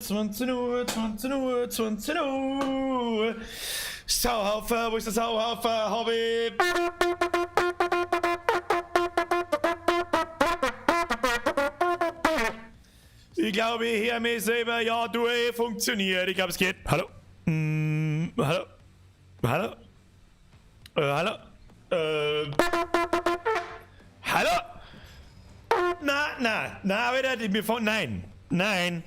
20 Uhr, 20 Uhr, 20 Uhr. Sauhaufe, wo ist der Sauhaufe? Hab ich. Ich glaube, ich höre mich selber. Ja, du, funktioniert. Ich glaube, es geht. Hallo? Hallo? Hallo? Hallo? Hallo? Na, na, na, wieder, wir fahren, nein, nein.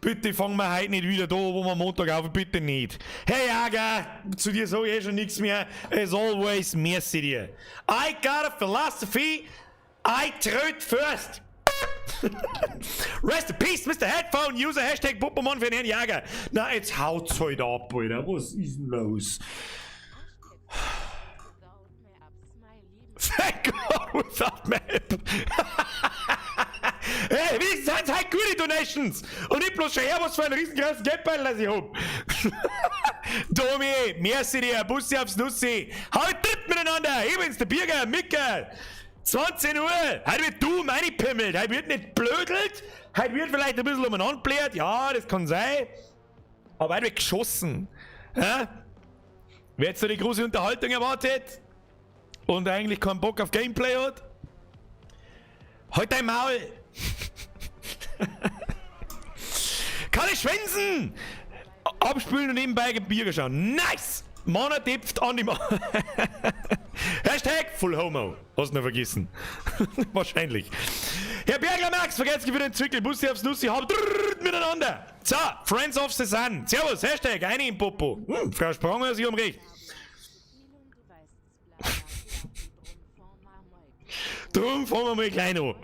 Bitte fangen wir heute nicht wieder da, wo wir Montag auf, bitte nicht. Herr Jager, zu dir sag ich eh schon nichts mehr. As always, merci dir. I got a philosophy, I tröd first. Rest in peace, Mr. Headphone User, Hashtag Puppermann für den Herrn Jager. Na, jetzt haut's halt ab, Alter. Was ist denn los? Thank God without map. Hey, wenigstens sind's halt gute Donations. Und nicht bloß schon her, was für einen riesengroßen Geldbeutel, das ich hab. Domi, merci dir, Bussi aufs Nussi. Haut dritt miteinander. Ich bin's, der Birger, Mickel. 20 Uhr. Heute wird du meine pimmelt. Heute wird nicht blödelt. Heute wird vielleicht ein bisschen umeinander blärt. Ja, das kann sein. Aber heute wird geschossen. Ja? Wer jetzt so die große Unterhaltung erwartet und eigentlich keinen Bock auf Gameplay hat, halt dein Maul! Kann ich schwänzen! Abspülen und nebenbei Bier schauen. Nice! Mana depft an die Hashtag Full Homo. Hast du noch vergessen. Wahrscheinlich. Herr Bergler Max, vergesst für den Zwickel. Bussi aufs Nussi, hab miteinander. So, Friends of the Sun. Servus, Hashtag, eine im Popo. Frau Spranger, Sie haben recht. Drum fangen wir mal klein an.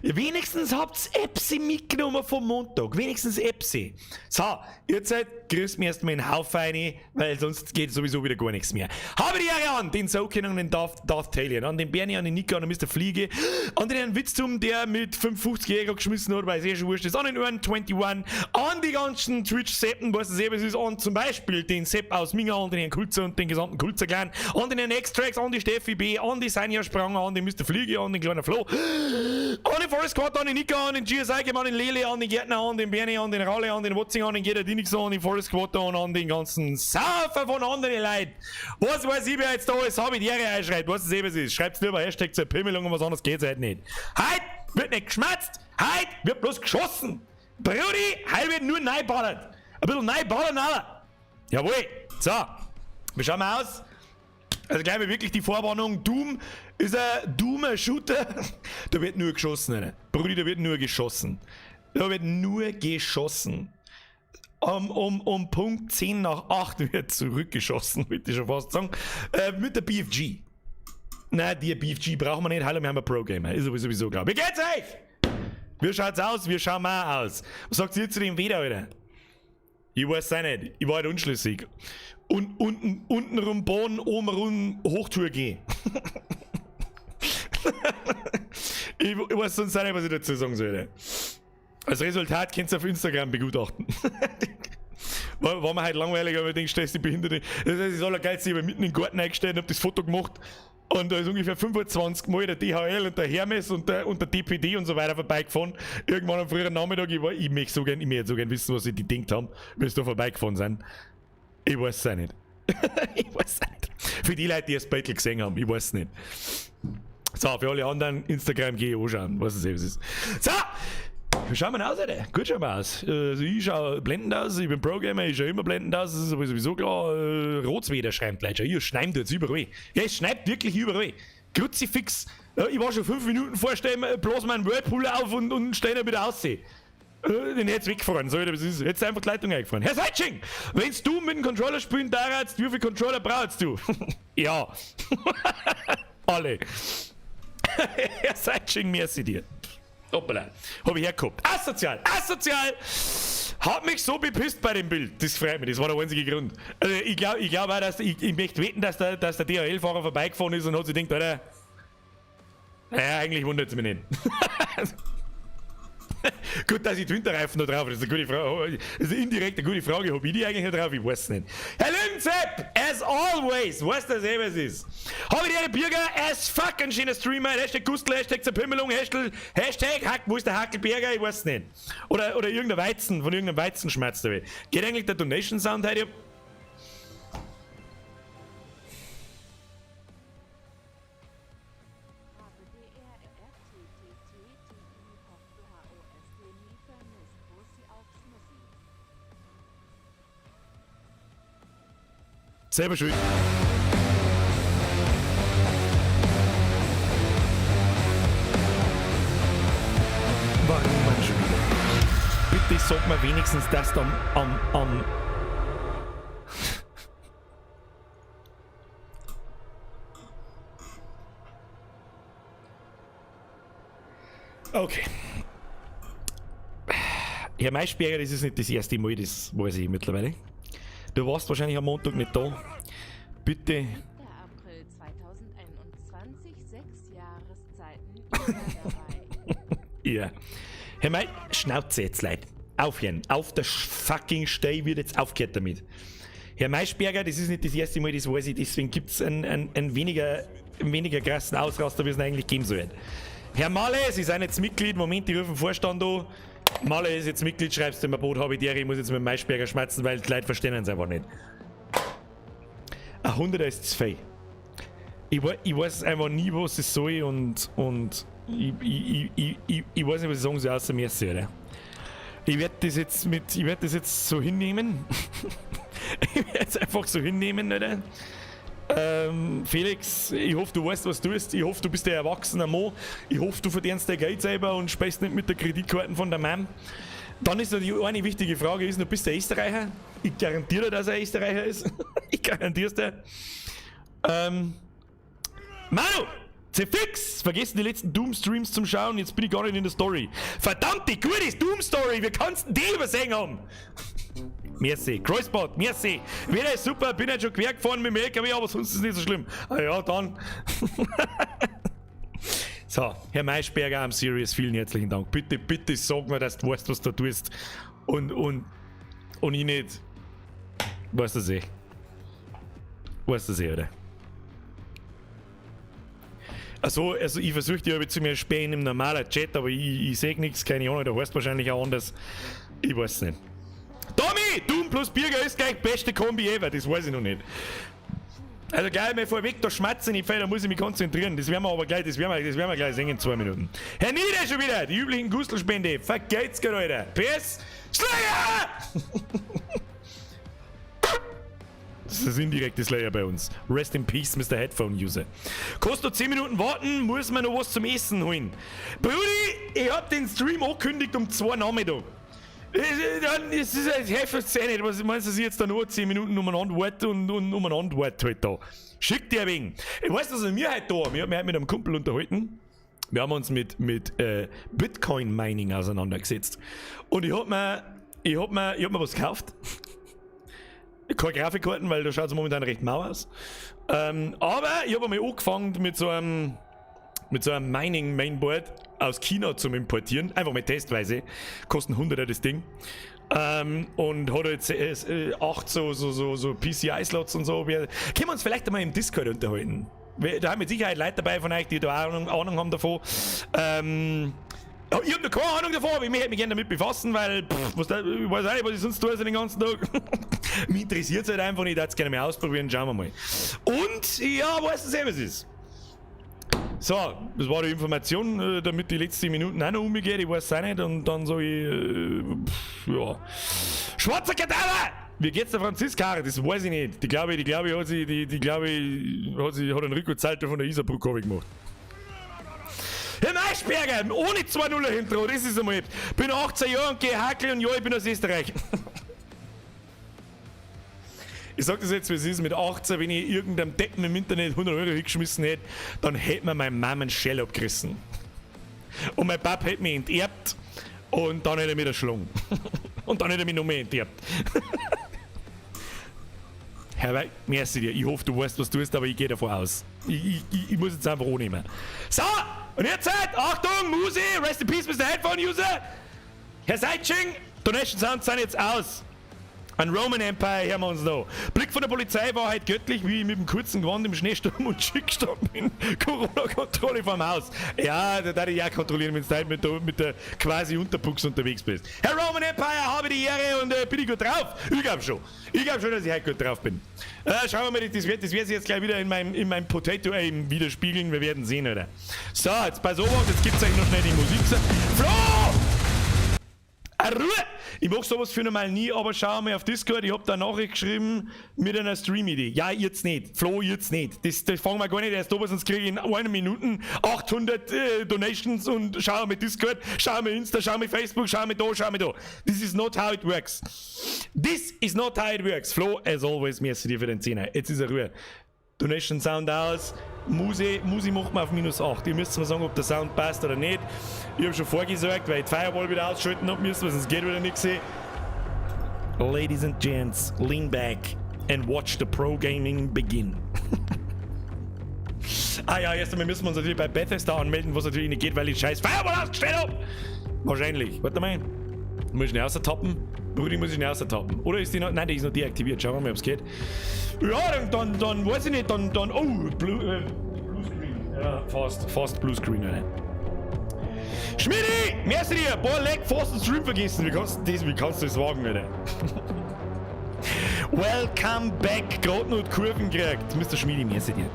Ja, wenigstens habt's Epsi mitgenommen vom Montag. Wenigstens Epsi. So, ihr seid, grüßt mir erstmal in den Haufen rein, weil sonst geht sowieso wieder gar nichts mehr. Habe die Ehre an den Soken und den Darth Talion, an den Bernie, an den Nico, an den Mr. Fliege, an den Herrn Witztum, der mit 55 Jäger geschmissen hat, weil es eh schon wurscht ist, an den Ohren 21, an die ganzen Twitch-Seppen, was es eben ist, an zum Beispiel den Sepp aus Minga, an den Herrn Kulzer und den gesamten Kulzer-Clan, an den Herrn X-Tracks, an die Steffi B, an die Sanja Spranger, an den Mr. Fliege, an den kleinen Flo, an den Forest Squad, an den Nico, an den GSI, an den Lele, an den Gärtner, an den Bernie, an den Ralle, an den Watzinger, an den Gerda Dinixon, an den Forest Squad und an den ganzen Saufer von anderen Leuten. Was weiß ich, wer jetzt da ist, hab ich die Ehre einschreibt, was es eben ist. Schreibt's lieber Hashtag zur Pimmelung und was anderes geht's halt nicht. Heute wird nicht geschmerzt, heute wird bloß geschossen. Brudi, heute wird nur neiballert. Ein bisschen neiballern, aber. Jawohl. So, wie schauen wir aus? Also gleich mal wirklich die Vorwarnung, Doom ist ein Doomer-Shooter. Da wird nur geschossen, Alter. Brudi, da wird nur geschossen. Da wird nur geschossen. Um Punkt 10 nach 8 wird zurückgeschossen, würde ich schon fast sagen. Mit der BFG. Nein, die BFG brauchen wir nicht. Hallo, wir haben einen Pro-Gamer. Ist sowieso klar. Wie geht's euch? Wie schaut's aus? Wie schauen wir aus? Was sagt ihr zu dem Wetter, Alter? Ich weiß auch nicht. Ich war halt unschlüssig. Und unten rum Bahn, oben rum Hochtour gehen. Ich weiß sonst auch nicht, was ich dazu sagen soll. Als Resultat könnt ihr auf Instagram begutachten. War mir halt langweilig, aber ich denke, stellst die Behinderte. Das heißt, das Allergeilste, ich hab mitten in den Garten eingestellt und hab das Foto gemacht. Und da ist ungefähr 25 Mal der DHL und der Hermes und der DPD und so weiter vorbeigefahren. Irgendwann am früheren Nachmittag, ich möchte so gern, wissen, was sie die gedacht haben, wie sie da vorbeigefahren sind. Ich weiß es auch nicht. Ich weiß es auch nicht. Für die Leute, die das Battle gesehen haben, ich weiß es nicht. So, für alle anderen, Instagram gehe ich anschauen, was es eben ist. So! Wie schauen wir aus, Alter? Gut schauen wir aus. Also ich schaue blendend aus, ich bin Pro-Gamer, ich schaue immer blendend aus, das ist aber sowieso klar. Rotsweder schreibt Leute schon. Hier schneit jetzt überall. Ja, es schneit wirklich überall. Kruzifix. Ja, ich war schon 5 Minuten vorstellen, bloß meinen Whirlpool auf und stell ihn wieder aus. Den hätt's weggefahren, so das ist. Jetzt einfach die Leitung eingefahren. Herr Seitsching, wenn du mit dem Controller spielen darfst, wie viel Controller brauchst du? Ja. Alle. Herr Seitsching, merci dir. Hoppala. Hab ich hergehabt. Asozial! Asozial! Hat mich so bepisst bei dem Bild. Das freut mich, das war der einzige Grund. Also ich glaub auch, dass ich möchte wetten, dass der DHL-Fahrer vorbeigefahren ist und hat sich gedacht, Alter, naja, eigentlich wundert es mich nicht. Gut, dass ich die Winterreifen noch drauf habe, das ist eine gute Frage. Das ist indirekt eine gute Frage. Hab ich die eigentlich noch drauf? Ich weiß nicht. Herr Löwenzepp, as always, weißt du, eh, was ist. Hab ich die Bürger, as fuck, ein schöner Streamer, Hashtag Gustl, Hashtag Zerpimmelung, Hashtag, Hashtag, Hack, wo ist der Hackelberger? Ich weiß nicht. Oder irgendein Weizen, von irgendeinem Weizenschmerz dabei. Geht eigentlich der Donation Sound heute? Selber schuld. Warum man schon wieder? Bitte sag mir wenigstens, dass du am Okay. Herr Maischberger, das ist nicht das erste Mal, das weiß ich mittlerweile. Du warst wahrscheinlich am Montag nicht da. Bitte. 7. April 2021, 6 Jahreszeiten dabei. Ja. Herr Mai, Schnauze jetzt, Leute. Aufhören. Auf der fucking Stelle wird jetzt aufgehört damit. Herr Maischberger, das ist nicht das erste Mal, das weiß ich, deswegen gibt es einen weniger krassen Ausraster, wie es eigentlich geben soll. Herr Malle, Sie sind jetzt Mitglied, Moment, ich rufe den Vorstand an. Malle ist jetzt Mitglied, schreibst du im Boot, habe ich dir, ich muss jetzt mit Maischberger schmerzen, weil die Leute verstehen es einfach nicht. Ein Hunderter ist zu viel. Ich weiß einfach nie, was es soll und ich weiß nicht, was ich sagen soll, außer mir, oder? Ich werde das jetzt ich werde das jetzt so hinnehmen. Ich werde es einfach so hinnehmen, oder? Felix, ich hoffe, du weißt, was du tust. Ich hoffe, du bist der erwachsene Mann. Ich hoffe, du verdienst dein Geld selber und sprichst nicht mit der Kreditkarte von der Mom. Dann ist noch die eine wichtige Frage, ist noch, bist du Österreicher? Ich garantiere dir, dass er Österreicher ist. Ich garantiere es dir. Manu! Zefix! Vergessen die letzten Doom-Streams zum Schauen, jetzt bin ich gar nicht in der Story. Verdammt, die gute Doom-Story! Wie kannst du die übersehen haben? Merci. Kreuzbad, merci. Wetter ist super, bin halt schon quer gefahren mit dem LKW, aber sonst ist es nicht so schlimm. Ah ja, dann. So, Herr Maischberger, I'm serious, vielen herzlichen Dank. Bitte, bitte sag mir, dass du weißt, was du tust. Und ich nicht. Weißt du es eh? Weißt du es eh, oder? Also ich versuche die zu mir spähen im normalen Chat, aber ich sehe nichts, keine Ahnung, der heißt wahrscheinlich auch anders. Ich weiß nicht. Tommy! Doom plus Birger ist gleich beste Kombi ever, das weiß ich noch nicht. Also gleich mal vorweg, da schmatzen ich da muss ich mich konzentrieren. Das werden wir aber gleich, das werden wir gleich sehen in 2 Minuten. Herr Nieder schon wieder, die üblichen Gustelspende. Vergeht's gerade, Alter. PS Slayer! Das ist das indirekte Slayer bei uns. Rest in Peace, Mr. Headphone User. Kostet 10 Minuten warten, muss man noch was zum Essen holen. Brudi, ich hab den Stream angekündigt um 2 Nachmittag. Dann ist es hilft eh nicht. Was meinst du, dass ich jetzt da nur 10 Minuten umeinander warte und umeinander warte halt da? Schick dir ein wenig. Ich weiß, was wir heute da haben. Ich hab mich heute mit einem Kumpel unterhalten. Wir haben uns mit Bitcoin-Mining auseinandergesetzt. Und ich hab mir was gekauft. Keine Grafikkarten, weil da schaut es momentan recht mau aus. Aber ich habe einmal angefangen mit so einem Mining-Mainboard aus China zum Importieren. Einfach mal testweise. Kosten 100er das Ding. Und hat jetzt 8 so PCI-Slots und so. Können wir uns vielleicht einmal im Discord unterhalten? Da haben mit Sicherheit Leute dabei von euch, die da Ahnung haben davon. Ich hab noch keine Ahnung davon, aber ich möchte mich gerne damit befassen, weil ich weiß auch nicht, was ich sonst tue den ganzen Tag. Mich interessiert es halt einfach nicht, ich würde es gerne mal ausprobieren, schauen wir mal. Und ja, weißt du selber, was es ist. So, das war die Information, damit die letzten Minuten auch noch umgeht, ich weiß es auch nicht. Und dann sage ich, ja. Schwarzer Kadaver! Wie geht's der Franziska? Das weiß ich nicht. Die glaube ich, hat einen Rückwärtssalto von der Isarbrücke gemacht. Herr Maischberger, ohne 2-0 Intro, das ist einmal. Bin 18 Jahre und gehe hackeln und ja, ich bin aus Österreich. Ich sag das jetzt, wie es ist, mit 18, wenn ich irgendeinem Deppen im Internet 100 Euro hingeschmissen hätte, dann hätte mir meine Mama einen Shell abgerissen. Und mein Pap hätte mich enterbt und dann hätte er mich erschlagen. Und dann hätte er mich noch mehr enterbt. Herbert, merci dir. Ich hoffe, du weißt, was du tust, aber ich gehe davon aus. Ich muss jetzt einfach annehmen. So, und jetzt halt, Achtung, Musi, Rest in Peace, Mr. Headphone User. Herr Seitsching, Donation Sounds sind jetzt aus. An Roman Empire hören wir uns noch. Blick von der Polizei war halt göttlich, wie ich mit dem kurzen Gewand im Schneesturm und Schick gestanden bin. Corona-Kontrolle vorm Haus. Ja, da darf ich auch kontrollieren, wenn du halt mit der quasi Unterbuchs unterwegs bist. Herr Roman Empire, habe die Ehre und bin ich gut drauf? Ich glaub schon. Ich glaub schon, dass ich heute gut drauf bin. Schauen wir mal, das wird sich jetzt gleich wieder in meinem Potato Aim widerspiegeln. Wir werden sehen, oder? So, jetzt pass auf, jetzt gibt's euch noch schnell die Musik. Flo! Ruhe! Ich mach sowas für normal nie, aber schau mal auf Discord, ich hab da Nachricht geschrieben mit einer Stream-Idee. Ja, jetzt nicht. Flo, jetzt nicht. Das fangen wir gar nicht erst an, sonst kriege ich in einer Minute 800 Donations und schau mal Discord, schau mal Insta, schau mal Facebook, schau mal da, schau mal da. This is not how it works. This is not how it works. Flo, as always, merci dir für den Zehner. Jetzt ist er Ruhe. Donation Sound aus. Musi macht man auf -8. Ihr müsst mir sagen, ob der Sound passt oder nicht. Ich hab schon vorgesorgt, weil ich die Firewall wieder ausschalten hab müssen, weil sonst geht wieder nichts. Ladies and Gents, lean back and watch the Pro Gaming begin. Ah ja, erst einmal müssen wir uns natürlich bei Bethesda anmelden, was natürlich nicht geht, weil ich scheiß Firewall ausgestellt hab. Wahrscheinlich. Warte mal. Muss ich schnell austappen? Brudi, muss ich schnell austappen. Oder ist die noch. Nein, die ist noch deaktiviert. Schauen wir mal, ob's geht. Ja, dann weiß ich nicht, dann. Oh, Blue Screen. Ja, fast Blue Screen, oder? Schmidi! Merci dir! Boah, leck, fast den Stream vergessen. Wie kannst du das wagen, Alter? Welcome back! Gerade noch die Kurven gekriegt. Mr. Schmidi, merci dir.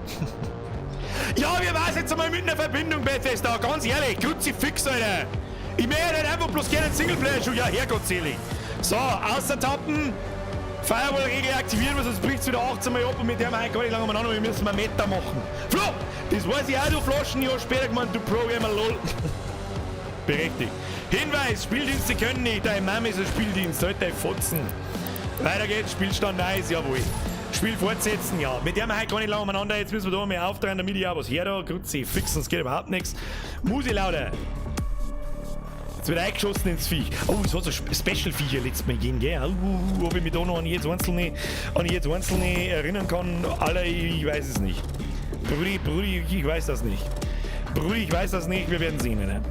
Ja, wir waren jetzt einmal mit einer Verbindung, Bethesda. Ganz ehrlich, Kruzifix, Alter. Ich möchte halt einfach bloß gerne einen Singleplayer schon. Ja, herrgottselig. So, außertappen. Firewall-Regel aktivieren, weil sonst bricht's wieder 18 Mal ab und mit der wir heute gar nicht lange umeinander, wir müssen mal Meta machen. Flo, das weiß ich auch, du Flaschen, ich hab später gemeint, du Programmer, lol. Berechtigt. Hinweis, Spieldienste können nicht, deine Mama ist ein Spieldienst, halt dein Fotzen. Weiter geht's, Spielstand 1, jawohl. Spiel fortsetzen, ja. Mit der wir heute gar nicht lange umeinander, jetzt müssen wir da mal aufdrehen, damit ich auch was her da. Grüezi, fix, sonst geht überhaupt nichts. Musi lauter. Jetzt wird eingeschossen ins Viech. Oh, es hat so Special-Viecher letztes Mal gegeben, gell? Oh, ob ich mich da noch an jedes einzelne erinnern kann, Alter, ich weiß es nicht. Brudi, ich weiß das nicht. Brudi, ich weiß das nicht, wir werden sehen, ne?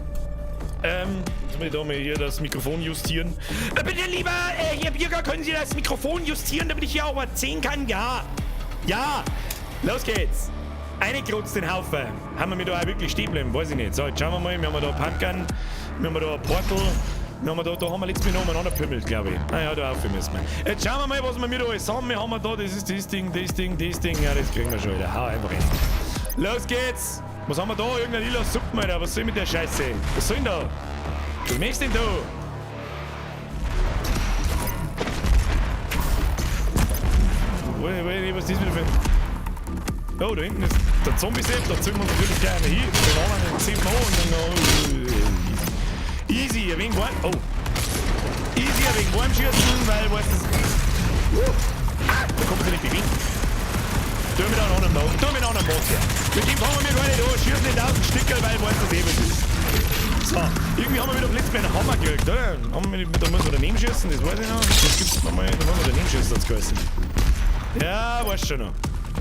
Jetzt muss ich da mal hier das Mikrofon justieren. Bitte, lieber Herr Birger, können Sie das Mikrofon justieren, damit ich hier auch was sehen kann? Ja! Ja! Los geht's! Eingekrutzt den Haufen. Haben wir mir da auch wirklich stehen bleiben? Weiß ich nicht. So, jetzt schauen wir mal. Wir haben da Pumpgun, wir haben da ein Portal, wir haben da haben wir letztes Mal noch umeinander gepümmelt, glaube ich. Ah ja, da auf müssen wir. Jetzt schauen wir mal, was wir mir da alles haben. Wir haben da, das ist das Ding, das Ding, das Ding. Ja, das kriegen wir schon wieder. Hau einfach rein. Los geht's! Was haben wir da? Irgendeine lila Suppe, Alter. Was soll mit der Scheiße? Was soll denn da? Was möchtest denn du? Was ist das wieder für ein... Oh, da hinten ist der Zombie-Set, da ziehen wir uns natürlich gleich einmal hin. Den anderen den ziehen wir an und dann... Oh, easy. Easy, ein wenig warm. Oh. Easy, ein wenig warm schießen, weil, weißt du... Ah, da kommt man sich nicht bewegen. Tu mir da einen anderen Mod, tu mir einen anderen Mod her. Mit dem fangen wir gar nicht an, schießen in 1000 Stücke, weil weißt du, das eh was ist. So, irgendwie haben wir wieder letztes Mal einen Hammer gekriegt, oder? Haben wir, da muss man daneben schießen, das weiß ich noch. Das gibt's nochmal, da muss man daneben schießen, hat's geheißen. Ja, weiß schon noch.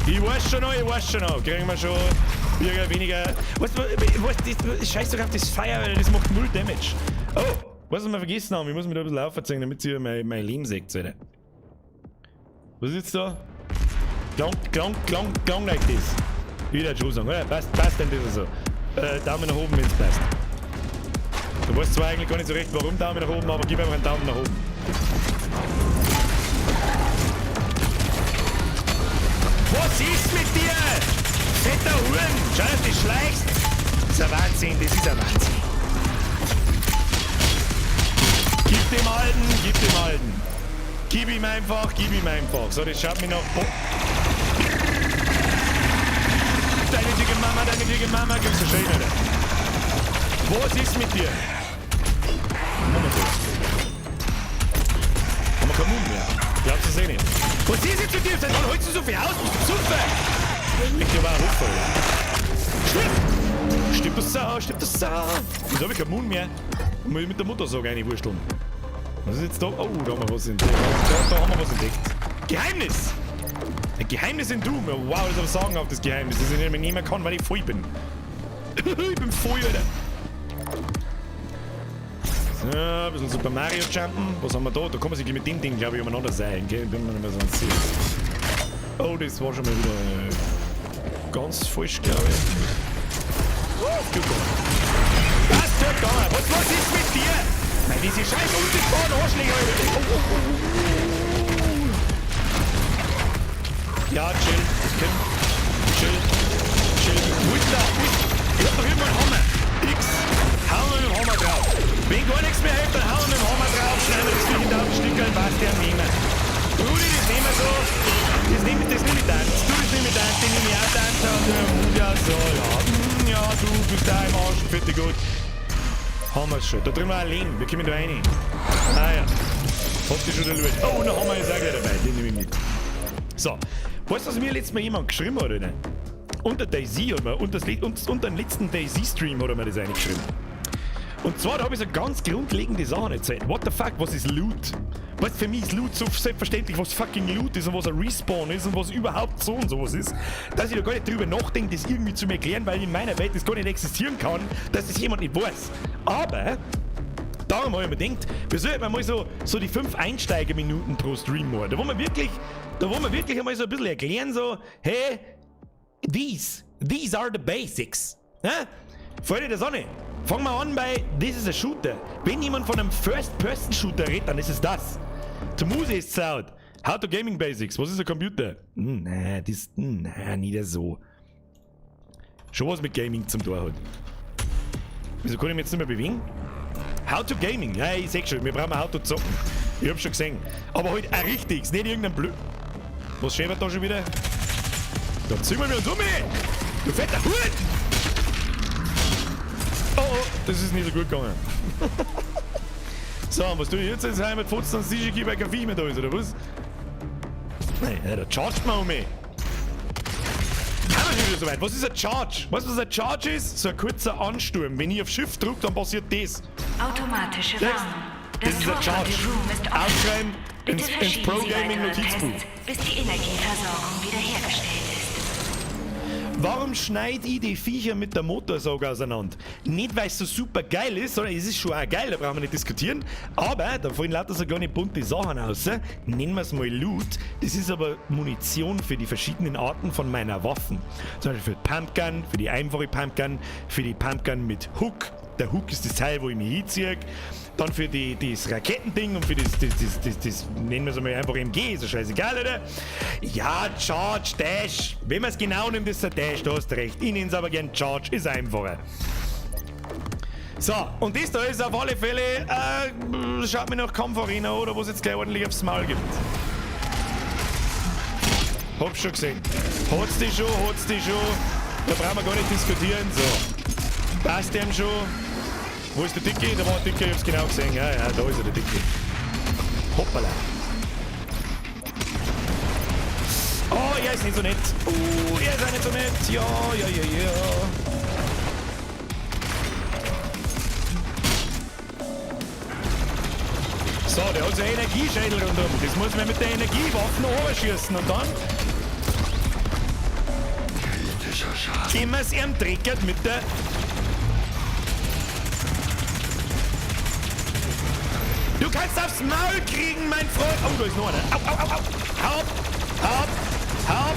Ich weiß schon noch, ich weiß schon noch. Kriegen wir schon weniger. Weißt du, das scheiß doch auf das Feuer, weil das macht null Damage. Oh, was wir vergessen haben, ich muss mich da ein bisschen aufziehen, damit sie mein Leben seht, Alter. Was ist jetzt da? Klang, klang, klang, klang like this. Wie der Joe sagen, oder? Passt denn das so? Daumen nach oben, wenn's passt. Du weißt zwar eigentlich gar nicht so recht, warum Daumen nach oben, aber gib einfach einen Daumen nach oben. Was ist mit dir? Fetter Huren! Schau, dass du dich schleichst! Das ist ein Wahnsinn, das ist ein Wahnsinn. Gib dem Alten, gib dem Alten. Gib ihm einfach, gib ihm einfach. So, das schaut mir noch... Oh. Deine dicke Mama, gibt's so schön, oder? Was ist mit dir? Moment. Haben wir keinen Mund mehr. Glaubst du es eh nicht? Was ist jetzt mit dir? Seit wann holst du so viel aus? Bist du besoffen? Ich aber auch Hoffe, oder? Stirb! Stirb das Sau, stirb das Sau! Wieso hab ich keinen Mund mehr? Muss ich mit der Mutter sagen, reinwursteln. Was ist jetzt da? Oh, da haben wir was entdeckt. Da haben wir was entdeckt. Geheimnis! Ein Geheimnis in Doom. Wow, das ist aber sagenhaftes Geheimnis, das ich nicht mehr nehmen kann, weil ich voll bin. Ich bin voll, Alter. So, ein bisschen Super Mario jumpen. Was haben wir da? Da kann man sich mit dem Ding, glaube ich, umeinander sein, gell? Bin mir nicht mehr so ganz sicher. Oh, das war schon mal wieder ganz falsch, glaube ich. Oh, gut gegangen. Was tut gegangen? Was ist mit dir? Nein, diese scheiß unsichtbaren Arschlöcher. Oh, oh, oh, oh. Ja, chill. Das kommt. Chill. Chill. Wo ist der? Ich hab doch irgendwo einen Hammer. X. Hauen wir mit dem Hammer drauf. Wenn gar nichts mehr hilft, dann hauen wir mit dem Hammer drauf, schneiden wir das Viech in tausend Stücke und passt, der nehmen. Rudi, das nehmen wir so. Das nehme ich dann. Du, das nehme ich dann. Den nehme ich auch dann. Und ja, so, ja. Ja, du bist da im Arsch. Fertig, gut. Haben wir es schon. Da drüben war ein Lehm. Wir kommen da rein. Ah ja. Habt ihr schon der Loot. Oh, und der Hammer ist auch gleich dabei. Den nehme ich mit. So. Weißt du, was mir letztes Mal jemand geschrieben hat, oder? Unter DayZ hat man, unter den letzten DayZ-Stream hat er mir das reingeschrieben. Und zwar, da habe ich so ganz grundlegende Sachen erzählt. What the fuck, was ist Loot? Weißt du, für mich ist Loot so selbstverständlich, was fucking Loot ist und was ein Respawn ist und was überhaupt so und sowas ist, dass ich da gar nicht drüber nachdenke, das irgendwie zu mir erklären, weil in meiner Welt das gar nicht existieren kann, dass das jemand nicht weiß. Aber, darum habe ich mir gedacht, wir sollten mal so die 5 Einsteigerminuten pro Stream machen. Da wo wir wirklich einmal so ein bisschen erklären, so, hey, these are the basics. Ja? Freunde der Sonne, fangen wir an bei This is a Shooter. Wenn jemand von einem First-Person-Shooter redet, dann ist es das. Die Muse ist laut. How to Gaming Basics. Was ist ein Computer? Nein, das, nein, nicht so. Schon was mit Gaming zum Tor hat. Wieso kann ich mich jetzt nicht mehr bewegen? How to Gaming. Ja, ich seh schon, wir brauchen How to zocken. Ich hab's schon gesehen. Aber halt ein richtiges, nicht irgendein Blöd. Was schäbert da schon wieder? Da ziehen wir uns um! Du fetter Hut! Oh, oh, das ist nicht so gut gegangen. So, und was tue ich jetzt? Jetzt mit Fotzen und sicher, weil kein Viech mehr da ist, oder was? Nein, da chargt man um mich. Kann man schon wieder so weit. Was ist ein Charge? Weißt du, was ein Charge ist? So ein kurzer Ansturm. Wenn ich auf Shift drücke, dann passiert das. Automatische Warnung. Das ist ein Charge. Aufschreiben ins Pro Gaming Notizbuch. Bis die Energieversorgung wiederhergestellt ist. Warum schneid ich die Viecher mit der Motorsäge auseinander? Nicht, weil es so super geil ist, sondern es ist schon auch geil, da brauchen wir nicht diskutieren. Aber da fallen lauter so kleine bunte Sachen raus. Nennen wir es mal Loot. Das ist aber Munition für die verschiedenen Arten von meiner Waffen. Zum Beispiel für die Pumpgun, für die einfache Pumpgun, für die Pumpgun mit Hook. Der Hook ist das Teil, wo ich mich hinziehe. Dann für das Raketending und für das nennen wir es mal einfach MG, ist ja scheißegal, oder? Ja, Charge, Dash. Wenn man es genau nimmt, ist der Dash, du hast recht. Ich nenne es aber gern Charge, ist einfacher. So, und das da ist auf alle Fälle, schaut mir nach Kampfarena oder wo es jetzt gleich ordentlich aufs Maul gibt. Hab's schon gesehen. Hat's die schon, hat's die schon. Da brauchen wir gar nicht diskutieren. So. Passt dem schon. Wo ist der Dicke? Da war der Dicke, ich hab's genau gesehen. Ja, ja, da ist er, der Dicke. Hoppala. Oh, er ist nicht so nett. Er ist auch nicht so nett. Ja, ja, ja, ja. So, der hat so einen Energieschädel rundum. Das muss man mit der Energiewaffe noch runterschießen. Und dann gehen wir es ihm dreckert mit der... Du kannst aufs Maul kriegen, mein Freund! Oh, da ist noch einer. Au, au, au, au! Hau ab! Hau ab! Hau ab!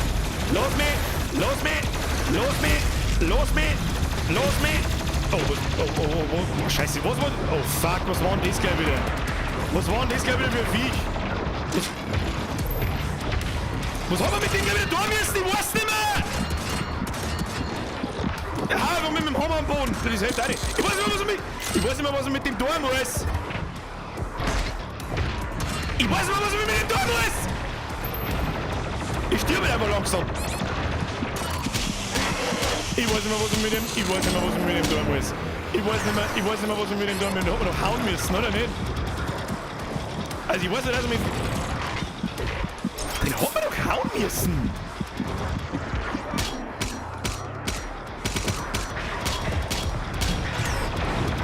Los mich! Los mich! Los mich! Los mich! Los mich! Oh, was, oh, oh, oh, oh, scheiße, was war... Oh, fuck, was war denn das gleich wieder? Was war denn das gleich wieder für ein Viech? Was haben wir mit dem gleich wieder tun müssen? Ich weiß nicht mehr! Ja, aber mit dem Hammer am Boden. Das hilft auch nicht. Ich weiß nicht mehr, was ich mit... Ich weiß nicht mehr, was ich mit dem tun muss. Ich weiß nicht mehr, was ich mit dem tun muss! Ich sterbe einfach langsam. Ich weiß nicht mehr, was ich mit dem... Ich weiß nicht mehr, was ich mit dem tun muss. Ich weiß nicht mehr, was ich mit dem tun muss. Den hat man doch hauen müssen, oder nicht? Also ich weiß nicht, dass ich mit... Den hat man doch hauen müssen!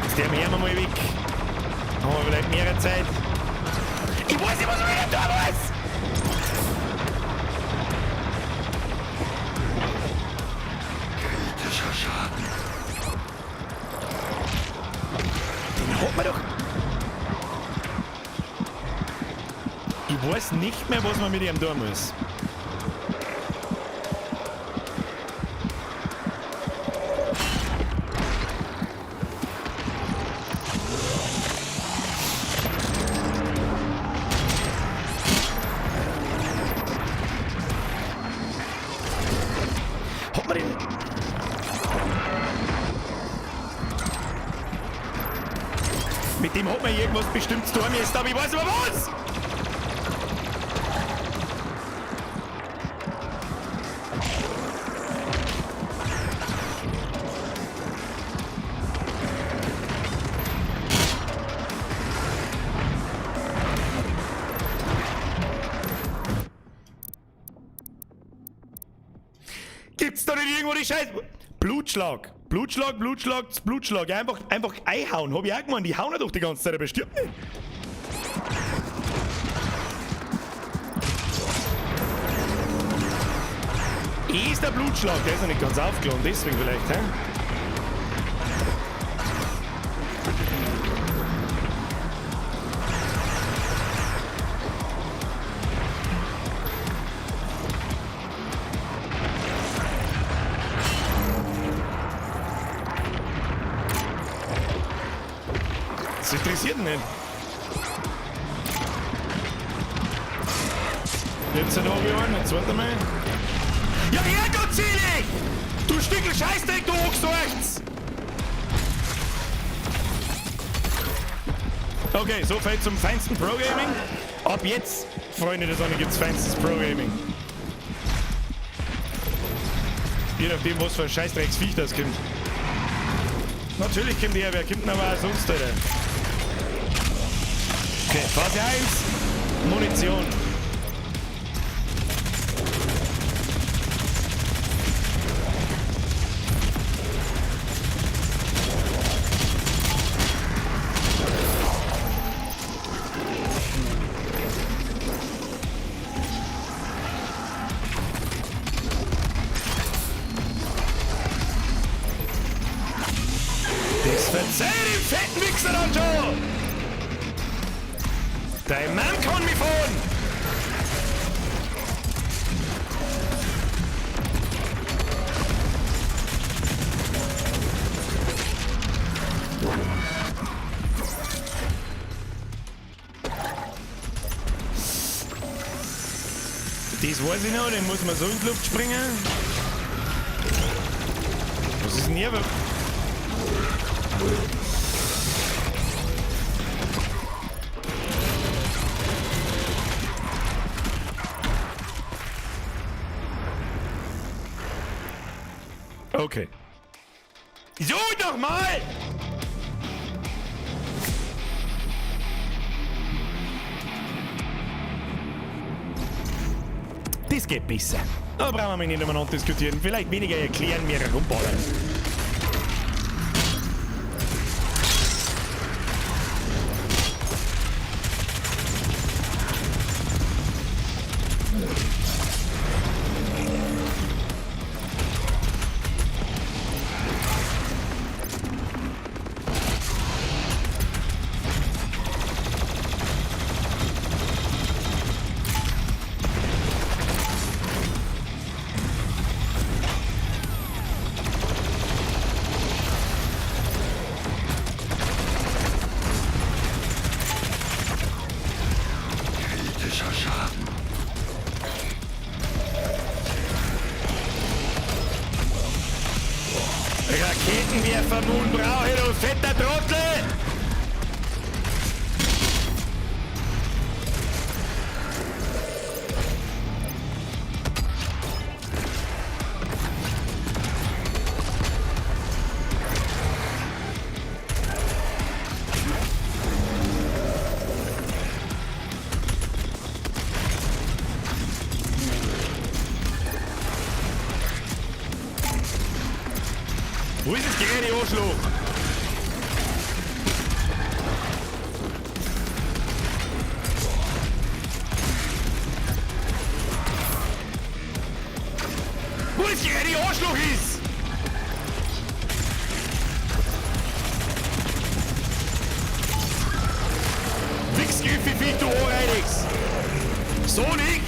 Jetzt der mehr mal weg. Haben wir vielleicht mehr Zeit. Ich weiß nicht, was ich mit dem tun muss! Kritischer Schaden. Den hat man doch... Ich weiß nicht mehr, was man mit ihm tun muss. Hat man den... Mit dem hat man irgendwas bestimmt zu tun jetzt, aber ich weiß aber was! Gibt's da nicht irgendwo die Scheiß... Blutschlag! Blutschlag, Blutschlag, Blutschlag. Einfach einhauen. Hab ich auch gemeint. Die hauen doch die ganze Zeit, aber stirbt nicht. Ist der Blutschlag. Der ist noch nicht ganz aufgeladen, deswegen vielleicht, hä? Das interessiert ihn nicht. Jetzt noch einen, und zweiter Mal. Ja, herrgottselig! Du Stückel Scheißdreck, du Ochs! Okay, so viel zum feinsten Pro-Gaming. Ab jetzt, Freunde der Sonne, gibt's feinstes Pro-Gaming. Je nachdem, was für ein Scheißdrecksviech das kommt. Natürlich kommt er, wer kommt denn aber auch sonst, Alter? Okay, Phase 1, Munition. Das verzeih dem fetten Wichser dann schon! Dein Mann kann mich fahren! Das weiß ich noch, den muss man so in die Luft springen. Was ist denn hier? Okay. So, nochmal! Das geht besser. Da brauchen wir nicht umeinander diskutieren. Vielleicht weniger erklären, mehr rumballern. Raketenwerfer nun brauche ich, du fetter Trottel! Wo ist das Gerät, Arschloch? Wo das Gerät, Arschloch ist? Wichsgriffe, du Ohrreinigs! So nicht!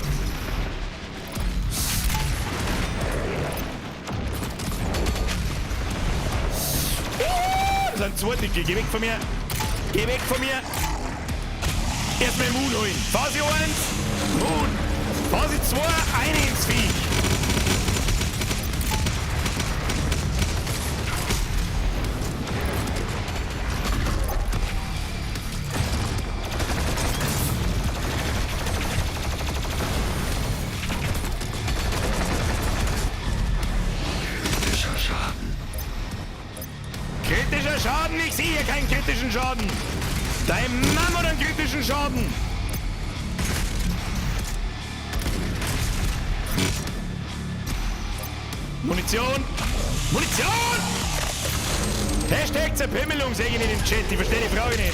Das sind zwei Dicke. Geh weg von mir! Geh weg von mir! Erstmal Moon holen. Phase 1, Moon. Phase 2, eine ins Viech. Kritischer Schaden. Kritischer Schaden? Ich sehe hier keinen kritischen Schaden. Dein Mann hat einen kritischen Schaden. Munition! Munition! Hashtag Zerpimmelung, sag ich nicht im Chat. Ich verstehe die Frage nicht.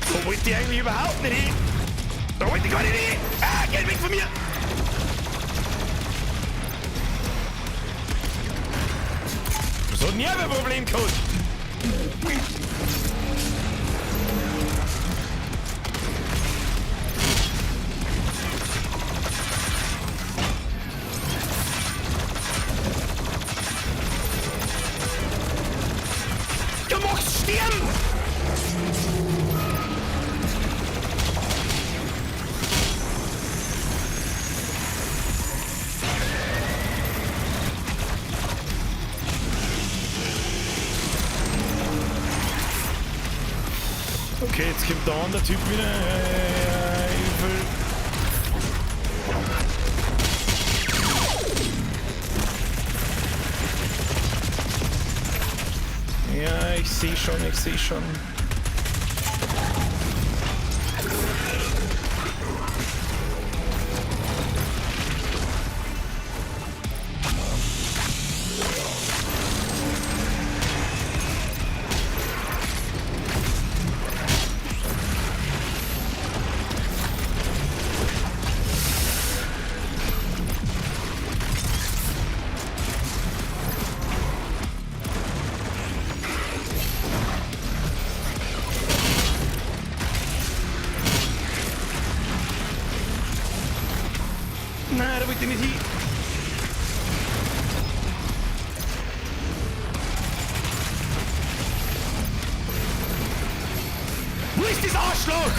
Da wollte ich eigentlich überhaupt nicht hin. Da wollte ich gar nicht hin. Ah, geh weg von mir! Das hat ein Problem gehabt. Du machst sterben! Okay, jetzt kommt der andere Typ wieder. Ja, ich sehe schon, ich sehe schon. Nein, da wollte ich nicht hin. Wo ist das Arschloch?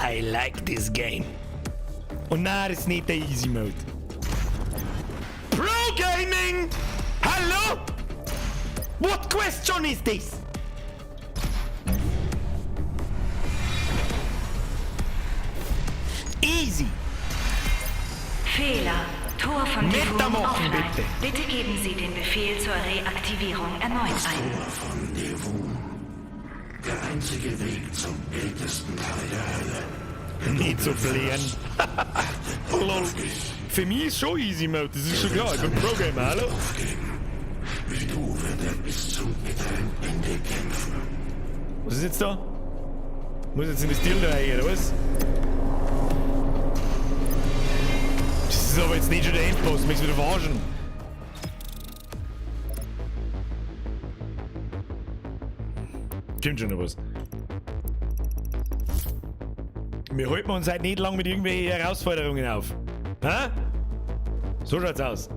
I like this game. Und nein, das ist nicht der Easy Mode. Pro Gaming! Hallo? What question is this? Easy! Fehler. Tor von Netter Devon machen, offline. bitte. Bitte geben Sie den Befehl zur Reaktivierung erneut ein. Tor von Devon. Der einzige Weg zum ältesten Teil der Hölle. Nicht so blären. Lol. Für mich ist schon Easy Mode, das ist schon klar. Ich bin Pro Gamer, hallo? Aufgeben. Wie du wird er bis zum bitteren Ende kämpfen. Was ist jetzt da? Muss jetzt in das Deal da rein, oder was? Das ist aber jetzt nicht schon der Endboss, mich wieder verarschen. Kommt schon noch was. Wir halten uns halt nicht lang mit irgendwelchen Herausforderungen auf. Hä? So schaut's aus.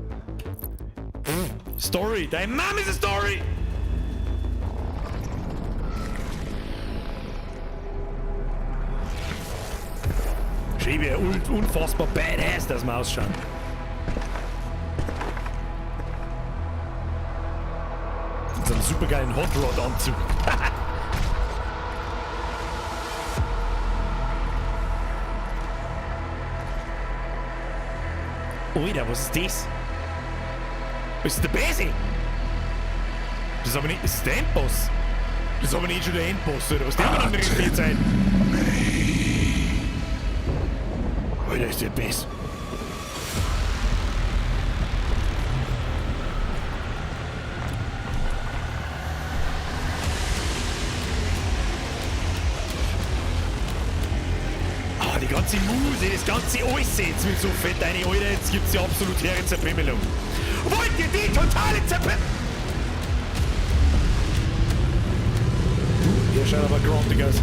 Pff, Story. Deine Mom is a Story! Schön, wie unfassbar badass das wir ausschauen. Mit so einem supergeilen Hot Rod Anzug. Alter, was ist das? Ist das der Base? Das ist aber nicht. Das ist der Endboss. Das ist aber nicht schon der Endboss, oder? Was der noch nicht viel Zeit? Alter, ist der Base. Ah, die ganze Muse, das ganze alles jetzt mit so fett eine, Alter, jetzt gibt's die absolut hehre Zerpimmelung. Wollt ihr die totale Zerpimmelung? Der schaut aber grantig aus.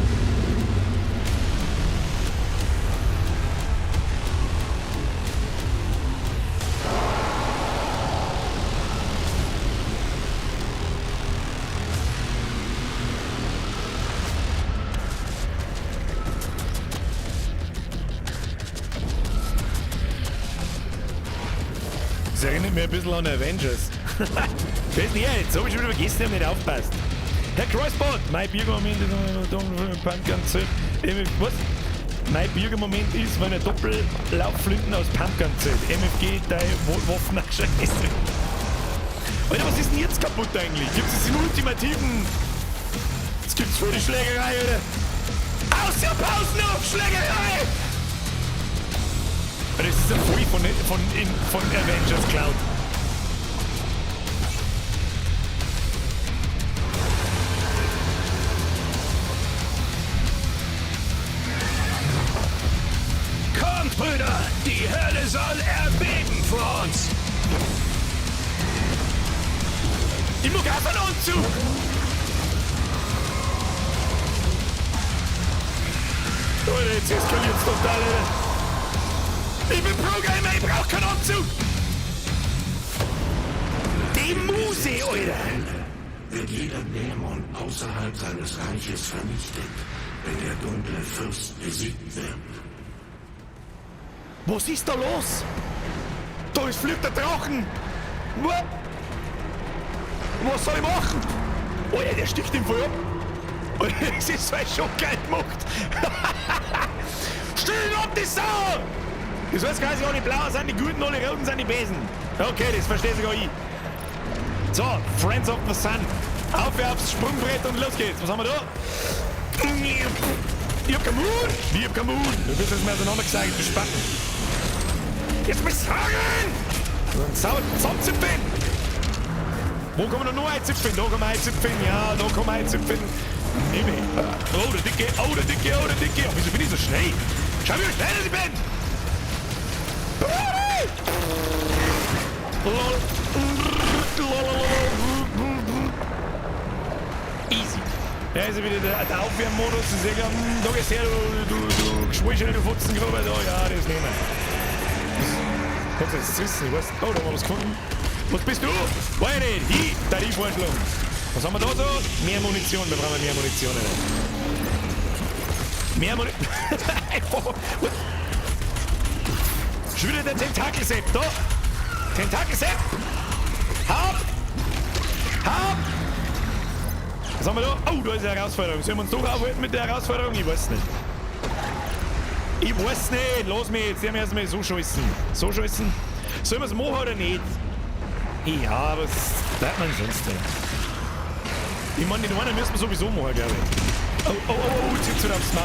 Das erinnert mich ein bisschen an Avengers. Das ist nicht, jetzt hab ich schon wieder vergessen, ich hab nicht aufgepasst. Herr Crossbot, mein Biermoment ist Pumpgun zählt. Was? Mein Biermoment ist, wenn er Doppellaufflinten aus Pumpgun zählt. MFG, deine Waffen, Scheiße. Alter, was ist denn jetzt kaputt eigentlich? Gibt es den ultimativen... Jetzt gibt's voll die Schlägerei, oder? Aus der Pausenhof, Schlägerei! Das ist ja voll von Avengers Cloud. Kommt, Brüder! Die Hölle soll erbeben vor uns! Ich mag auch einen Anzug! Alter, jetzt eskaliert's total, Alter. Ich bin Pro-Gamer, ich brauch keinen Anzug! Die Muse, Alter! Wird jeder Dämon außerhalb seines Reiches vernichtet, wenn der dunkle Fürst besiegt wird. Was ist da los? Da ist fliegt der Drachen! Was soll ich machen? Alter, der sticht ihn voll ab! Alter, das ist so schon geil gemacht! Still ab die Sau! Das heißt quasi, alle Blauen sind die Guten, alle Roten sind die Besen. Okay, das verstehe sogar ich. So, Friends of the Sun. Auf aufs Sprungbrett und los geht's. Was haben wir da? Ich hab keinen Mut! Ich hab keinen Mut! Du bist jetzt mal auseinandergesagt, du Spacken. Jetzt muss ich sagen! Sauber zusammenzipfen! Wo kann man noch einzipfen? Da kann man einzipfen, ja, da kann man einzipfen. Nimm ich. Oh, der Dicke, oh, der Dicke, oh, der Dicke. Oh, wieso bin ich so schnell? Schau, wie schnell ich bin! Easy. Ja, ist ja wieder der Aufwärmmodus. Das ist ja klar, da gehst her, du Geschwulschel, du Futzengrube, da, ja, das nehmen wir. Kannst du jetzt wissen, ich weiß. Oh, da haben wir was gefunden. Was bist du? Weiß ich nicht. Ich, Tarifvorschlag. Was haben wir da so? Mehr Munition, wir brauchen mehr Munition. Alter. Mehr haben wir nicht. Schon wieder der Tentakelsepp, da! Tentakelsepp! Hau ab! Hau ab! Was haben wir da? Oh, da ist eine Herausforderung. Sollen wir uns doch aufhalten mit der Herausforderung? Ich weiß nicht. Ich weiß nicht. Lass mich jetzt. Die haben erstmal so scheißen. So scheißen. Sollen wir es machen oder nicht? Ja, was darf man sonst denn? Ich meine, den einen müssen wir sowieso machen, glaube ich. Oh, oh, oh, oh, jetzt gibt's wieder aufs Maul.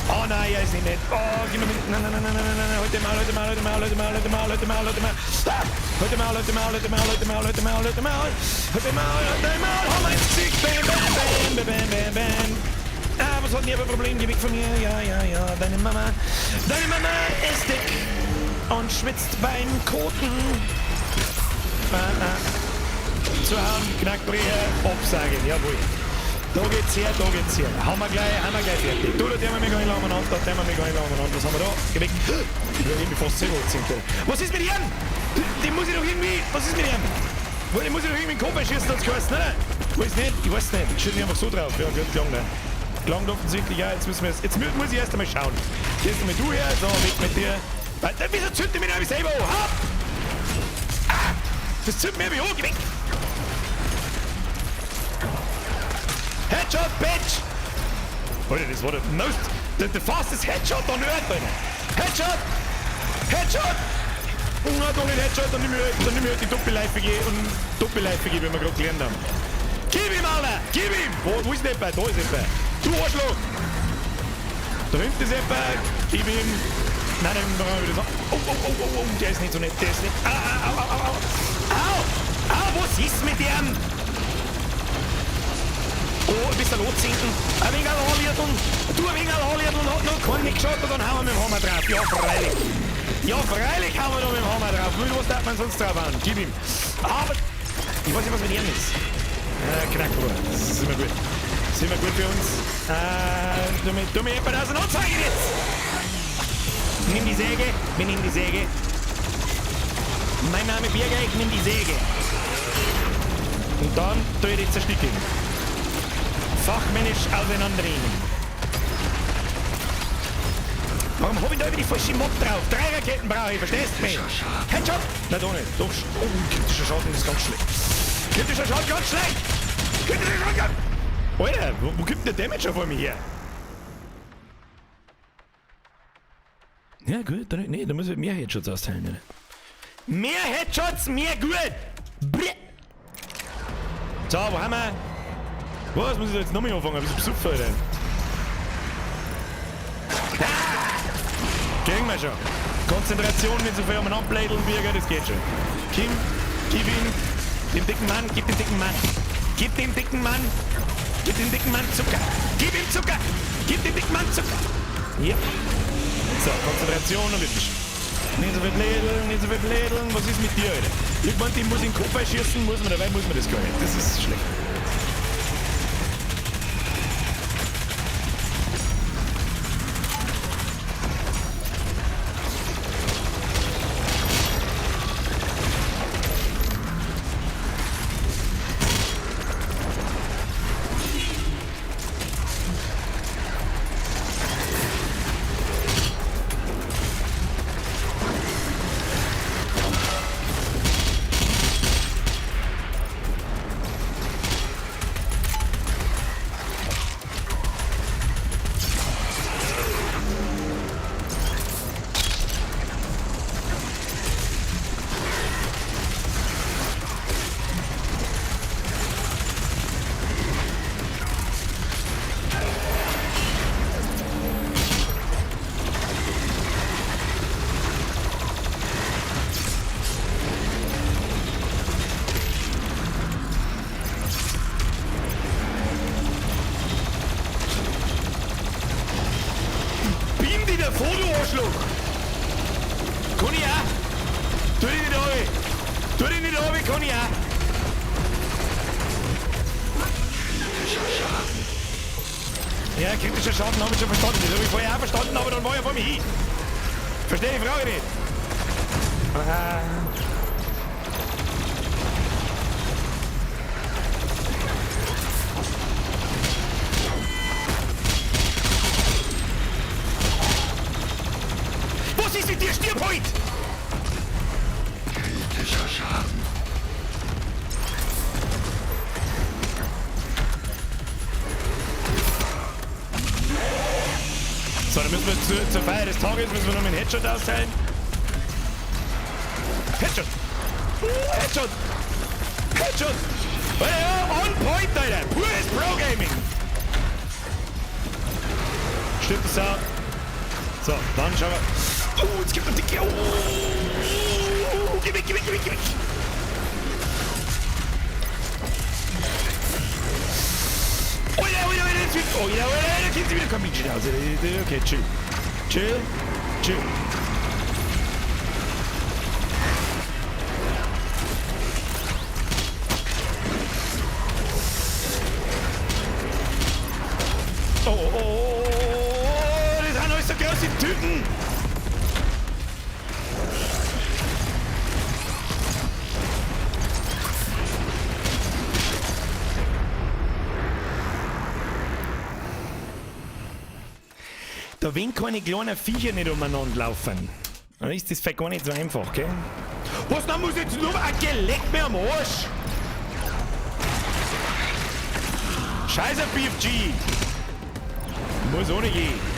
Oh nein, er ist nicht nett. Oh, gib mir mit. Nein, nein, nein, nein, nein, nein, nein. Heute mal, heute mal, heute mal, heute mal, heute mal, heute mal, heute mal. Ah! Heute mal, heute mal, heute mal, heute mal, heute mal, heute mal. Heute mal, heute mal. Hau mal ins Gesicht. Bam, bam, bam, bam, bam, bam. Ah, was hat denn ihr für ein Problem? Geh weg von mir. Ja, ja, ja. Deine Mama. Deine Mama ist dick und schwitzt beim Koten. Ah, ah. Zu hauen, Knackbrecher, absagen, jawohl. Da geht's her, da geht's her. Haben wir gleich fertig. Du, da tun wir mich gar nicht lange an, da tun wir mich gar nicht lange an. Was haben wir da? Geh weg. Ich bin irgendwie fast selber angezogen. Was ist mit ihm? Den muss ich doch irgendwie. Was ist mit ihm? Den muss ich doch irgendwie in den Kopf schießen, hat's geheißen, oder? Weiß nicht, ich weiß nicht. Ich schieße mich einfach so drauf. Ja, gut, gelangt, ne? Gelangt offensichtlich, ja. Jetzt müssen wir jetzt muss ich erst einmal schauen. Gehst einmal du her, so, weg mit dir. Wieso zündet mich denn selber an? Hopp! Ah! Das zündet mir an, geh weg! Headshot, bitch! Alter, das war der most, the fastest Headshot on earth, Alter! Headshot! Headshot! Na, doch nicht Headshot, dann nimm ich halt die Doppelleifige und Doppelleifige, wie wir gerade gelernt haben. Gib ihm, Alter! Gib ihm! Wo ist denn jemand? Da ist jemand. Du Arschloch! Da hinten ist jemand. Gib ihm! Nein, nein, nein, wieder so. Oh, oh, oh, oh, oh, der ist nicht so nett, der ist nicht. Au, au, au, au, au! Au! Au, was ist mit dem? Oh, ein bisschen anzinken, ein wenig anlierteln, du ein wenig anlierteln, hat noch keinen nicht geschaut und dann hauen wir mit dem Hammer drauf. Ja, freilich. Ja, freilich hauen wir da mit dem Hammer drauf. Was darf man sonst drauf hauen? Gib ihm. Aber ich weiß nicht, was mit ihm ist. Knackbruder, das ist immer gut. Das ist immer gut für uns. Du mir jemand auseinanderzeigen jetzt! Nimm die Säge, wir nehmen die Säge. Mein Name Birger, ich nimm die Säge. Und dann tue ich die zerstückeln. Fachmännisch auseinandernehmen. Warum hab ich da über die falsche Mod drauf? 3 Raketen brauche ich, verstehst du mich? Headshot! Nein, doch nicht. Doch. Oh, kritischer Schaden ist ganz schlecht. Kritischer Schaden ganz schlecht! Kritischer Schaden ganz... Alter, wo kommt denn der Damage auf einmal her? Ja gut, dann, nee, da muss ich mehr Headshots austeilen. Oder? Mehr Headshots, mehr gut! Brr. So, wo haben wir? Was muss ich da jetzt nochmal anfangen? Bist du besoffen, Alter? Ah! Kriegen wir schon. Konzentration, nicht so viel umeinander blädeln, Birger, das geht schon. Kim, gib ihm den dicken Mann, gib dem dicken Mann. Gib dem dicken Mann. Gib dem dicken Mann Zucker. Gib ihm Zucker. Gib dem dicken Mann Zucker. Ja. So, Konzentration und wirklich. Nicht so viel blädeln, nicht so viel blädeln. Was ist mit dir, Alter? Ich meine, die muss in den Kopf schießen, muss man dabei, muss man das gar nicht. Das ist schlecht. Kann ich auch? Tu dich nicht runter! Tu dich nicht runter, kann ich auch! Ja, kritischer Schaden habe ich schon verstanden. Das habe ich vorher auch verstanden, aber dann war ich vor mir hin. Verstehe die Frage nicht. Aha. müssen wir zur Feier des Tages müssen wir noch einen Headshot austeilen. Headshot! Headshot! Headshot! Alter, on point, Alter! Pures Pro-Gaming! Stimmt das auch? So, dann schauen wir. Oh, jetzt gibt noch die... Oh, geh weg, geh weg, geh weg, geh weg! Oh ja, oh ja, jetzt wird... Oh ja, oh ja, da geht sie wieder. Komm, ich raus. Okay, chill. Chill, chill. Oh, oh, oh, oh, das sind alles so große Typen! Da wenn keine kleinen Viecher nicht umeinander laufen, dann ist das vielleicht gar nicht so einfach, gell? Was, dann muss ich jetzt nur ein Geleck mir am Arsch! Scheiße, BFG! Muss ohne gehen.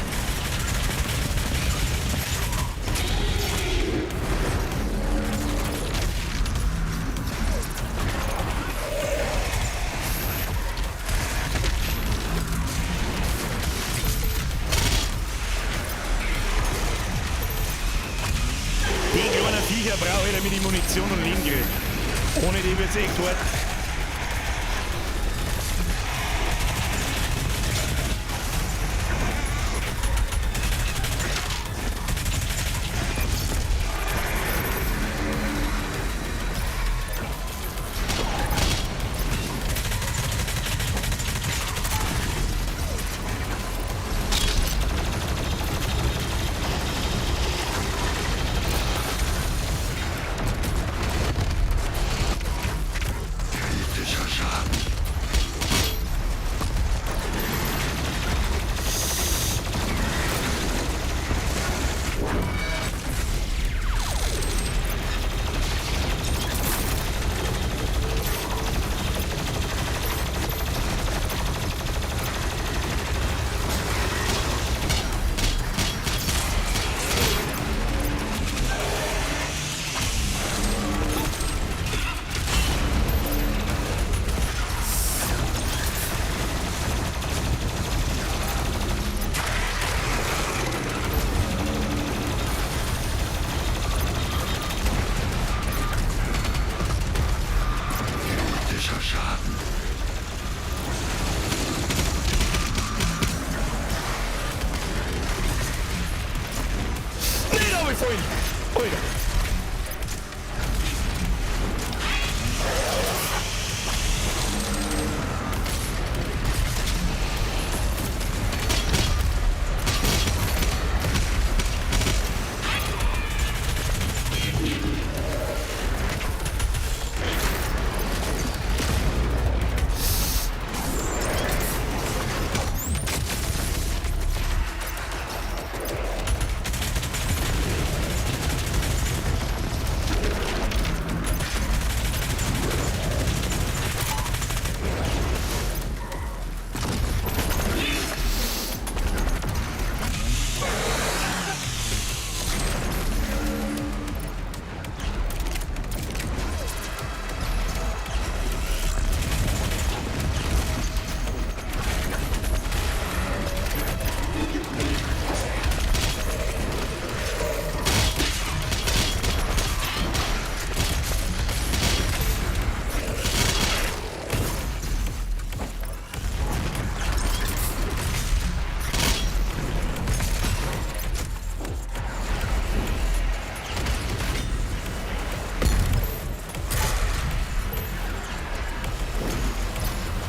Den kleinen Viecher brauche ich, damit ich Munition und Leben kriege. Ohne die wird's echt hart.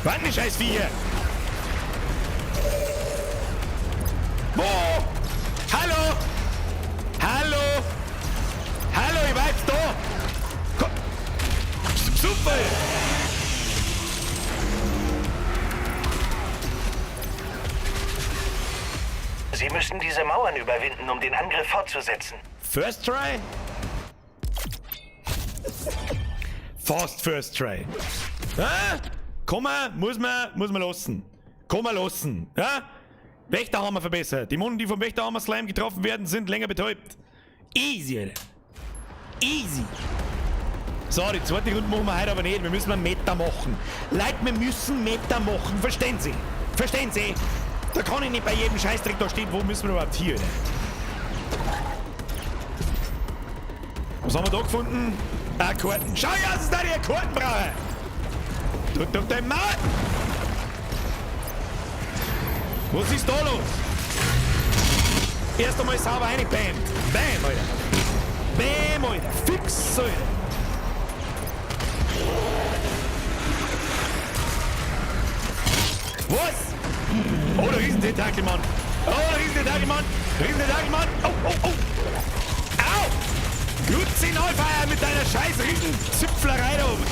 Wann die scheiß Viecher? Wo? Hallo? Hallo? Hallo, ich war jetzt da! Komm! Super! Sie müssen diese Mauern überwinden, um den Angriff fortzusetzen. First try? Fast first try. Ah? Kann man, muss man lassen. Kann man lassen. Ja? Wächterhammer verbessert. Dämonen, die vom Wächterhammer Slime getroffen werden, sind länger betäubt. Easy, Alter. Easy. So, die zweite Runde machen wir heute aber nicht. Wir müssen einen Meter machen. Leute, wir müssen Meter machen. Verstehen Sie? Verstehen Sie? Da kann ich nicht bei jedem Scheißdreck da stehen. Wo müssen wir überhaupt hier, Alter? Was haben wir da gefunden? Ah, Karten. Schau her, was ist da die Karten brauche! Drück doch dein Maul! Was ist da los? Erst einmal sauber reingebammt. Bam, Alter. Bam, Alter. Fix, Alter. Was? Oh, der Riesententakelmann. Oh, der Riesententakelmann. Riesententakelmann. Oh, oh, oh. Au! Gut, Signalfeier mit deiner scheiß Riesenzipflerei da oben.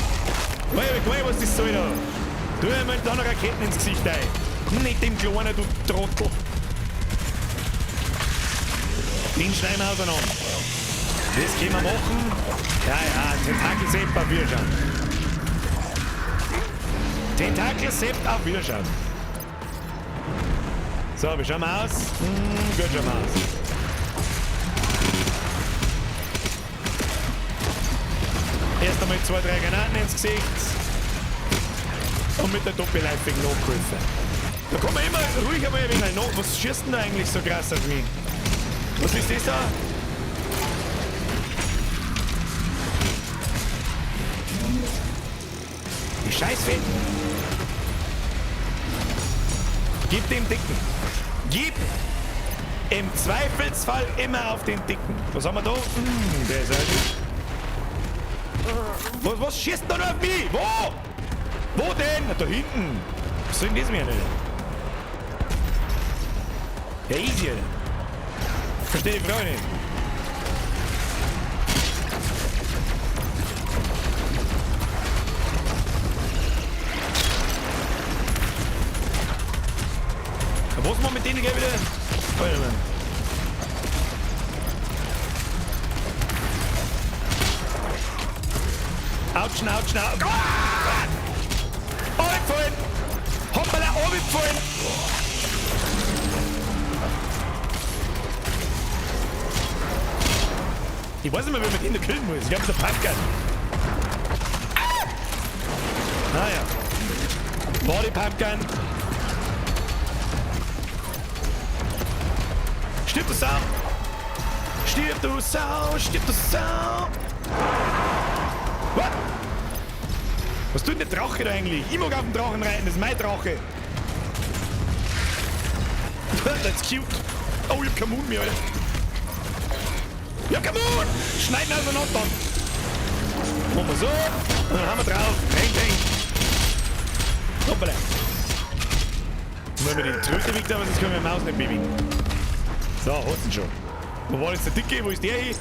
Wei, was das soll da? Du mir da noch Raketen ins Gesicht ein. Nicht dem Kleinen, du Trottel. Den schneiden wir auseinander. Das können wir machen. Ja, ja, Tentakelsepp auf Wiederschauen. Tentakelsepp auf Wiederschauen. So, wie schauen wir aus? Gut schauen wir aus. Erst einmal 2, 3 Granaten ins Gesicht. Und mit der doppelläufigen Nachhilfe. Da kann man immer ruhig einmal ein wenig nach. Was schießt denn da eigentlich so krass auf mich? Was ist das da? Die Scheißfee. Gib dem Dicken. Gib im Zweifelsfall immer auf den Dicken. Was haben wir da? Der ist auch gut. Was schießt da noch auf mich? Wo? Wo denn? Da hinten. Was soll denn das mir nicht? Ja, easy, Alter. Verstehe die Frage nicht. Was machen wir mit denen gleich wieder? Warte mal. Autschen, autschen, autschen. Ah! Runtergefallen! Hoppala, runtergefallen! Ich weiß nicht mehr, wie man den da killen muss. Ich hab der Pumpgun. Ah! Naja. Body Pumpgun. Stirb du Sau! Stirb du Sau! Stirb du Sau! What? Was tut denn der Drache da eigentlich? Ich mag auf den Drachen reiten, das ist mein Drache. That's cute. Oh, ich hab keinen Mund mehr, Alter. Ich hab keinen Mund! Schneiden auseinander dann. Machen wir so. Und dann haben wir drauf. Peng, peng. Hoppala. Wollen wir den Tröte weg da, aber sonst können wir die Maus nicht bewegen. So, hat's ihn schon. Wo war jetzt der Dicke? Wo ist der hin?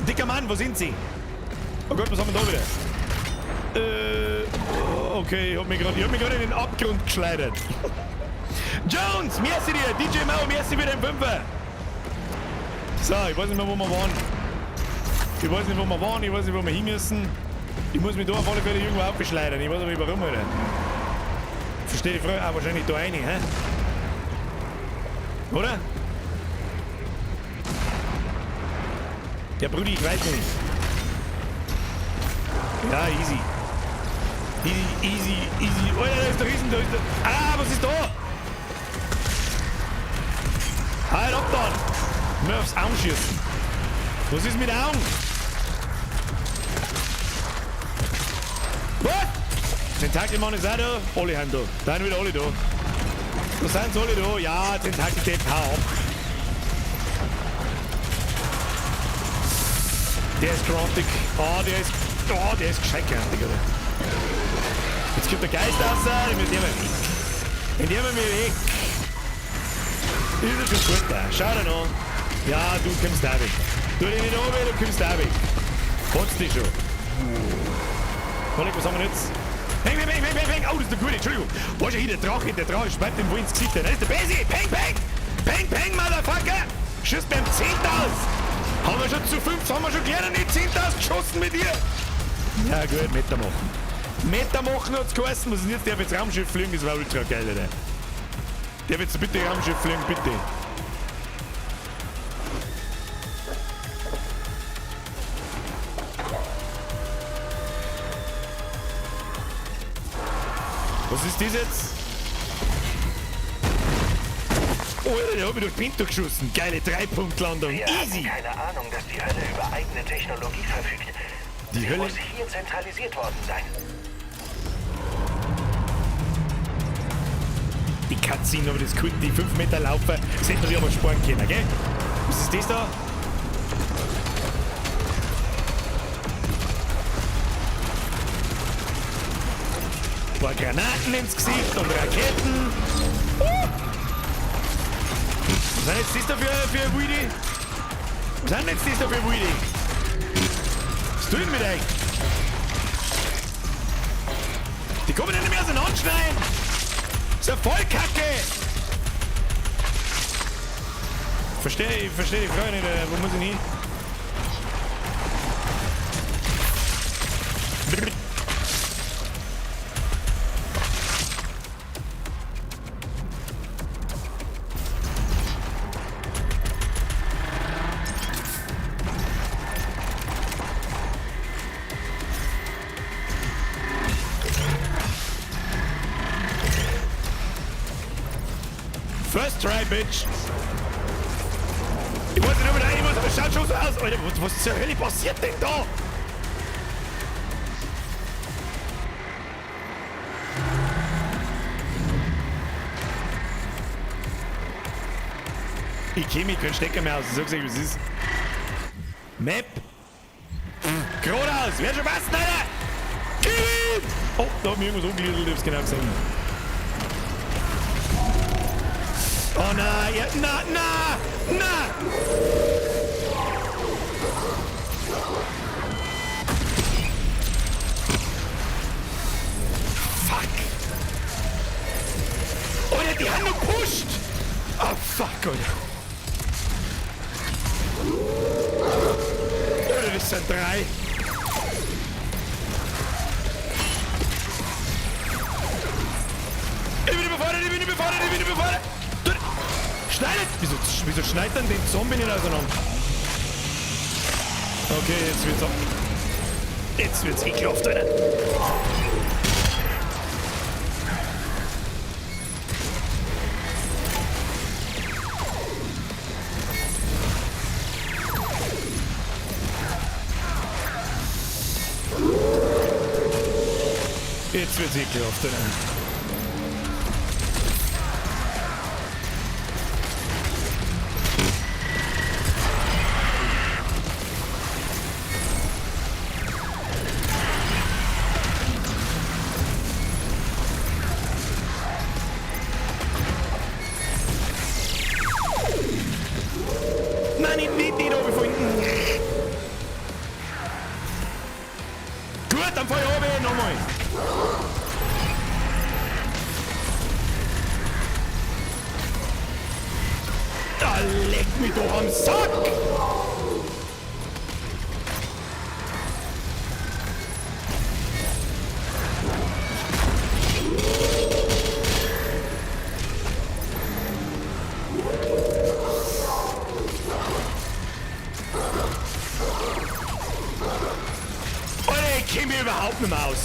Dicker Mann, wo sind Sie? Oh Gott, was haben wir da wieder? Okay, ich hab mich gerade in den Abgrund geschleudert. Jones, merci dir! DJ Mau, merci für den Fünfer! So, ich weiß nicht mehr, wo wir waren. Ich weiß nicht, wo wir waren, ich weiß nicht, wo wir hin müssen. Ich muss mich da auf alle Fälle irgendwo aufschleudern. Ich weiß aber nicht, warum, Alter. Verstehe die Frage? Ah, wahrscheinlich da rein, hä? Oder? Ja, Brudi, ich weiß nicht. Ja, easy. Easy, easy, easy. Oh, da ist der Riesen, da ist der... Ah, was ist da? Halt ab dann! Nur aufs Auge schießen. Was ist mit Augen? Was? Tentakelmann ist auch da. Alle sind da. Da sind wieder alle da. Da sind sie alle da. Ja, Tentakeldepp, hau ab. Der ist grantig. Oh, der ist... Oh, der ist gescheit grantig, oder? Jetzt kommt der Geist raus. Den nehmen wir weg. Den nehmen wir weg. Ist er schon gut da. Schau dir an. Ja, du kommst da weg. Du dich nicht runter, du kommst da weg. Kotzt dich schon. Kollege, was haben wir jetzt? Peng, peng, peng, peng, peng. Oh, das ist der Gute, Entschuldigung. Wo ist hier der Drache? Der Drache speit dem wohl ins Gesicht. Das ist der Besi. Peng, peng. Peng, peng, Motherfucker. Schießt beim 10.000. Haben wir schon zu 5, haben wir schon gleich nicht 10.000 geschossen mit dir. Ja gut, Meter machen. Meter machen hat's geheißen. Was ist denn jetzt? Der jetzt Raumschiff fliegen, das war ultra geil, Alter. Der wird bitte Raumschiff fliegen, bitte. Was ist das jetzt? Oh, Alter, der hat mich durch Pinto geschossen. Geile Dreipunktlandung. Wir Easy. hatten keine Ahnung, dass die Hölle über eigene Technologie verfügt. Die Sie Hölle? muss hier zentralisiert worden sein. Die Cutscene, aber das könnten die 5 Meter laufen, das hätten wir sich aber sparen können, gell? Was ist das da? Ein paar Granaten ins Gesicht und Raketen. Was sind jetzt das da für Weedy? Was sind jetzt das da für Weedy? Was tun mit euch? Die kommen ja nicht mehr auseinanderschneiden! Das ist ja voll Kacke! Verstehe, ich verstehe die Frage nicht, wo muss ich hin? First try, bitch! Ich weiß nicht, ob ich da rein muss, aber es schaut schon so aus! Alter, was zur Hölle passiert denn da? Ich kenne mich keinen Stecker mehr aus, ich sag's euch, wie es ist. Map! Geradeaus! Wird schon passen, Alter! Gib ihm! Oh, da hat mich irgendwas umgelödelt, ich hab's genau gesehen. Oh nein, ja, na, na, na! Fuck! Alter, die haben noch gepusht! Oh fuck, Alter. Alter, das sind 3. Ich bin überfordert, ich bin überfordert, ich bin überfordert! Schneidet! Wieso schneidet denn den Zombie nicht auseinander? Okay, jetzt wird's ab. Jetzt wird's ekelhaft, Alter. Jetzt wird's ekelhaft, Alter. Nein, nicht runterfallen. Gut, dann fahr ich runter, nochmal. Da leck mich doch am Sack! Alter, ich kenn mich überhaupt nicht mehr aus.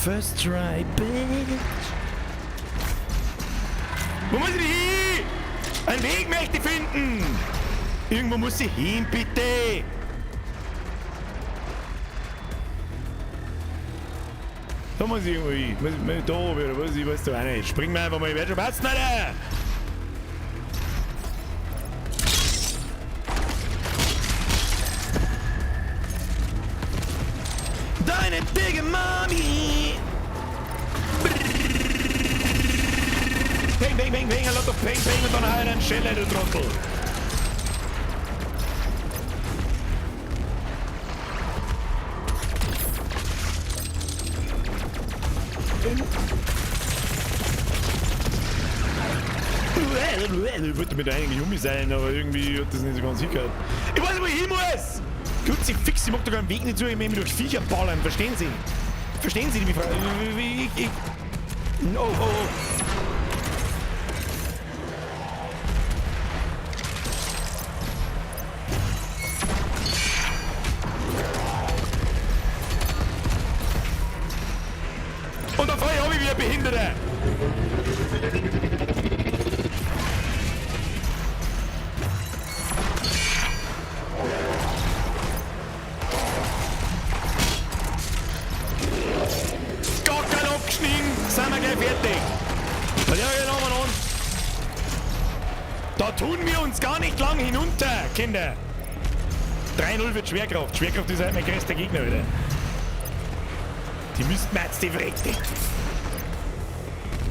First try, bitch. Wo muss ich hin? Einen Weg möchte ich finden. Irgendwo muss ich hin, bitte. Da muss ich irgendwo hin. Muss ich, da oder was, ich weiß doch auch nicht. Spring mir einfach mal, ich werd schon passen, Alter. Deine dicke Mami! Peng, peng, peng, peng, a lot of peng, peng und dann hau ich einen Schelle, du Trottel! Ich wollte mit eigentlich um sein, aber irgendwie hat das nicht so ganz hingehört. Ich weiß nicht, wo ich hin muss! Kruzifix, ich mag da keinen Weg nicht zu, ich möchte mich durch Viecher ballern, verstehen Sie? Verstehen Sie die Frage? Ich. Oh, oh, oh. Und da fahr ich auch wie ein Behinderter! Gackerl abgeschnitten, sind wir gleich fertig. Ja, genau, an. Da tun wir uns gar nicht lang hinunter, Kinder. 3-0 wird Schwerkraft. Schwerkraft ist halt mein größter Gegner wieder. Die müssten mir jetzt die Verreckte. Ich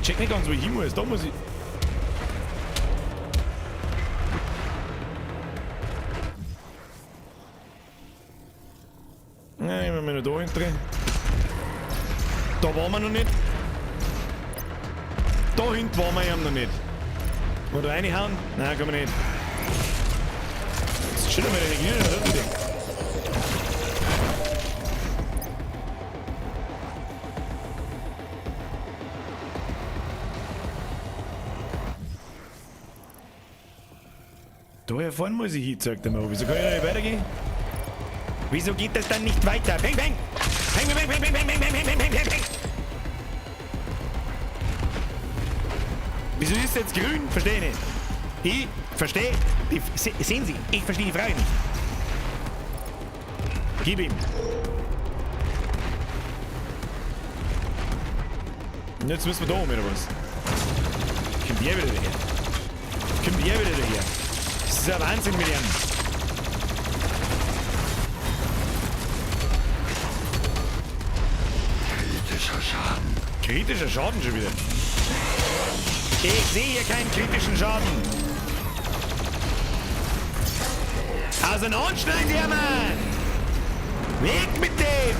check nicht ganz, wo ich hin muss. Da muss ich. Nein, ich bin noch da hinten drin. Da waren wir noch nicht. Da hinten waren wir ja noch nicht. Wollen wir da reinhauen? Nein, kann man nicht. Jetzt schütteln wir den Energie, oder? Bitte. Da hier vorne muss ich hin, zeigt er mir. Wieso kann ich da nicht weitergehen? Wieso geht das dann nicht weiter? Peng, peng! Peng, peng, peng, peng, peng, peng, peng, peng, peng, peng, peng! Wieso ist jetzt grün? Verstehe ich nicht. Ich verstehe die. Sehen Sie, ich verstehe die Frage nicht. Gib ihm. Und jetzt müssen wir da oben, oder was? Kommt der wieder daher? Kommt der wieder daher? Das ist ja Wahnsinn mit ihm. Kritischer Schaden. Kritischer Schaden schon wieder. Ich sehe hier keinen kritischen Schaden. Auseinanderschneiden, der Mann! Weg mit dem!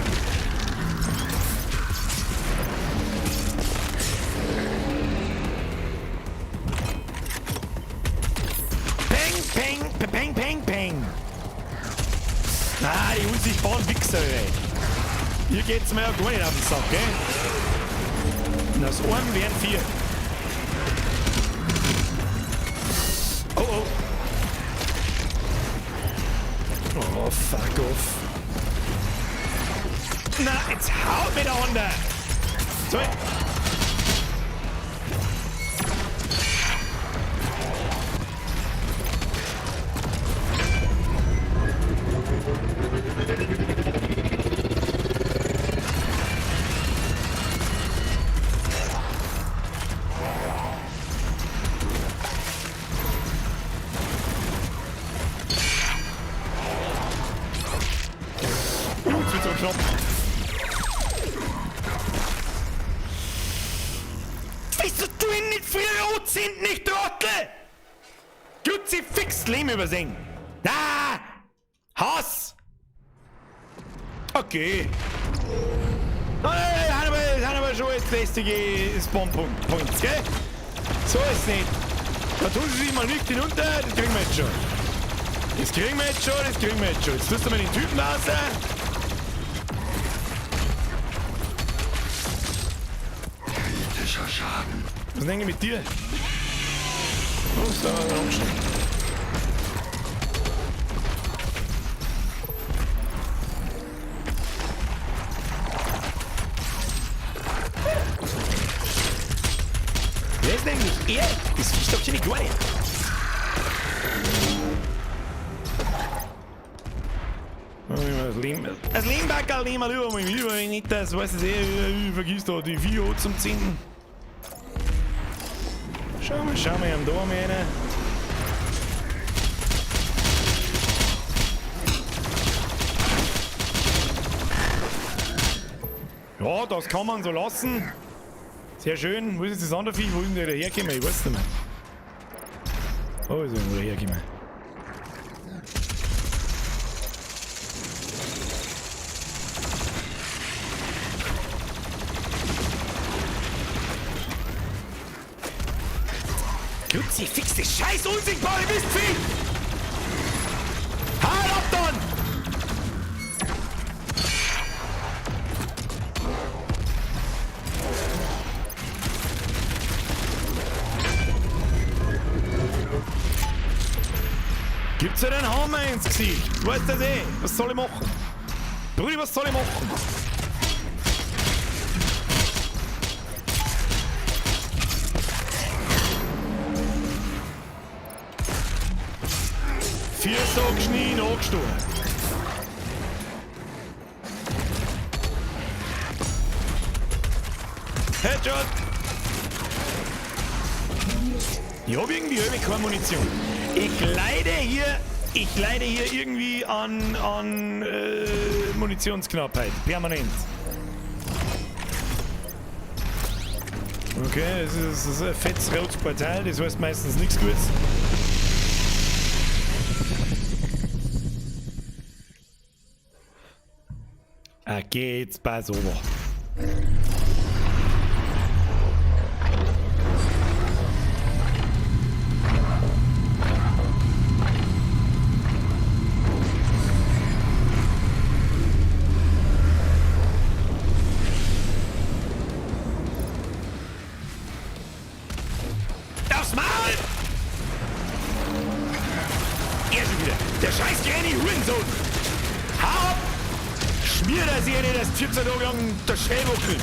Peng, peng, peng, peng, peng. Ah, die unsichtbaren Wichser, ey. Hier geht's mir ja gar nicht auf den Sack, gell? Und aus einem wären 4. Oh, oh. Oh, fuck off. Na, jetzt haut mir der Honda. So. Wieso tu ich nicht früher anzünden, nicht Trottel? Kruzifix Leben übersehen. Ah! Hass! Okay. Nein, nein, haben wir schon jetzt lästige Spawn-Points, gell? So ist nicht. Da tun sie sich mal nicht hinunter, das kriegen wir jetzt schon. Das kriegen wir jetzt schon, das kriegen wir jetzt schon. Jetzt tust du mal den Typen raus. Kritischer Schaden. Was ist denn mit dir? Oh, ist da angeschnitten. Wer ist denn eigentlich er? Das Viech doch kenne ich gar nicht. Das Lehmbackerl nehmen wir lieber mal mit, weil ich nicht das, weiß ich eh, ich vergiss da die Viecher zum 10. Schau mal, am da mal rein. Ja, das kann man so lassen. Sehr schön. Wo ist jetzt das andere Viech? Wo ist denn der hergekommen? Ich weiß nicht mehr. Wo ist denn der hergekommen? Kruzifix, das scheiß unsichtbare Mistvieh! Halt ab dann! Gibt's ja den Hammer ins Gesicht? Du weißt das eh. Was soll ich machen? Brudi, was soll ich machen? Vier Tage Schnee nachgestohlen. Headshot! Ich hab irgendwie keine Munition. Ich leide hier irgendwie an Munitionsknappheit. Permanent. Okay, das ist ein fettes rotes Portal, das heißt meistens nichts Gutes. Ah, geht's bei so. Aufs Maul! Er schon wieder. Der scheiß kleine Hurensohn! Hau ab! Schmier das hier nicht, das 14 Tage lang der Schellwuckel!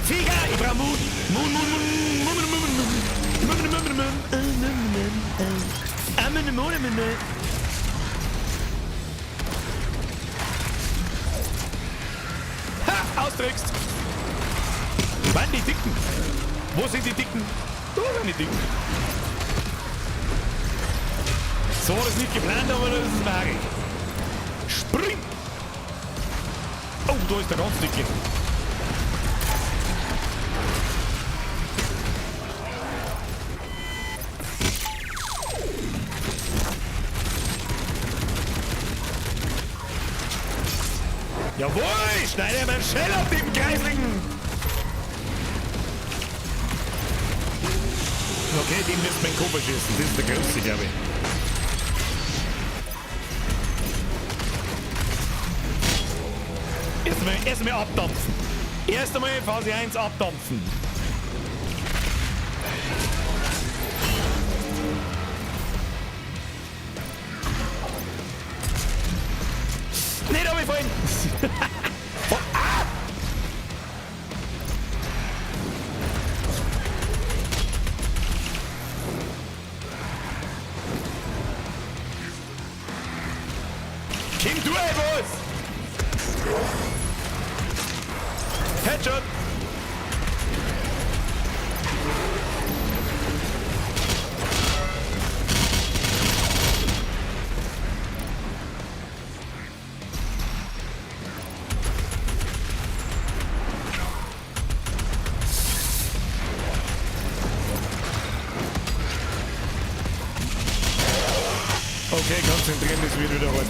Viecher, ich brauch Mut! Mut, Mut, Mut, Mut, Mut, Mut, Mut, Mut, Mut, Mut, Mut, Mut. Ha! Austrickst! Wann die Dicken? Wo sind die Dicken? Da sind die Dicken. So war das nicht geplant, aber das ist magisch. Spring! Oh, da ist der ganz dicke. Jawohl! Schneide meinen Schell auf dem Geisligen! Okay, den müssen wir in den Koffer schießen. Das ist der größte, glaube ich. Erstmal abdampfen. Erst einmal Phase 1 abdampfen. Nicht runterfallen! Oh, ah! Komm du, ey, was? Headshot! Okay, konzentrieren, das wird wieder hart.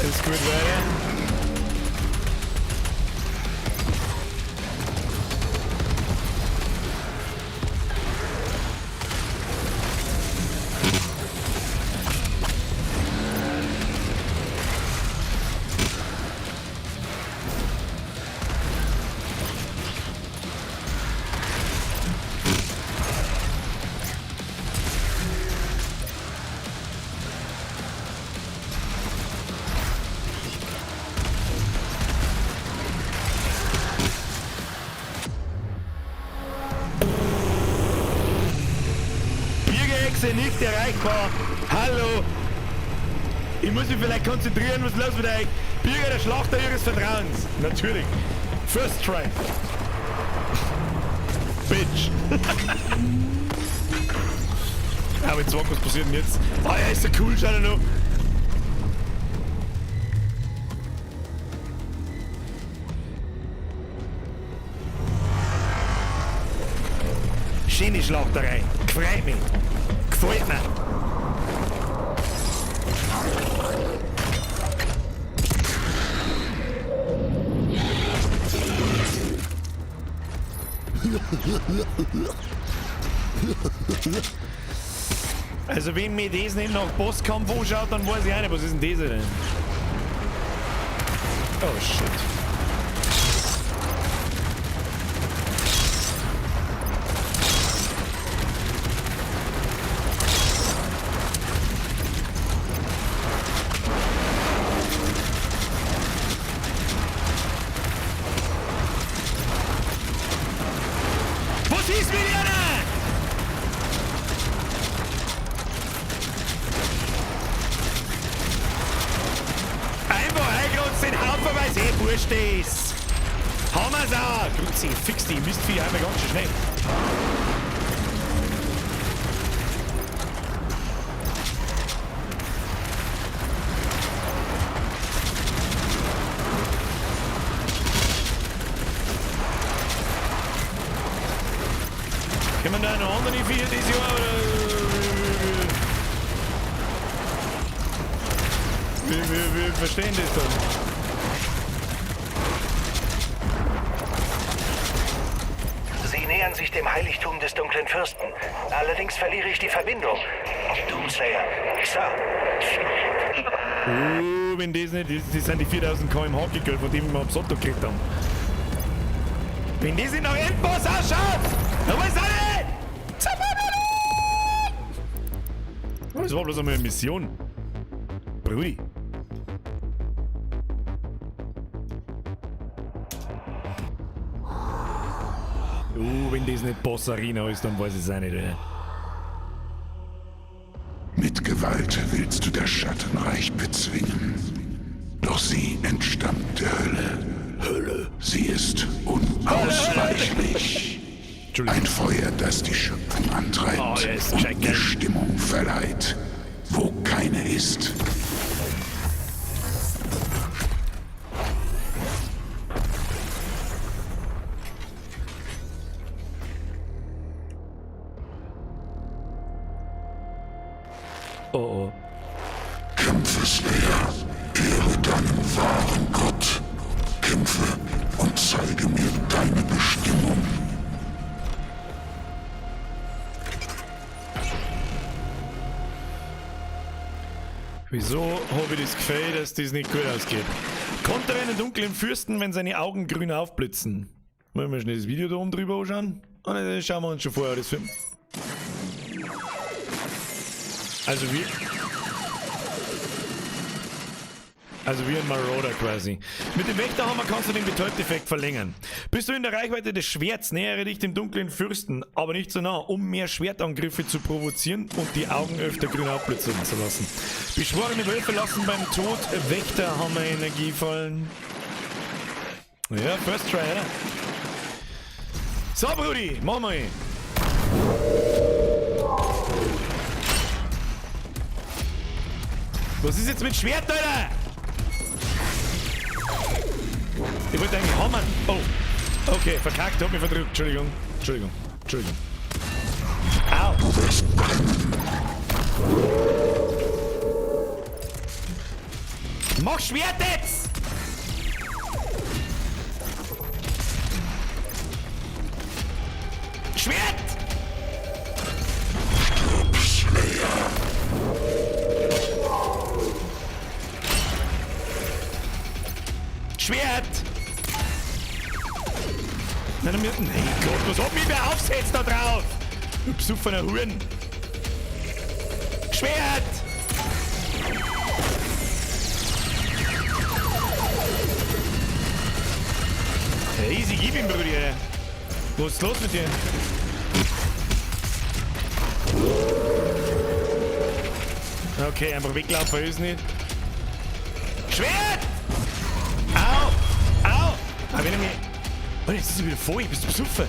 Es geht weiter. Biergehexe nicht erreichbar. Hallo. Ich muss mich vielleicht konzentrieren, was ist los mit euch? Birger, der Schlachter ihres Vertrauens. Natürlich. First try. Bitch. Aber jetzt was passiert denn jetzt? Ah, er ist so cool, schau noch. Schöne Schlachterei. Gefreut mich. Gefällt mir. Also wenn mir das nicht nach Bosskampf anschaut, dann weiß ich auch nicht, was ist denn das denn? Oh shit. Was ist mit ihnen? Einfach eingerotzt den Haufen, weil's eh wurscht ist. Haben wir's auch. Grüezi, fix die Mistvieh einmal ganz schön schnell. Können wir da noch andere Viecher dieses Jahr? Oder? Wir verstehen das dann. Sie nähern sich dem Heiligtum des dunklen Fürsten. Allerdings verliere ich die Verbindung. Doomslayer. Sir. Oh, wenn das nicht ist, das sind die 4000 km/h gekillt, von dem wir am Sonntag gekriegt haben. Wenn das nicht nach Endboss ausschaut, dann weiß ich nicht! Das war bloß einmal eine Mission. Brudi. Wenn das nicht Boss Arena ist, dann weiß ich es auch nicht. Ey. Mit Gewalt willst du das Schattenreich bezwingen. Doch sie entstammt der Hölle. Hölle. Sie ist unausweichlich. Ein Feuer, das die Schöpfung antreibt Oh, der ist und gescheit geil. Bestimmung verleiht, wo keine ist. Oh oh. Kämpfe, Slayer. Ehre deinen wahren Gott. Kämpfe und zeige mir deine Bestimmung. Wieso habe ich das Gefühl, dass das nicht gut ausgeht? Konter einen dunklen Fürsten, wenn seine Augen grün aufblitzen. Wollen wir schnell das Video da oben drüber anschauen? Und dann schauen wir uns schon vorher das Film. Also wir. Also wie ein Marauder quasi. Mit dem Wächterhammer kannst du den Betäubteffekt verlängern. Bist du in der Reichweite des Schwerts, nähere dich dem dunklen Fürsten, aber nicht so nah, um mehr Schwertangriffe zu provozieren und die Augen öfter grün aufblitzen zu lassen. Beschworene Wölfe lassen beim Tod Wächterhammer-Energie fallen. Ja, first try, oder? So, Brudi, mach mal. Was ist jetzt mit Schwert, Alter? Ich wollte eigentlich hammern. Oh. Okay, verkackt, hab mich verdrückt. Entschuldigung. Entschuldigung. Entschuldigung. Au. Mach Schwert jetzt! Schwert! Schwert! Nein, nein, nein, Gott, was hat mich wer aufsetzt da drauf? Du besoffener Huren! Schwert! Ja, easy, gib ihm, Bruder. Was ist los mit dir? Okay, einfach weglaufen ist nicht. Schwert! Au! Au! Ah, wenn er mir. Oh, jetzt ist er wieder voll, bist du besoffen?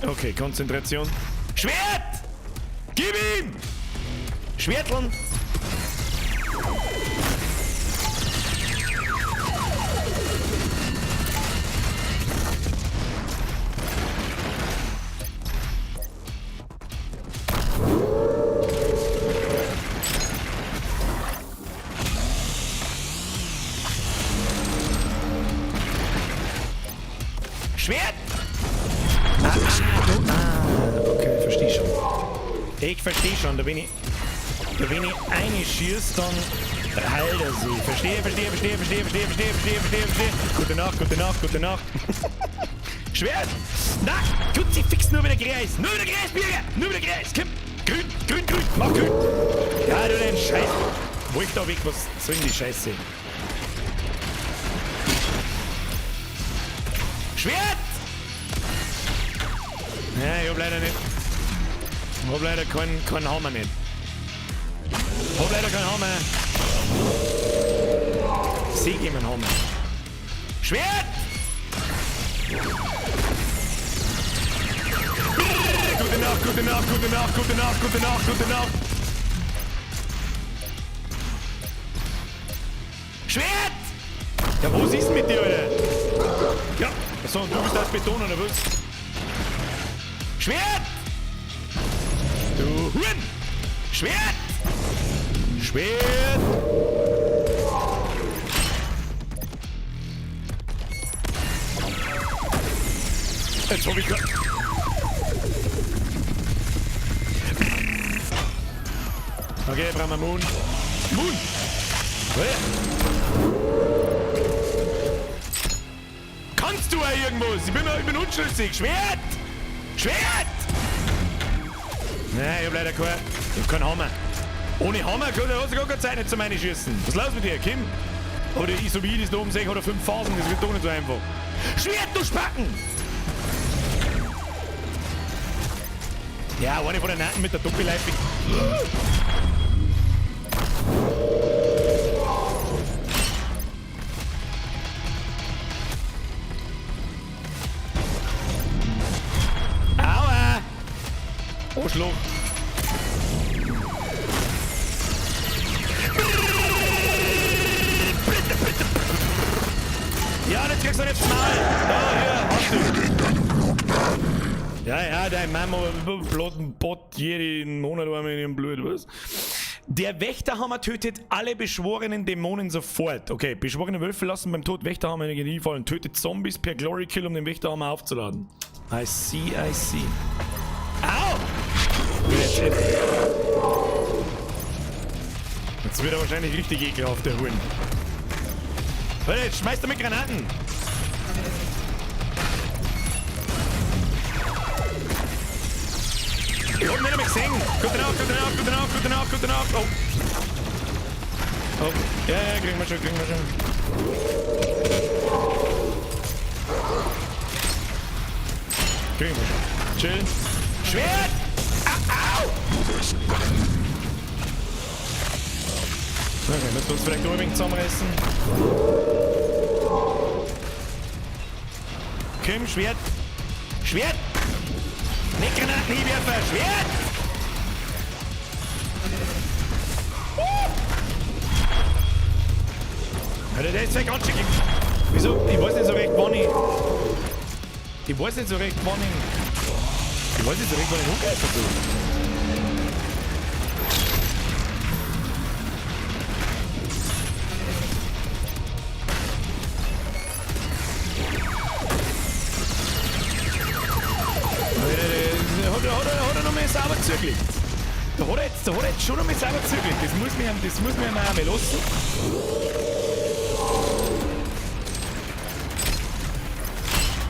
Okay, Konzentration. Schwert! Gib ihm! Schwerteln! Schwert! Okay, verstehe schon. Ich verstehe schon, da wenn ich eine schieß, dann heilt er sie. Verstehe, verstehe, verstehe, verstehe, verstehe, verstehe, verstehe, verstehe, verstehe. Gute Nacht, gute Nacht, gute Nacht. Schwert! Na, tut sie fix nur wieder Gräs. Nur wieder Gräs, Birger! Nur wieder Gräs! Komm! Grün, grün, grün! Mach grün! Ja, du den Scheiß! Wolf da weg, was soll denn die Scheiße? Schwert! Ja, ich hab leider nicht. Ich hab leider keinen Hammer nicht. Hab leider keinen Hammer. Sie geben einen Hammer. Schwert! Gute Nacht, gute Nacht, gute Nacht, gute Nacht, gute Nacht, gute Nacht. Schwert! Ja, was ist denn mit dir, Alter? Ja, so, und du bist aus Beton, oder was? Schwert! Du Huren! Schwert! Schwert! Jetzt hab ich grad. Okay, brauchen wir Moon. Moon! Hey. Kannst du auch irgendwas? Ich bin unschlüssig. Schwert! Schwert! Nein, ich hab leider keinen Hammer. Ohne Hammer hast du gar keine Zeit nicht zu meine schießen. Was ist los mit dir, Kim? Oder ich, so wie ich das da oben sehe, hat er 5 Phasen, das wird doch nicht so einfach. Schwert, du Spacken! Ja, eine von den Nacken mit der Doppelleifig. Aua! Arschloch! Ja, jetzt kriegst du nicht aufs Maul! Da, hier, hast du! Ja, ja, deine Mama blotten Bott jeden Monat einmal in ihrem Blut, was? Der Wächterhammer tötet alle beschworenen Dämonen sofort. Okay, beschworene Wölfe lassen beim Tod Wächterhammer in Energie fallen. Tötet Zombies per Glory Kill, um den Wächterhammer aufzuladen. I see, I see. Au! Jetzt wird er wahrscheinlich richtig ekelhaft, der Huhn. Warte, jetzt schmeißt er mit Granaten! Gute Nacht, gute Nacht, gute Nacht, gute Nacht, gute Nacht. Oh. Oh. Ja, ja, kriegen wir schon, kriegen wir schon. Kriegen wir schon. Chill. Schwert! Au! Au! Okay, müssen wir uns vielleicht noch ein wenig zusammenreißen. Komm, Schwert! Schwert! Nicht Granaten hinwerfen! Schwert! Alter, der ist ja ganz schön. Wieso? Ich weiß nicht so recht, wann ich. Ich weiß nicht so recht, wann ich. Ich weiß nicht so recht, wann ich angreifen soll. Hat er noch mal sauber zugelegt. Da hat er jetzt schon noch mal sauber zugelegt. Das muss mir auch mal lassen.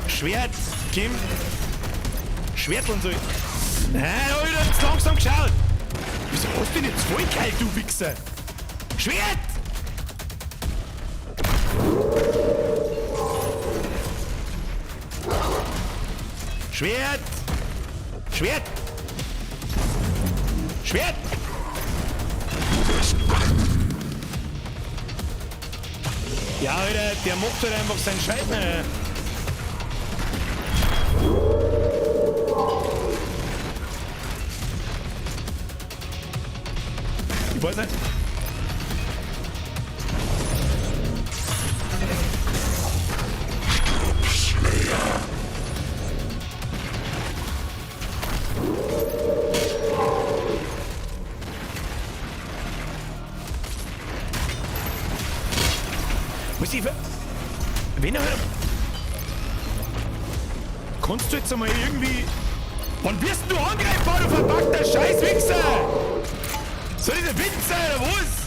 Schwert, Kim. Schwert und so. Nein, Alter, jetzt langsam geschaut. Wieso hast du denn jetzt voll kalt, du Wichser? Schwert! Schwert! Schwert! Schwert! Ja, Alter, der macht halt einfach seinen Scheiß nicht. Ich weiß nicht. Muss ich... Wenn er... Kannst du jetzt einmal irgendwie... Wann wirst du angreifbar, du verpackter Scheißwichser? Soll das ein Witz sein, oder was?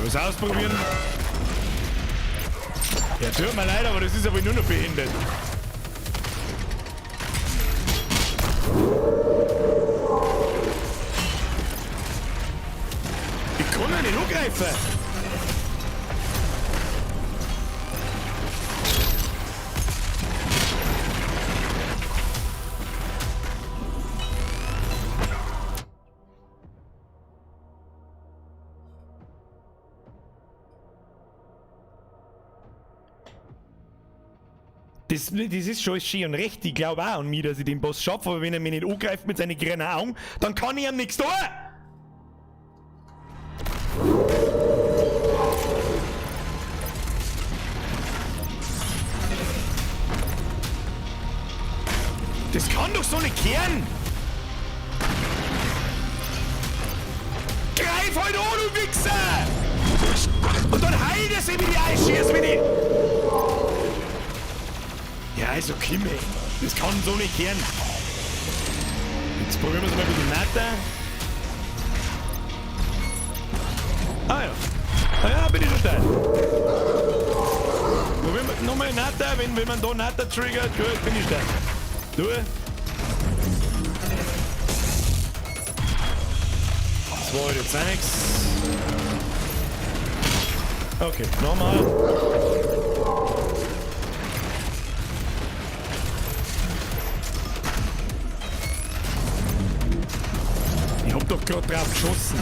Was ausprobieren? Ja, tut mir leid, aber das ist aber nur noch behindert. Ich kann ja nicht angreifen. Das ist schon schön und recht, ich glaube auch an mich, dass ich den Boss schaffe, aber wenn er mich nicht angreift mit seinen grünen Augen, dann kann ich ihm nichts tun! Das kann doch so nicht kehren! Greif halt an, du Wichser! Und dann heilt er sich, wie die Eis wenn ich... Ja, also Kimme, das kann so nicht kehren. Jetzt probieren wir es mal ein bisschen netter. Ah ja. Ah ja, bin ich schon steil. Probieren wir nochmal netter, wenn man da netter triggert, gut, bin ich steil. Du. Das war jetzt auch nichts. Okay, nochmal. Ich hab doch gerade drauf geschossen.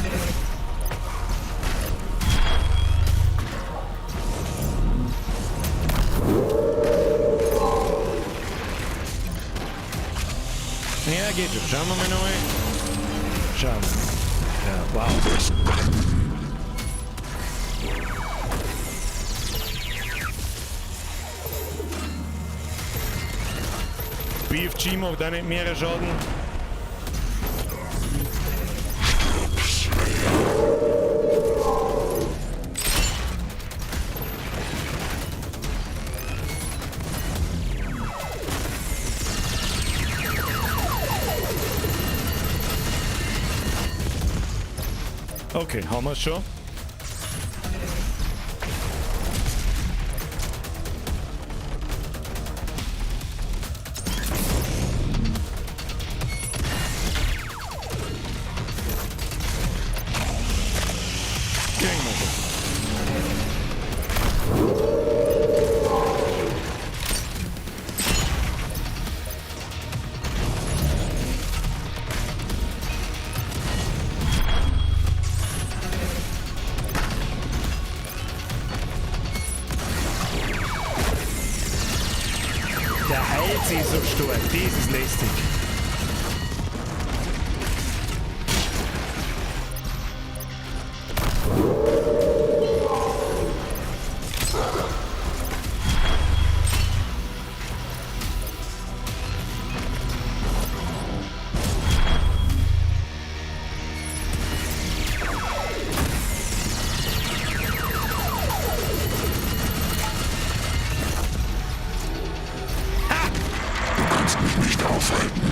Ja, geht schon. Schauen wir mal neu. Schauen wir. Ja, wow. BFG macht auch nicht mehr Schaden. Okay, haben wir schon. Kriegen wir schon. Der heilt sich so stark, das ist lästig. Du kannst mich nicht aufhalten.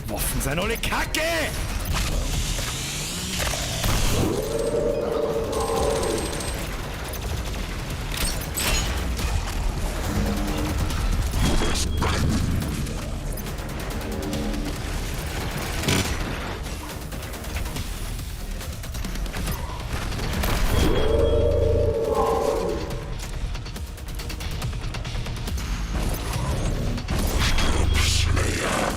Waffen sind alle Kacke! Du wirst brennen. Stirb, Slayer.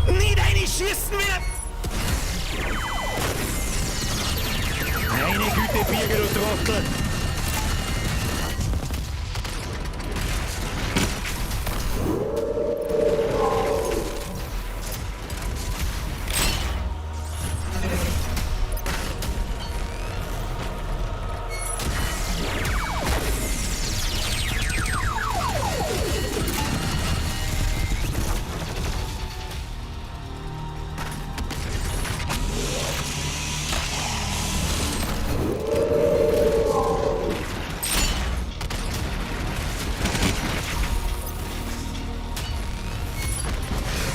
Nicht reinschießen wieder! Meine Güte, Birger, du Trottel!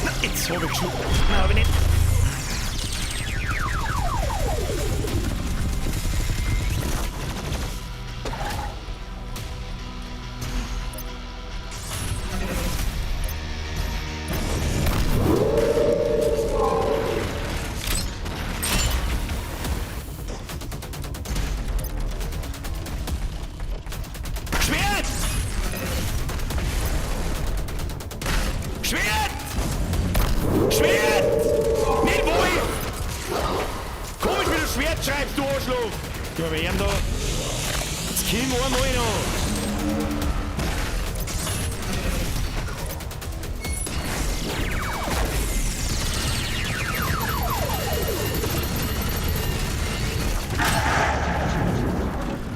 Na, jetzt hab ich geschluckt. Nein, hab ich nicht. Schwert! Schwert! Schwert! Nicht Wolf! Komisch, wie du Schwert schreibst, du Arschloch! Geh mal her da. Jetzt komm einmal noch.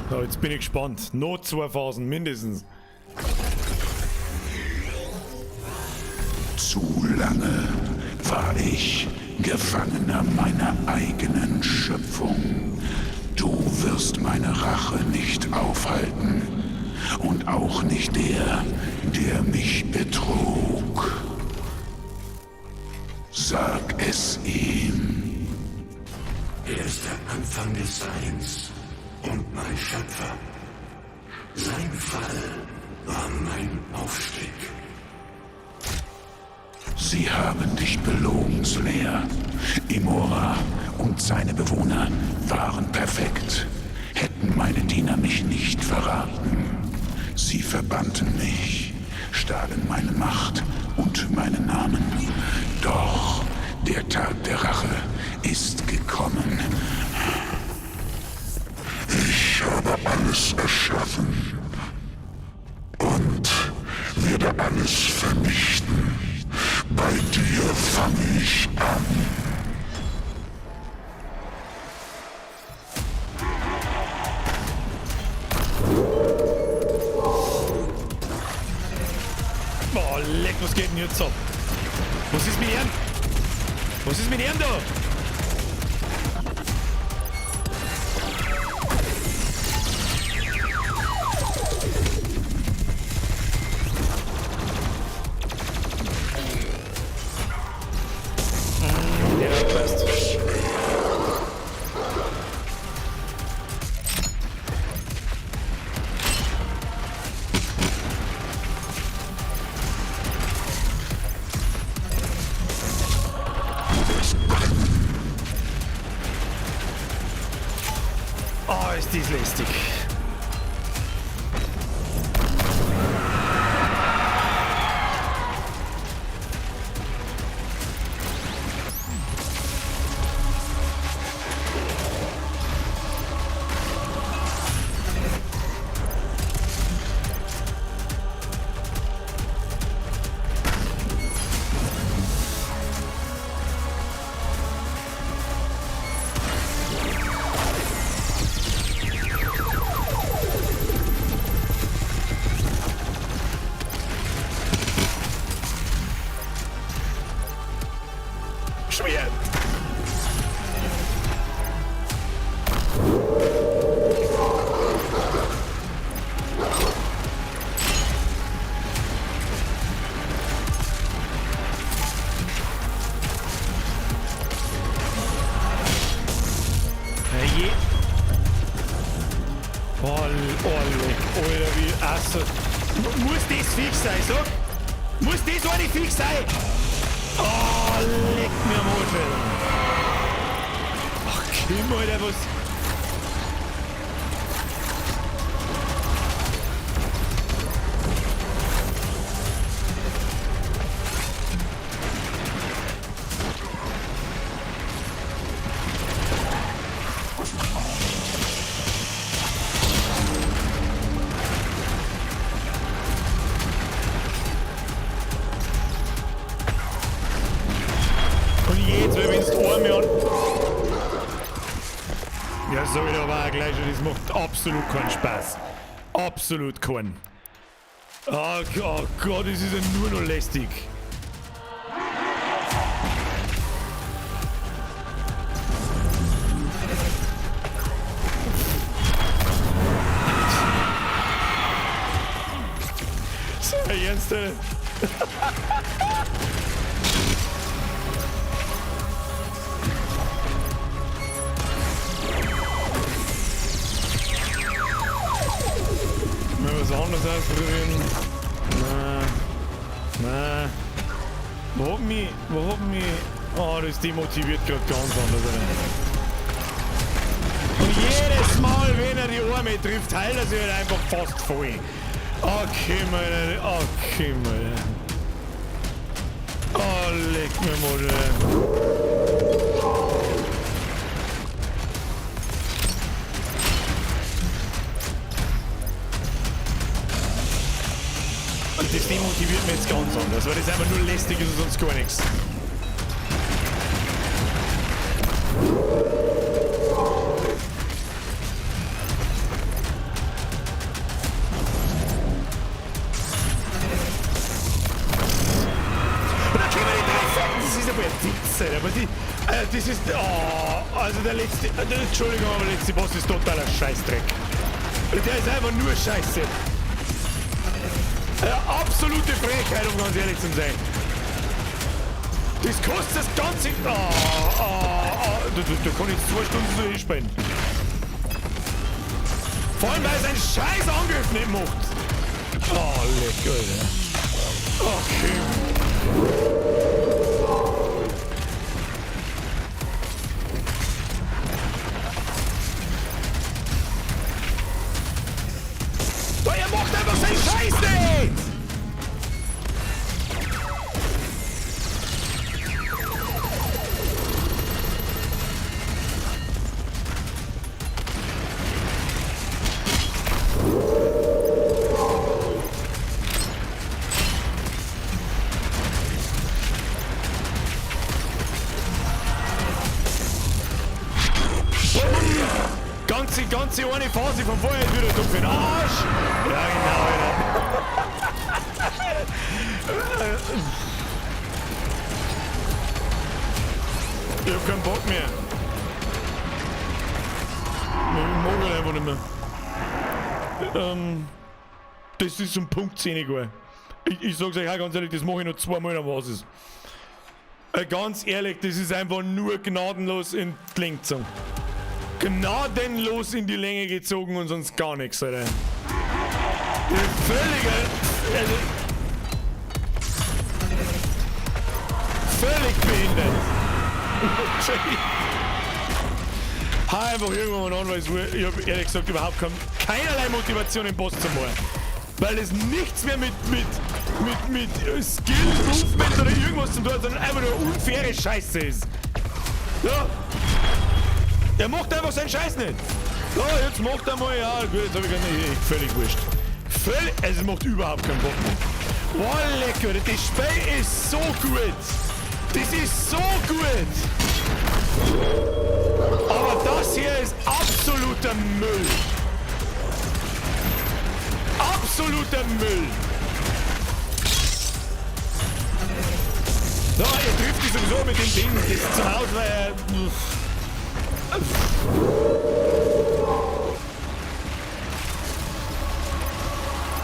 So, jetzt bin ich gespannt. Noch 2 Phasen mindestens. Zu lange war ich Gefangener meiner eigenen Schöpfung. Du wirst meine Rache nicht aufhalten. Und auch nicht der, der mich betrug. Sag es ihm. Er ist der Anfang des Seins und mein Schöpfer. Sein Fall war mein Aufstieg. Sie haben dich belogen, Slayer. Imora und seine Bewohner waren perfekt. Hätten meine Diener mich nicht verraten. Sie verbannten mich, stahlen meine Macht und meinen Namen. Doch der Tag der Rache ist gekommen. Ich habe alles erschaffen und werde alles vernichten. Bei dir fange ich an. Boah, leck, was geht denn jetzt ab? Was ist mit ihm? Was ist mit ihm da? Ja, passt. Oh, ist dies lästig. Schwer. Herrje. Oh, oh, leck, Alter, wie asso. Muss das fix sein, sag? Muss das eine fix sein? Oh, leck mir am Arsch, Alter. Ach, komm, Alter, was... Und jetzt, wenn du einmal an... Ja, sag ich aber auch gleich schon, das macht absolut keinen Spaß. Absolut keinen. Oh, oh Gott, das ist ja nur noch lästig. So, ernst, Alter. Mal was anderes ausprobieren. Nein. Nein. Wo hat mich. Wo hat mich. Oh, das demotiviert gerade ganz anders. Alter. Und jedes Mal, wenn er die Arme trifft, heilt er sich halt einfach fast voll. Okay, meine. Okay, meine. Oh, leck mir mal. Und das demotiviert mich jetzt ganz anders, weil das einfach nur lästig ist und sonst gar nichts. Und da können wir die drei Fetten, das ist aber ein Witz, Alter, aber die, das ist, oh, also der letzte, Entschuldigung, aber der letzte Boss ist totaler Scheißdreck. Der ist einfach nur Scheiße. Ja, absolute Frechheit, um ganz ehrlich zu sein. Das kostet das ganze... Oh, oh, oh. Da kann ich 2 Stunden so hinspielen. Vor allem, weil er seinen scheiß Angriff nicht macht. Oh, leck, Alter. Okay. Oh, er macht einfach seinen Scheiß nicht! Ganze eine Phase von vorher wieder dumm für den Arsch. Ja, genau, Alter. Ich hab keinen Bock mehr. Ich mag ihn einfach nicht mehr. Das ist um Punkt 10 Uhr. Ich sag's euch auch ganz ehrlich, das mache ich noch zweimal, dann war's es. Ganz ehrlich, das ist einfach nur gnadenlos in die Länge gezogen. Gnadenlos in die Länge gezogen und sonst gar nichts, Alter. Völlig, also, völlig behindert. Hau einfach irgendwann an, weil ich hab ehrlich gesagt überhaupt keinerlei Motivation, den Boss zu machen. Weil es nichts mehr mit Skill, Movement oder irgendwas zu tun hat, sondern einfach nur unfaire Scheiße ist. Ja. Er macht einfach seinen Scheiß nicht. Ja, jetzt macht er mal, ja gut, jetzt hab ich gar nicht, völlig wurscht. Völlig, also es macht überhaupt keinen Bock mehr. Boah, lecker, das Spiel ist so gut. Das ist so gut. Aber das hier ist absoluter Müll. Absoluter Müll. So, ihr trifft dich sowieso mit dem Ding. Das ist zum Ausweichen.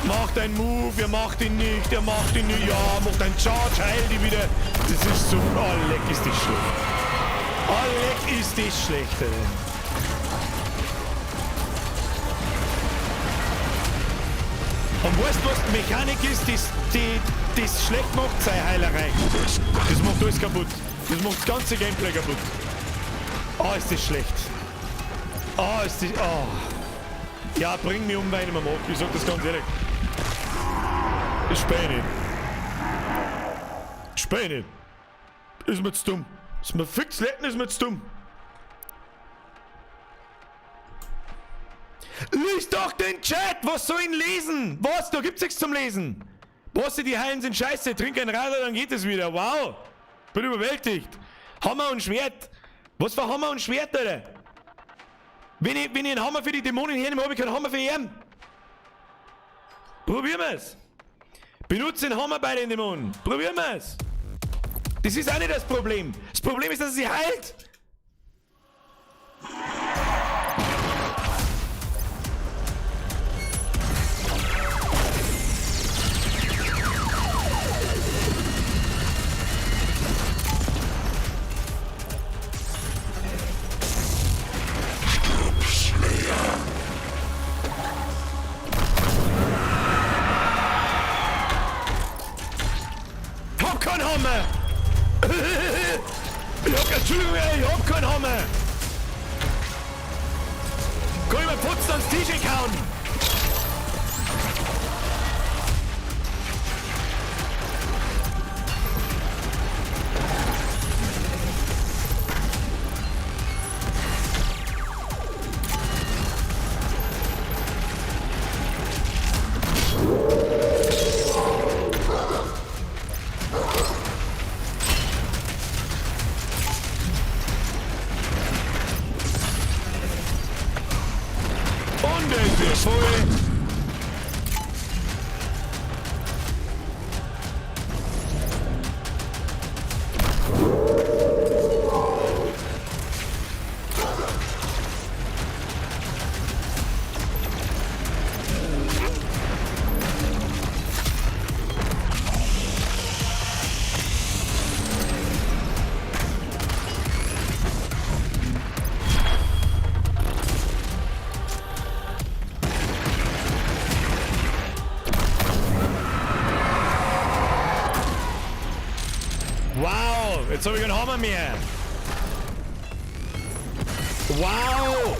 Macht einen Move, er macht ihn nicht, er macht ihn nicht, ja, macht einen Charge, heil die wieder. Das ist so, oh, leck ist das schlecht. Oh, leck ist das schlecht, Alter. Und weißt du, was die Mechanik ist, die das schlecht macht? Sei Heilerei. Das macht alles kaputt. Das macht das ganze Gameplay kaputt. Oh, ist das schlecht. Oh, ist das... Oh. Ja, bring mich um, weil ich nicht mehr mag. Ich sag das ganz ehrlich. Ich spiel nicht. Ich spiel nicht. Ist mir zu dumm. Ist mir fix letten, ist mir zu dumm. Lies doch den Chat! Was soll ich denn lesen? Was? Da gibt's nichts zum Lesen. Was, die Heilen sind scheiße. Trink ein Radler, dann geht es wieder. Wow. Bin überwältigt. Hammer und Schwert. Was für Hammer und Schwert, Alter? Wenn ich einen Hammer für die Dämonen hernehme, habe ich keinen Hammer für ihn. Probieren wir's. Benutze den Hammer bei den Dämonen. Probieren wir's. Das ist auch nicht das Problem. Das Problem ist, dass er sie heilt. Entschuldigung, ich hab keinen Hammer! Kann ich mir putzen ans T-Shirt hauen? Jetzt habe ich keinen Hammer mehr. Wow!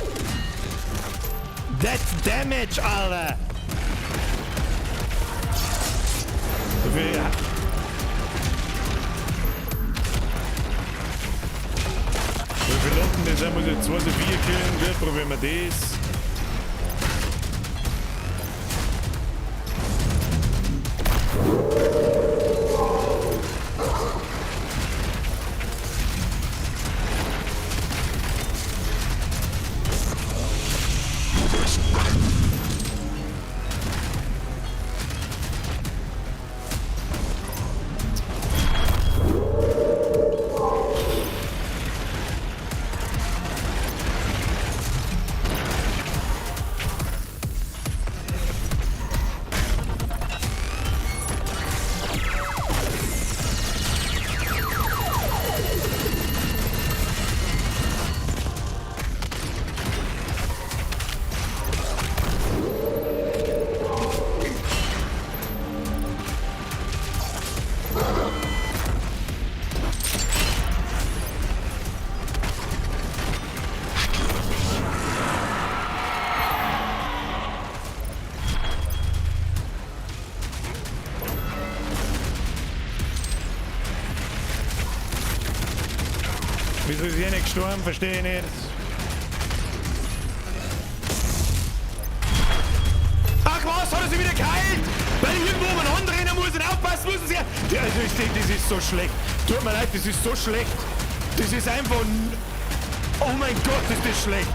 That's Damage, Alter! Wie viele Lotten das sind, muss ich 2 zu 4 killen. Gut, probieren wir das. Wieso ist er nicht gestorben? Verstehe ich nicht. Ach was, hat er sich wieder geheilt? Weil ich irgendwo umeinander rennen muss und aufpassen muss. Und ja, also ich denke, das ist so schlecht. Tut mir leid, das ist so schlecht. Das ist einfach... Oh mein Gott, ist das schlecht.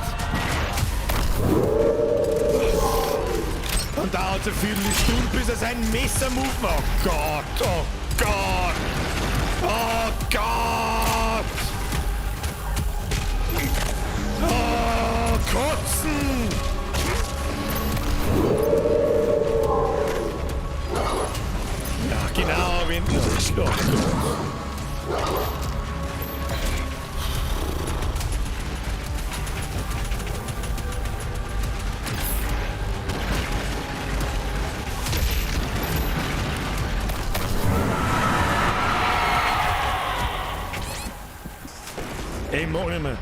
Und dauert es eine Viertelstunde, bis er seinen Messer-Move macht. Oh Gott, oh Gott. Oh Gott. Oh, Kotzen! Ja, genau, wenn... Oh Gott. Ey, mach nicht mehr.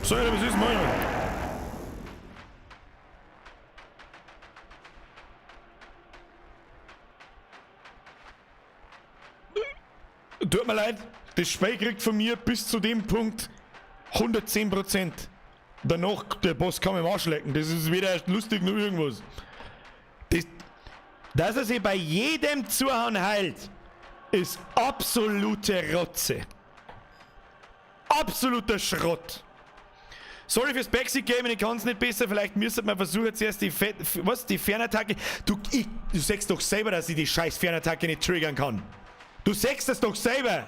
Soll ich, was ist, mach ich nicht mehr. Tut mir leid, das Spiel kriegt von mir bis zu dem Punkt 110%. Danach, der Boss kann mich im Arsch lecken. Das ist weder lustig noch irgendwas. Das, dass er sich bei jedem Zuhauen heilt, ist absolute Rotze. Absoluter Schrott. Sorry fürs Backseat Gaming, ich kann's nicht besser. Vielleicht müsste man versuchen zuerst die die Fernattacke. Du sagst doch selber, dass ich die scheiß Fernattacke nicht triggern kann. Du sagst das doch selber,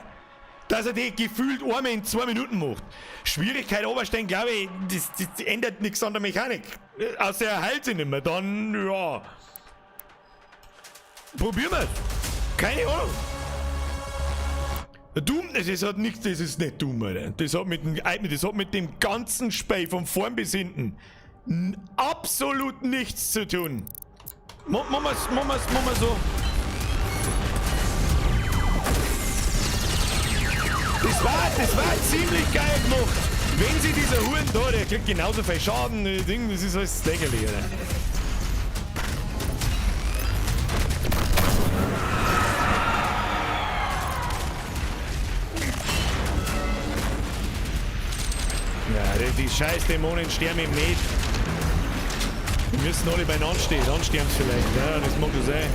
dass er die gefühlt einmal in 2 Minuten macht. Schwierigkeit oberstellen, glaube ich, das ändert nichts an der Mechanik. Außer er heilt sich nicht mehr, dann, ja. Probieren wir's. Keine Ahnung. Doom, das hat nichts, das ist nicht Doom, Alter. Das hat mit dem ganzen Spiel von vorn bis hinten absolut nichts zu tun. Machen wir's so. Das war ziemlich geil gemacht. Wenn sie dieser Huren da, der kriegt genauso viel Schaden, Ding, das ist alles lächerlich, oder? Ja, die scheiß Dämonen sterben eben nicht. Die müssen alle beieinander stehen, dann sterben sie vielleicht. Ja, das mag schon sein.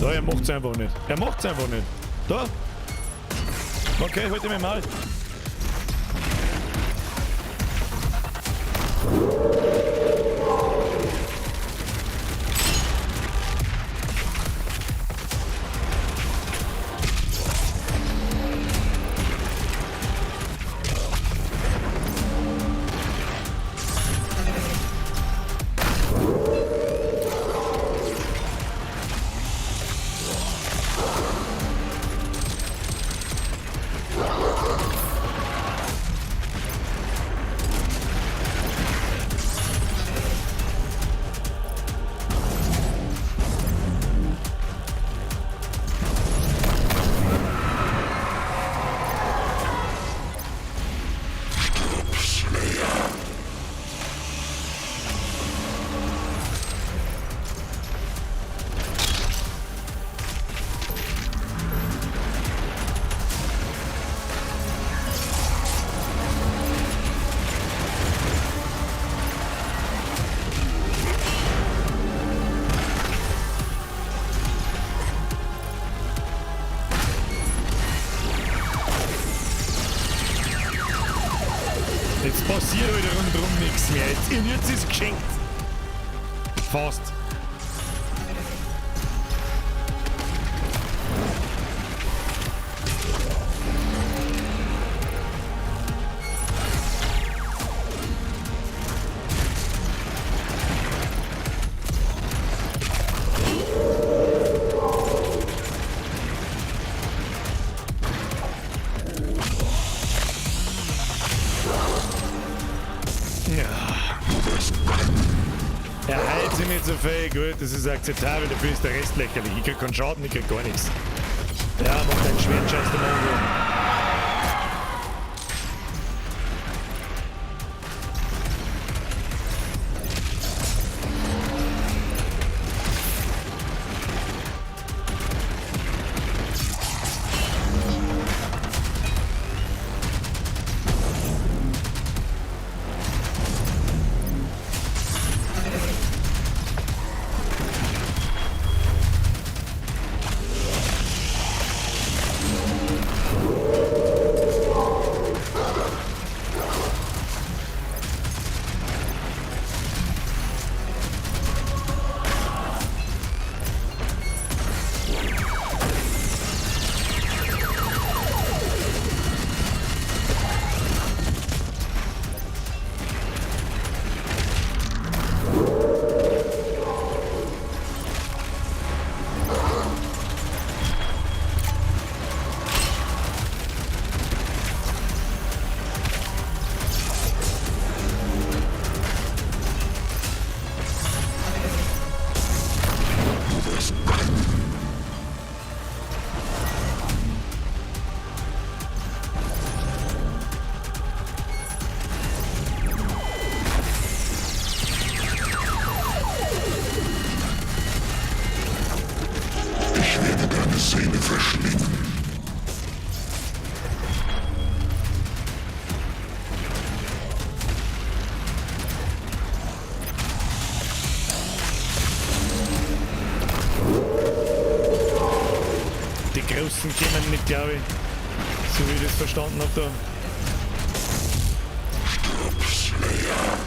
Da, er macht's einfach nicht. Er macht's einfach nicht. Da. Okay, halt mich mal. Jetzt passiert wieder rundherum nichts mehr. Jetzt ist es geschenkt. Fast. Er heilt sich nicht so viel, gut, das ist akzeptabel, dafür ist der Rest lächerlich. Ich krieg keinen Schaden, ich krieg gar nichts. Ja, mach deinen schweren Scheiß der Mongo. Ich werde deine Seele verschlingen. Die Großen kommen nicht, glaube ich. So wie ich das verstanden habe da. Stirb, Slayer.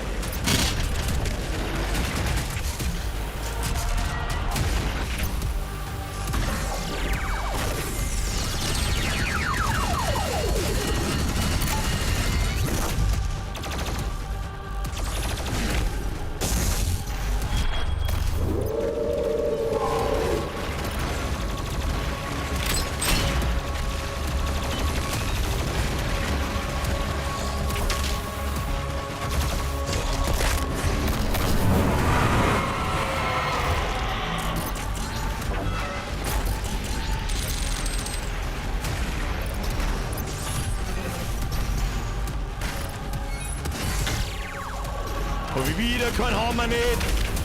Hab ich wieder keinen Hammer nicht.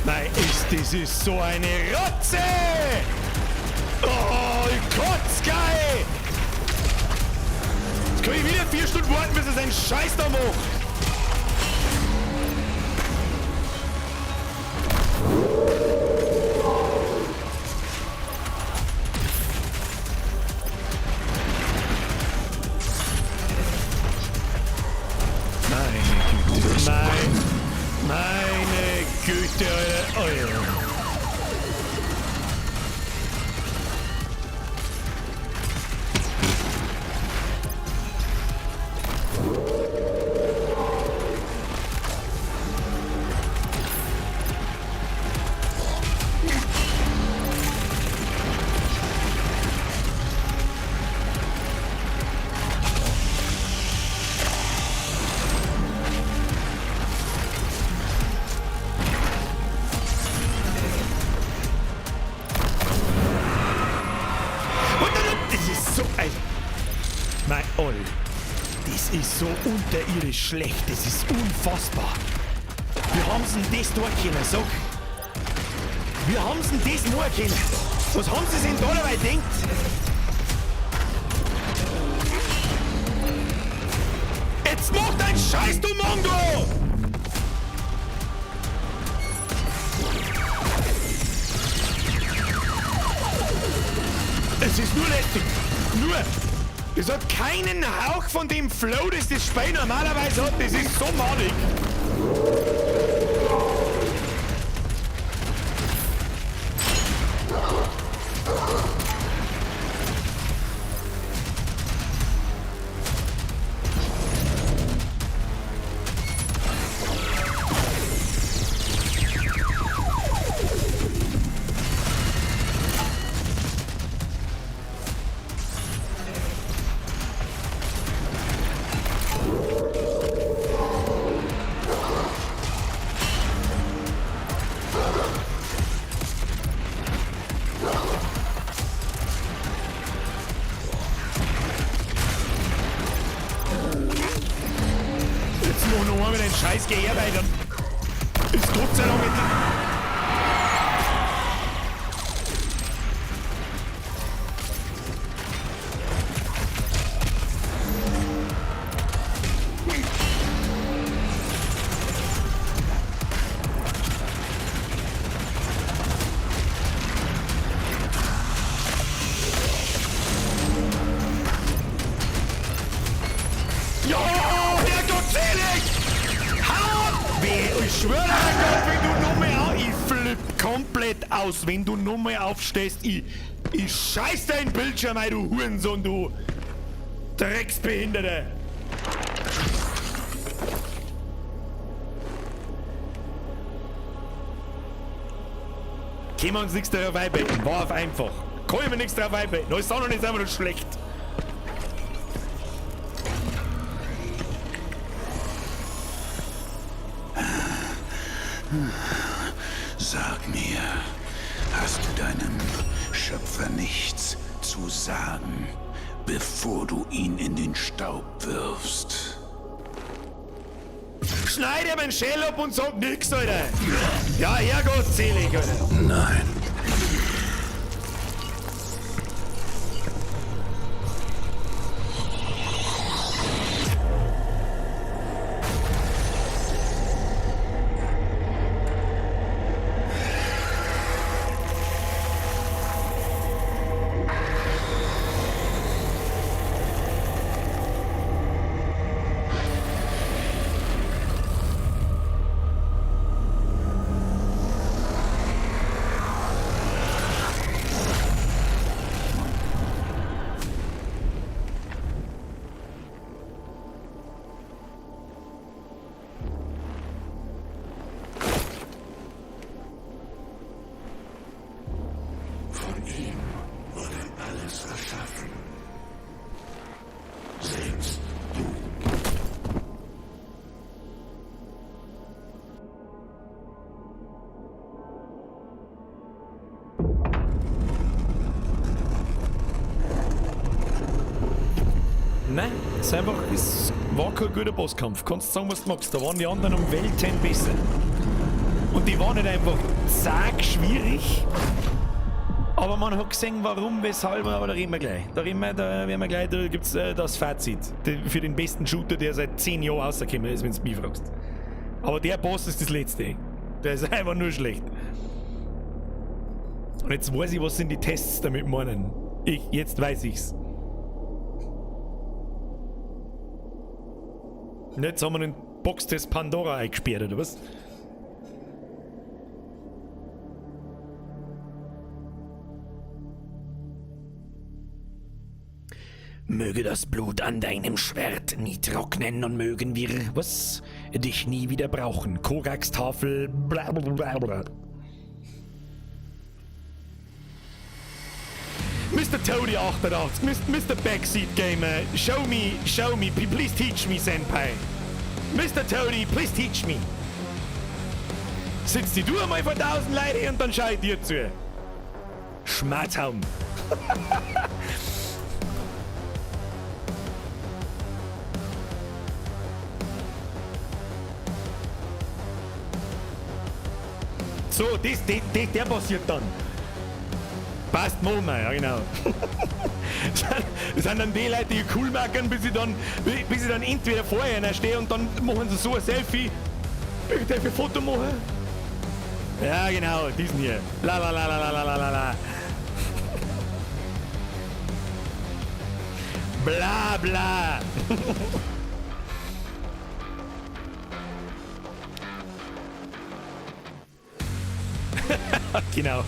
Nein, das ist so eine Rotze! Oh, ich kotz geil! Jetzt kann ich wieder 4 Stunden warten, bis er seinen Scheiß da macht. Meine Güte, meine Güte, Alter. Oh ja. Das ist so ein... Mein Oll. Das ist so unterirdisch schlecht. Das ist unfassbar. Wie haben sie denn das da können, sag? Wie haben sie denn das machen können? Was haben sie sich denn da dabei gedacht? Jetzt mach deinen Scheiß, du Mongo! Es ist nur lästig. Nur. Das hat keinen Hauch von dem Flow, das das Spiel normalerweise hat. Das ist so madig. Jetzt mach noch einmal den Scheiß Geher weiter. Ist Gott sei Dank nicht. Ja, Herrgott selig! Hau ab! Weh, ich schwöre bei Gott, wenn du noch mehr auf... Ich flipp komplett aus, wenn du noch mehr aufstehst. Ich scheiß dein Bildschirm ein, du Hurensohn, du Drecksbehinderte. Können wir uns nichts darauf einbetten, war auf einfach. Kann ich mir nichts darauf einbetten. Alles andere ist einfach nur schlecht. Sag mir, hast du deinem Schöpfer nichts zu sagen, bevor du ihn in den Staub wirfst? Schneid ihm einen Schäl ab und sag nix, Alter. Ja, Herrgott selig, Alter. Nein. Von ihm wurde alles erschaffen. Selbst du. Nein, es ist einfach, es war kein guter Bosskampf. Kannst sagen, was du magst. Da waren die anderen um Welten besser. Und die waren nicht einfach zack schwierig. Aber man hat gesehen, warum, weshalb, aber da reden wir gleich. Da reden wir, da werden wir gleich, da gibt's das Fazit. Für den besten Shooter, der seit 10 Jahren rausgekommen ist, wenn du mich fragst. Aber der Boss ist das Letzte. Der ist einfach nur schlecht. Und jetzt weiß ich, was sind die Tests damit meinen. Jetzt weiß ich's. Und jetzt haben wir den Box des Pandora eingesperrt, oder was? Möge das Blut an deinem Schwert nie trocknen und mögen wir, was, dich nie wieder brauchen. Koraks Tafel, bla bla bla bla. Mr. Toady 88, Mr. Backseat Gamer, show me, show me, please teach me, Senpai. Mr. Toady, please teach me. Sitz die du einmal vor 1000 Leuten und dann schau ich dir zu. Schmatzhaum. So, der passiert dann. Passt, machen wir, ja genau. Das sind dann die Leute, die cool machen, bis sie dann entweder vorher einer stehen und dann machen sie so ein Selfie. Ich darf ein Foto machen? Ja, genau, diesen hier. La la la la la la la la. Bla bla. Genau.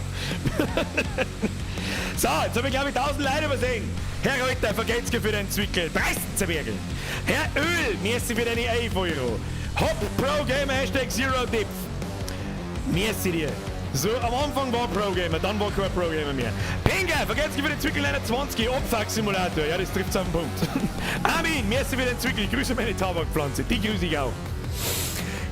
So, jetzt habe ich, glaube ich, 1000 Leute übersehen. Herr Reuter, vergelt's für den Zwickel. 30 Zwergel. Herr Öl, merci für deine 11 Euro. Hop Pro Gamer, Hashtag Zero Depth. Merci dir. So, am Anfang war Pro Gamer, dann war kein Pro Gamer mehr. Penga, vergelt's für den Zwickel 21, Abfuck-Simulator. Ja, das trifft's auf den Punkt. Armin, merci für den Zwickel. Ich grüße meine Tabakpflanze. Die grüße ich auch.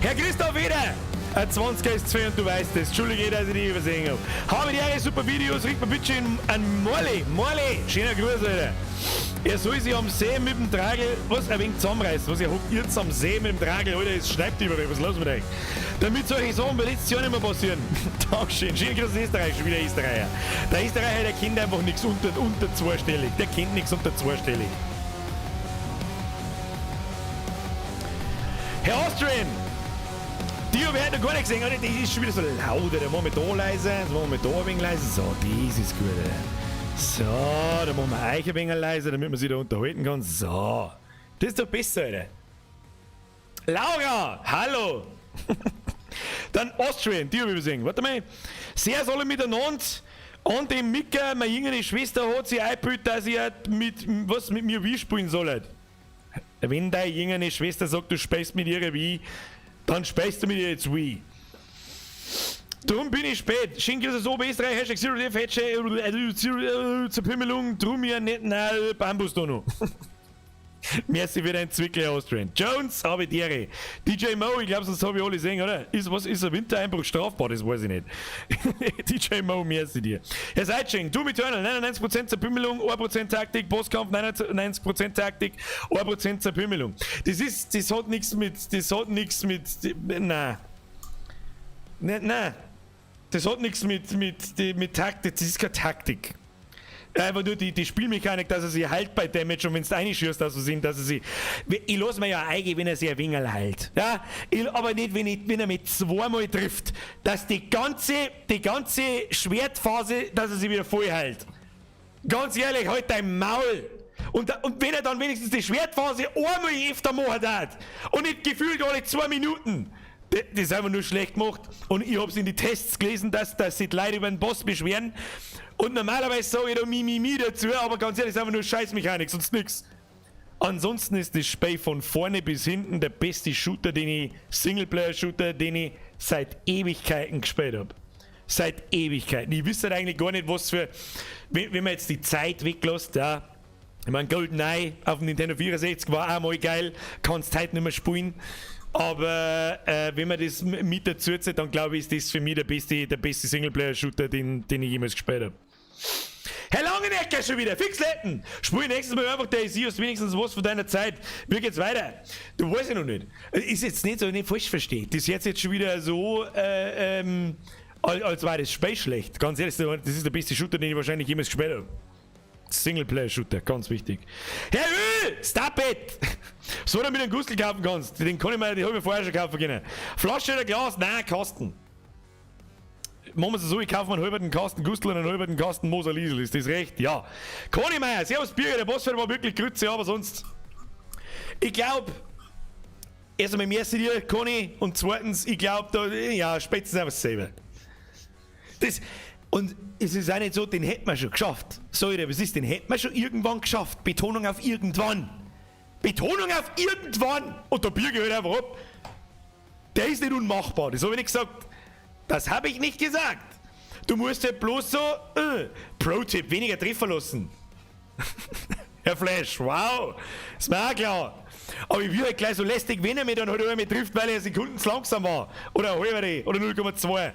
Herr Christoph Eder, ein 20er ist zu viel und du weißt es. Entschuldige, dass ich dich übersehen habe. Habe die Ehre, super Videos, richt mir bitte an Morley. Morley, schöner Gruß, Alter. Er soll sich am See mit dem Tragel, was, ein wenig zusammenreißen. Was, ihr hockt jetzt am See mit dem Tragel, Alter, es schneit überall, was ist los mit euch? Damit solche Sachen bei letztes Jahr nicht mehr passieren. Dankeschön, schönen Gruß in Österreich, schon wieder Österreicher. Der Österreicher, der kennt einfach nichts unter zweistellig. Der kennt nichts unter zweistellig. Herr Austrian! Die habe ich heute noch gar nicht gesehen, Alter. Das ist schon wieder so laut. Da machen wir da leise, jetzt machen wir da ein wenig leise. So, das ist gut. Alter. So, da machen wir euch ein wenig leise, damit man sich da unterhalten kann. So, das ist doch besser, Alter. Laura, hallo! Dann Austrian, die habe ich übersehen. Warte mal. Sehr alle miteinander. Und dem Mika, meine jüngere Schwester, hat sich eingebildet, dass ich halt mit, was mit mir Wii spielen soll. Wenn deine jüngere Schwester sagt, du spielst mit ihrer Wii, dann spielst du mit ihr jetzt Wii. Drum bin ich spät. Schenke es so Österreich, Hashtag Zero Def, Hashtag Zero Zerpimmelung, drum ja nicht, nein, Bambus da noch. Merci für deinen Zwickel, Austrian. Jones, habe die Ehre. DJ Mo, ich glaube, sonst habe ich alle gesehen, oder? Ist, was, ist ein Wintereinbruch strafbar? Das weiß ich nicht. DJ Mo, merci dir. Herr Seitsching, Doom Eternal, 99% Zerpümmelung, 1% Taktik, Bosskampf, 99% Taktik, 1% Zerpümmelung. Das ist, das hat nichts mit, das hat nichts mit, nein. Nein, nein. Das hat nichts mit Taktik, das ist keine Taktik. Einfach nur die Spielmechanik, dass er sich heilt bei Damage und wenn du reinschießt, dass er sich, dass er sich. Ich lass mir ja eingehen, wenn er sich ein wenig heilt. Ja? Ich, aber nicht, wenn er mich zweimal trifft. Dass die ganze Schwertphase, dass er sich wieder voll heilt. Ganz ehrlich, halt dein Maul! Und wenn er dann wenigstens die Schwertphase einmal öfter machen hat und nicht gefühlt alle 2 Minuten. Das ist einfach nur schlecht gemacht. Und ich hab's in die Tests gelesen, dass sich die Leute über den Boss beschweren. Und normalerweise sage ich da mi, mi, mi dazu, aber ganz ehrlich, ist einfach nur Scheißmechanik, sonst nix. Ansonsten ist das Spiel von vorne bis hinten der beste Shooter, den ich, Singleplayer-Shooter, den ich seit Ewigkeiten gespielt hab. Seit Ewigkeiten. Ich wüsste halt eigentlich gar nicht, was für. Wenn man jetzt die Zeit weglässt, ja. Ich meine, GoldenEye auf dem Nintendo 64 war auch mal geil, kannst heute nicht mehr spielen. Aber wenn man das mit dazu zählt, dann glaube ich, ist das für mich der beste Singleplayer-Shooter, den ich jemals gespielt habe. Herr Langenecker schon wieder, Fixletten! Spiel nächstes Mal einfach DayZ, hast wenigstens was von deiner Zeit. Wie geht's weiter? Du weißt ja noch nicht. Ist jetzt nicht so, nicht falsch versteht. Das ist jetzt schon wieder so, als war das Spiel schlecht. Ganz ehrlich, das ist der beste Shooter, den ich wahrscheinlich jemals gespielt habe. Singleplayer-Shooter, ganz wichtig. Herr Öl, stop it! So, damit du einen Gustel kaufen kannst. Den kann ich mir, den hab ich mir vorher schon kaufen können. Flasche oder Glas? Nein, Kasten. Machen wir es so, ich kaufe mir einen halben Kasten Gustel und einen halben Kasten Moser Liesel. Ist das recht? Ja. Conny Meier, servus Birger, der Bossfeld war wirklich Grütze, aber sonst. Ich glaube, erstmal merci dir, Conny, und zweitens, ich glaube, da, ja, spätestens einfach dasselbe. Das. Und es ist auch nicht so, den hätten wir schon geschafft. Sorry, was ist, den hätten wir schon irgendwann geschafft. Betonung auf irgendwann. Betonung auf irgendwann! Und der Birger hört einfach ab. Der ist nicht unmachbar, das habe ich nicht gesagt. Das habe ich nicht gesagt. Du musst halt bloß so, Pro-Tipp, weniger Treffer lassen. Herr Flash, wow, ist mir auch klar. Aber ich will halt gleich so lästig, wenn er mich dann halt einmal trifft, weil er Sekunden zu langsam war. Oder eine halbe oder 0,2.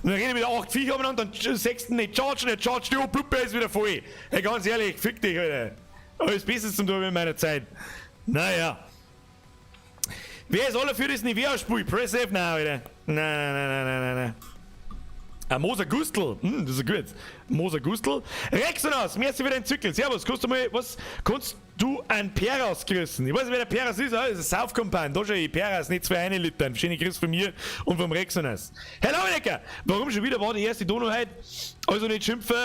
Und dann rede ich wieder 8 Viecher umeinander, dann 6. nicht chargen, nicht chargen, oh, Bluppe ist wieder voll. Hey, ganz ehrlich, fick dich, Alter. Alles Bestes zum Tun in meiner Zeit. Naja. Wer ist alle für das Nivea-Spiel? Press F, nein, Alter. Nein, nein, nein, nein, nein, nein. Ein Moser Gustl, das ist gut. Moser Gustl. Rexonas, merci für den Zykel. Servus, kannst du mal, was, kannst du an Peras grüßen? Ich weiß nicht, wer der Peras ist, aber das ist ein Saufkumpan. Da schon, ich Peras, nicht zwei eine Liter. Schöne Grüße von mir und vom Rexonas. Herr Langenecker, warum schon wieder war die erste Dono heute? Also nicht schimpfen.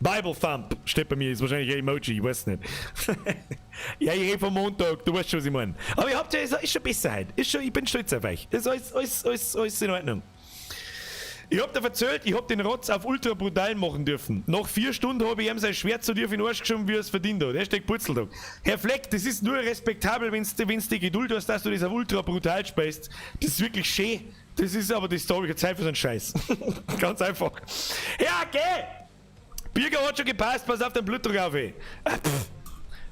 Bible Thump steht bei mir, ist wahrscheinlich ein Emoji, ich weiß nicht. Ja, ich rede vom Montag, du weißt schon, was ich meine. Aber ihr habt ja, ist schon besser heute. Ist schon, ich bin stolz auf euch. Ist alles, alles, alles, alles in Ordnung. Ich hab dir erzählt, ich hab den Rotz auf ultra brutal machen dürfen. Nach 4 Stunden hab ich ihm sein Schwert so tief in den Arsch geschoben, wie er es verdient hat. Hashtag Purzeltag. Herr Fleck, das ist nur respektabel, wenn's die Geduld hast, dass du das auf ultra brutal spielst. Das ist wirklich schön. Das ist aber, das da hab ich keine Zeit für so einen Scheiß. Ganz einfach. Ja, geh! Birger hat schon gepasst, pass auf den Blutdruck auf, ey. Pff.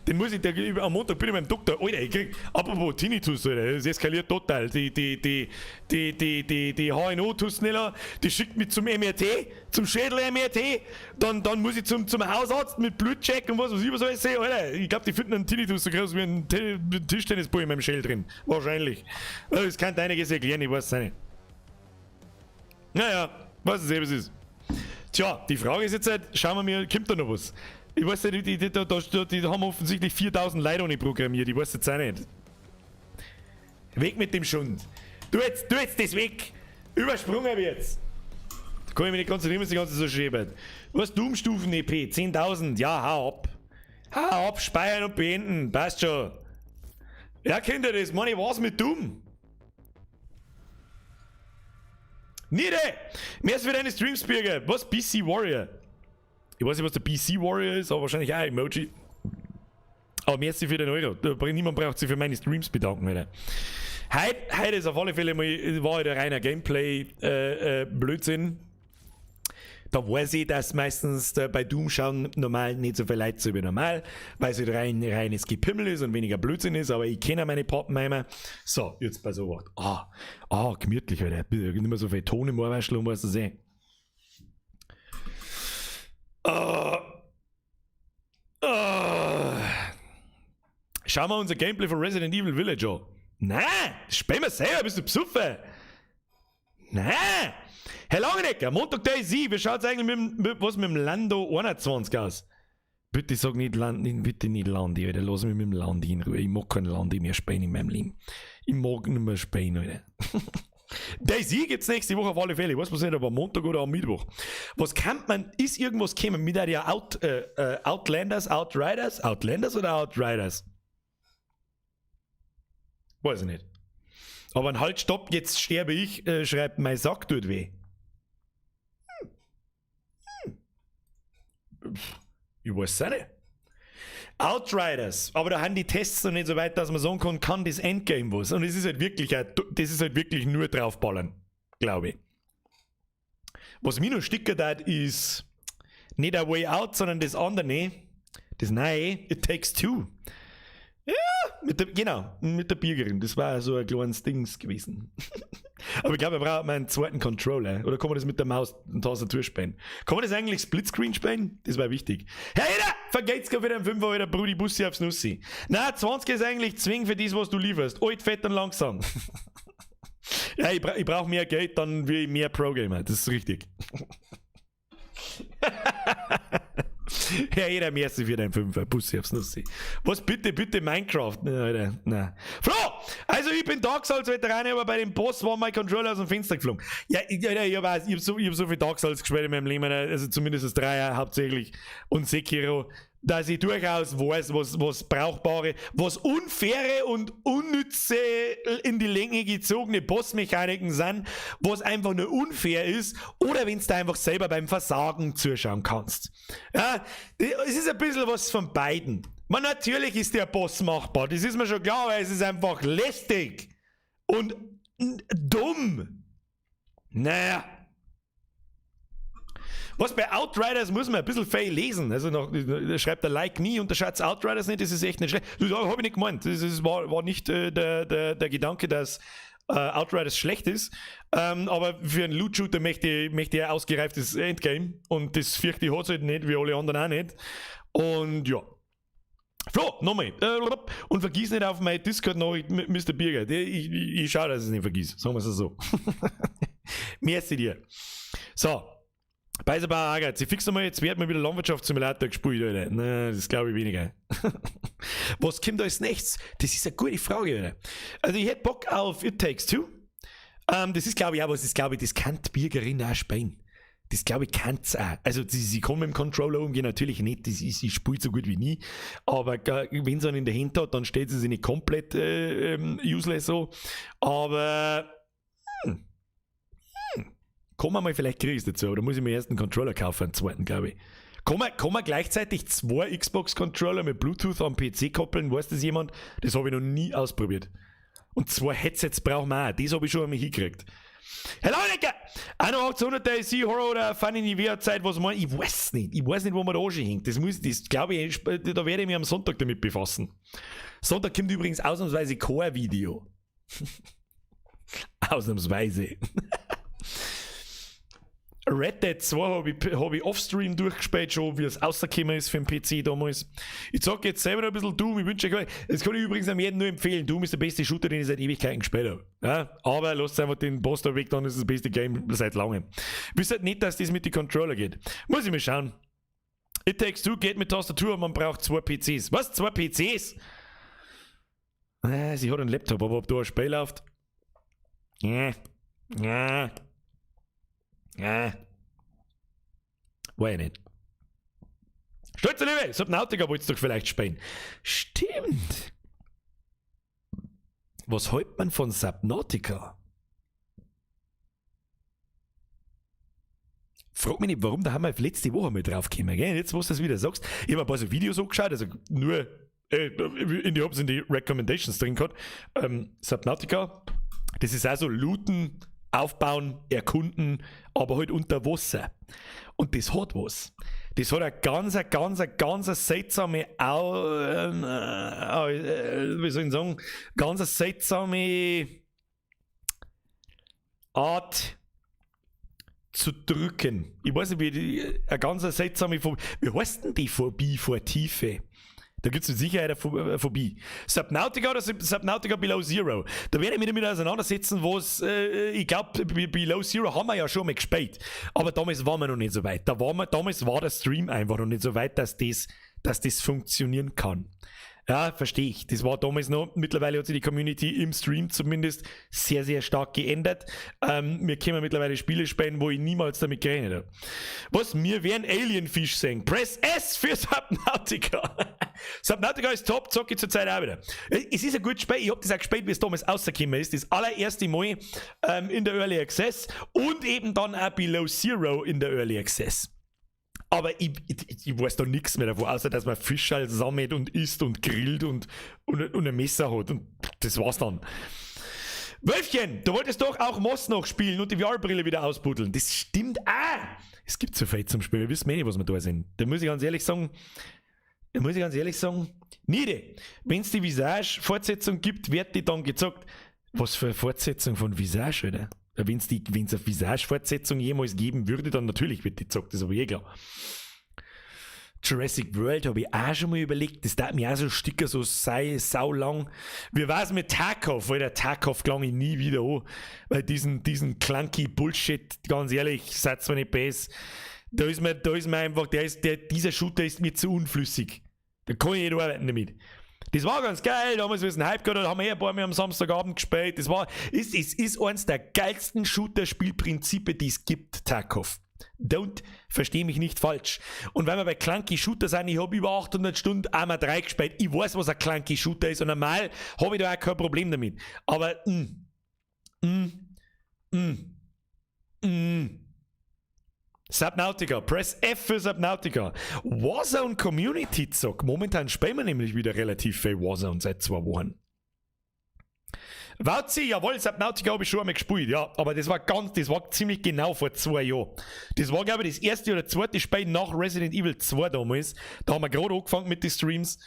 Den muss ich, der, am Montag bin ich beim Doktor. Alter, ich krieg, apropos Tinnitus, Alter, das eskaliert total. Die HNO-Tusnella, die schickt mich zum MRT, zum Schädel-MRT. Dann muss ich zum Hausarzt mit Blutcheck und was weiß ich, was alles sehe. Alter, ich glaub, die finden einen Tinnitus so groß wie ein Tischtennisball in meinem Schädel drin. Wahrscheinlich. Das kann einiges erklären, ich weiß es nicht. Naja, was es eben ist. Tja, die Frage ist jetzt halt, schauen wir mal, kommt da noch was? Ich weiß nicht, die haben offensichtlich 4000 Leute ohne programmiert, ich weiß jetzt auch nicht. Weg mit dem Schund. Du jetzt das weg! Übersprungen wird's! Da kann ich mich nicht konzentrieren, wenn es die ganze Zeit so schreibt. Was, Doom-Stufen-EP? 10.000, ja, hau ab. Hau ab, speichern und beenden, passt schon. Ja, Kinder, das meine ich, was mit Doom? Niede! Mehr ist für deine Streams, Birger. Was, BC Warrior? Ich weiß nicht, was der BC Warrior ist, aber wahrscheinlich auch ein Emoji. Aber merci für den Euro. Niemand braucht sich für meine Streams bedanken, Alter. Heute ist auf alle Fälle mal, war halt ein reiner Gameplay-Blödsinn. Da weiß ich, dass meistens bei Doom schauen normal nicht so viel Leute zu wie normal, weil es halt reines Gepimmel ist und weniger Blödsinn ist, aber ich kenne meine Pappenheimer. So, jetzt bei so was. Ah, gemütlich, Alter. Nicht mehr so viel Ton im Ohrwaschel und was zu sehen. Schauen wir unser Gameplay von Resident Evil Village an. Nein, das spielen wir selber, bist du besoffen? Nein! Herr Langenecker, Montag DayZ, wie schaut's eigentlich mit dem Lando 21 aus? Bitte sag nicht Landi, bitte nicht Landi, Alter. Lass mich mit dem Landi in Ruhe. Ich mag kein Landi mehr spielen in meinem Leben. Ich mag nicht mehr spielen, Alter. DayZ gibt's nächste Woche auf alle Fälle. Ich weiß nicht, ob am Montag oder am Mittwoch. Was kann man, ist irgendwas gekommen mit der Outlanders, Outriders? Outlanders oder Outriders? Weiß ich nicht. Aber ein Halt, stopp, jetzt sterbe ich, schreibt, mein Sack tut weh. Ich weiß es auch nicht. Outriders, aber da haben die Tests noch nicht so weit, dass man sagen kann, kann das Endgame was. Und es ist halt wirklich, das ist halt wirklich nur draufballern, glaube ich. Was mich noch stickert hat, ist nicht a Way Out, sondern das andere, das neue, It Takes Two. Ja, genau, mit der Birgerin. Das war so ein kleines Dings gewesen. Aber ich glaube, wir brauchen einen zweiten Controller. Oder kann man das mit der Maus und Tastatur spielen? Kann man das eigentlich Splitscreen spielen? Das war wichtig. Herr Eder, vergeht's gar wieder am 5 Uhr, Brudi Bussi aufs Nussi. Na, 20 ist eigentlich zwingend für das, was du lieferst. Alt, fett und langsam. Ja, ich brauche mehr Geld, dann will ich mehr Pro-Gamer. Das ist richtig. Herr Eder, merci für deinen 5er. Bussi aufs Nussi. Was bitte, bitte Minecraft? Nein, Alter, nein. Flo! Also ich bin Dark Souls Veteran, aber bei dem Boss war mein Controller aus dem Fenster geflogen. Ja, ich weiß, ich hab so viel Dark Souls gespielt in meinem Leben, also zumindest das Dreier hauptsächlich und Sekiro, dass ich durchaus weiß, was brauchbare, was unfaire und unnütze in die Länge gezogene Bossmechaniken sind, was einfach nur unfair ist, oder wenn du da einfach selber beim Versagen zuschauen kannst. Ja, es ist ein bisschen was von beiden. Man, natürlich ist der Boss machbar, das ist mir schon klar, aber es ist einfach lästig und dumm. Naja. Was bei Outriders muss man ein bisschen fail lesen. Also noch, schreibt er Like Me und der Schatz Outriders nicht, das ist echt nicht schlecht. Das habe ich nicht gemeint. Das war nicht der Gedanke, dass Outriders schlecht ist. Aber für einen Loot-Shooter möchte ich ein ausgereiftes Endgame. Und das fürchte ich hat es halt nicht, wie alle anderen auch nicht. Und ja. Flo, nochmal. Und vergiss nicht auf meine Discord-Nachricht, Mr. Birger. Ich schaue, dass ich es nicht vergiss. Sagen wir es so. Merci dir. So. Beiserbauer Agert, sie fix einmal, jetzt wird mal wieder Landwirtschaftssimulator gespielt, Alter. Na, das glaube ich weniger. Was kommt als nächstes? Das ist eine gute Frage, Alter. Also ich hätte Bock auf It Takes Two. Das ist, glaube ich, auch was, das glaube ich, das kann die Birgerin auch spielen. Das glaube ich, kann's auch. Also sie kann mit dem Controller umgehen, natürlich nicht, das ist, sie spielt so gut wie nie. Aber wenn sie einen in der Hand hat, dann stellt sie sich nicht komplett useless so. Aber kommen wir mal, vielleicht kriege ich es dazu, aber da muss ich mir erst einen Controller kaufen, einen zweiten, glaube ich. Kann man gleichzeitig zwei Xbox-Controller mit Bluetooth am PC koppeln? Weiß das jemand? Das habe ich noch nie ausprobiert. Und zwei Headsets brauchen wir auch. Das habe ich schon einmal hingekriegt. Hello, Lecker! 8100 DLC Horror oder Fun in die VR-Zeit, was man. Ich weiß nicht. Ich weiß nicht, wo man da schon hängt. Das glaube ich, da werde ich mich am Sonntag damit befassen. Sonntag kommt übrigens ausnahmsweise kein Video. Ausnahmsweise. Red Dead 2 hab ich offstream durchgespielt, schon wie es rausgekommen ist für den PC damals. Ich zocke jetzt selber noch ein bisschen Doom, ich wünsche euch, das kann ich übrigens am jedem nur empfehlen. Doom ist der beste Shooter, den ich seit Ewigkeiten gespielt habe. Ja, aber lasst einfach den Boss da weg, dann ist das beste Game seit langem. Wisst halt nicht, dass das mit den Controller geht. Muss ich mal schauen. It Takes Two geht mit Tastatur, man braucht zwei PCs. Was? Zwei PCs? Sie hat einen Laptop, aber ob da ein Spiel läuft? Ja. Weiß ich nicht. Stolze Liebe, Subnautica wolltest du doch vielleicht spielen. Stimmt. Was hält man von Subnautica? Frag mich nicht, warum, da haben wir letzte Woche mal drauf gekommen, gell? Jetzt, wo du das wieder sagst. Ich habe ein paar so Videos angeschaut, also nur in die, hab's in die Recommendations drin gehabt. Subnautica, das ist also Looten, Aufbauen, Erkunden, aber halt unter Wasser. Und das hat was. Das hat eine ganz, ganz, ganz seltsame, wie soll ich sagen, ganz seltsame Art zu drücken. Ich weiß nicht, wie die, eine ganz seltsame Phobie. Wie heißt denn die Phobie vor Tiefe? Da gibt es mit Sicherheit eine Phobie. Subnautica oder Subnautica Below Zero? Da werde ich mich damit auseinandersetzen, was, ich glaube, Below Zero haben wir ja schon mal gespielt. Aber damals waren wir noch nicht so weit. Damals war der Stream einfach noch nicht so weit, dass das funktionieren kann. Ja, verstehe ich. Das war damals noch. Mittlerweile hat sich die Community im Stream zumindest sehr, sehr stark geändert. Wir können mittlerweile Spiele spielen, wo ich niemals damit gerechnet habe. Was? Wir werden Alienfisch sehen. Press S für Subnautica. Subnautica ist top, zocke ich zurzeit auch wieder. Es ist ein gutes Spiel. Ich habe das auch gespielt, wie es damals rausgekommen ist. Das allererste Mal in der Early Access und eben dann auch Below Zero in der Early Access. Aber ich weiß da nichts mehr davon, außer dass man Fisch halt sammelt und isst und grillt und ein Messer hat. Und das war's dann. Wölfchen, du wolltest doch auch Moss noch spielen und die VR-Brille wieder ausbuddeln. Das stimmt auch. Es gibt so viel zum Spielen. Wir wissen eh nicht, was wir da sind. Da muss ich ganz ehrlich sagen, Niede, wenn es die Visage-Fortsetzung gibt, wird die dann gezockt. Was für eine Fortsetzung von Visage, oder? Wenn es eine Visage-Fortsetzung jemals geben würde, dann natürlich wird die gezockt, das ist aber eh klar. Jurassic World habe ich auch schon mal überlegt, das dauert mir auch so Sticker so sei, sau lang. Wie war's mit Tarkov? Weil der Tarkov klang ich nie wieder an. Weil diesen clunky Bullshit, ganz ehrlich, seid mir nicht besser. Da ist mir einfach, dieser Shooter ist mir zu unflüssig. Da kann ich nicht arbeiten damit. Das war ganz geil, damals, wie es einen Hype gehabt hat, haben wir eh ein paar Mal am Samstagabend gespielt. Das war, es ist eines der geilsten Shooter-Spielprinzipien, die es gibt, Tarkov. Don't versteh mich nicht falsch. Und weil wir bei Clunky Shooter sind, ich habe über 800 Stunden Arma 3 gespielt. Ich weiß, was ein Clunky Shooter ist und normal habe ich da auch kein Problem damit. Aber, Subnautica, Press F für Subnautica. Warzone Community Zock. Momentan spielen wir nämlich wieder relativ viel Warzone seit 2 Wochen. Wauzi, jawohl, Subnautica habe ich schon einmal gespielt, ja. Aber das war ziemlich genau vor 2 Jahren. Das war, glaube ich, das erste oder zweite Spiel nach Resident Evil 2 damals. Da haben wir gerade angefangen mit den Streams.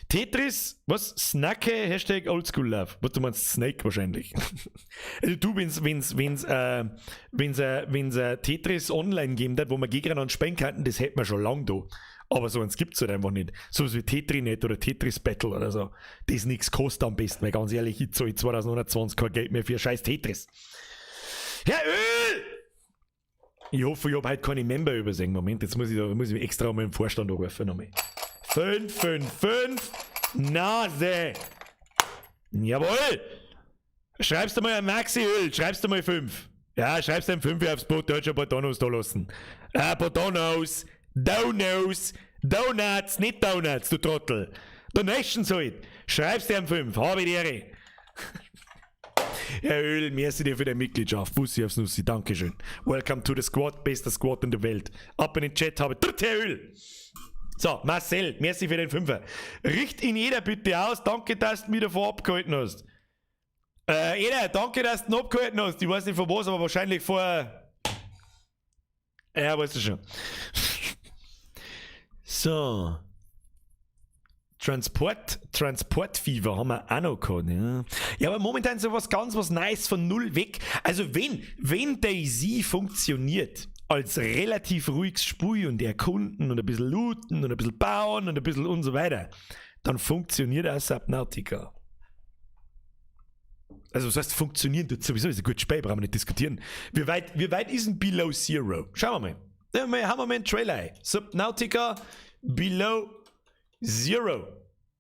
Tetris, was? Snacke, #OldschoolLove. Was, du meinst Snake wahrscheinlich. Also du, wenn's Tetris online gegeben hat, wo wir gegeneinander spielen könnten, das hätten wir schon lange da. Aber so eins gibt es halt einfach nicht. So was wie Tetrinet oder Tetris Battle oder so. Das nichts kostet am besten, weil ganz ehrlich, ich zahle 2021 kein Geld mehr für scheiß Tetris. Herr Öl! Ich hoffe, ich hab heute keine Member übersehen. Moment, jetzt muss ich, da, muss ich extra mal im Vorstand anrufen. Nochmal. 5, 5, 5. Nase. Jawohl. Schreibst du mal ein Maxi-Öl, schreibst du mal 5. Ja, schreibst du ein 5 aufs Boot, der hat schon ein paar Donuts da lassen. Ein paar Donuts, Donuts, Donuts, nicht Donuts, du Trottel. Donations halt. Schreibst du ein 5, habe ich die Ehre. Herr Öl, merci dir für deine Mitgliedschaft. Bussi aufs Nussi, Dankeschön. Welcome to the Squad, bester Squad in der Welt. Ab in den Chat habe ich. Herr Öl! So, Marcel, merci für den Fünfer. Richt ihn jeder bitte aus. Danke, dass du mich davor abgehalten hast. Eder, danke, dass du ihn abgehalten hast. Ich weiß nicht von was, aber wahrscheinlich vor. Ja, weißt du schon. So. Transportfieber haben wir auch noch gehabt. Ja, ja, aber momentan so was ganz was Nice von null weg. Also wenn DayZ funktioniert, als relativ ruhiges Spiel und erkunden und ein bisschen looten und ein bisschen bauen und ein bisschen und so weiter, dann funktioniert auch Subnautica. Also das heißt, funktionieren tut sowieso, ist ein gutes Spiel, brauchen wir nicht diskutieren. Wie weit ist denn Below Zero? Schauen wir mal. Da haben wir mal einen Trailer ein. Subnautica Below Zero.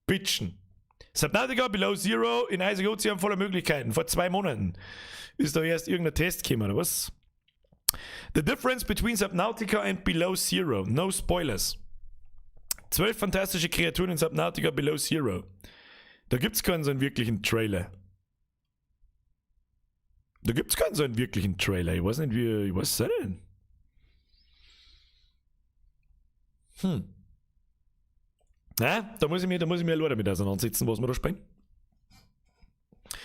Bitchen. Subnautica Below Zero in eisigen Ozean voller Möglichkeiten. Vor 2 Monaten ist da erst irgendein Test gekommen, oder was? The difference between Subnautica and Below Zero. No spoilers. 12 fantastische Kreaturen in Subnautica Below Zero. Da gibt's keinen so einen wirklichen Trailer. Da gibt's keinen so einen wirklichen Trailer. Ich weiß nicht, wie. Ich weiß es nicht. Na, da muss ich mir alleine damit auseinandersetzen, was wir da spielen.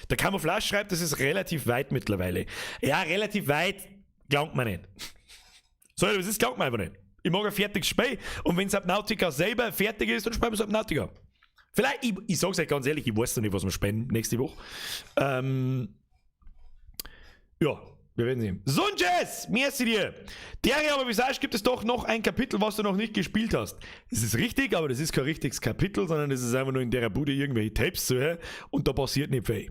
Der Camouflage schreibt, das ist relativ weit mittlerweile. Ja, relativ weit gelangt man nicht. So, das ist, gelangt man einfach nicht. Ich mag ein fertiges Spiel und wenn Subnautica selber fertig ist, dann spielen wir Subnautica. Vielleicht, ich sag's euch ganz ehrlich, ich weiß noch nicht, was wir spielen nächste Woche. Ja, wir werden sehen. Sunjes, merci dir. Derry, aber Visage gibt es doch noch ein Kapitel, was du noch nicht gespielt hast. Das ist richtig, aber das ist kein richtiges Kapitel, sondern das ist einfach nur in der Bude irgendwelche Tapes zu hören und da passiert nicht viel.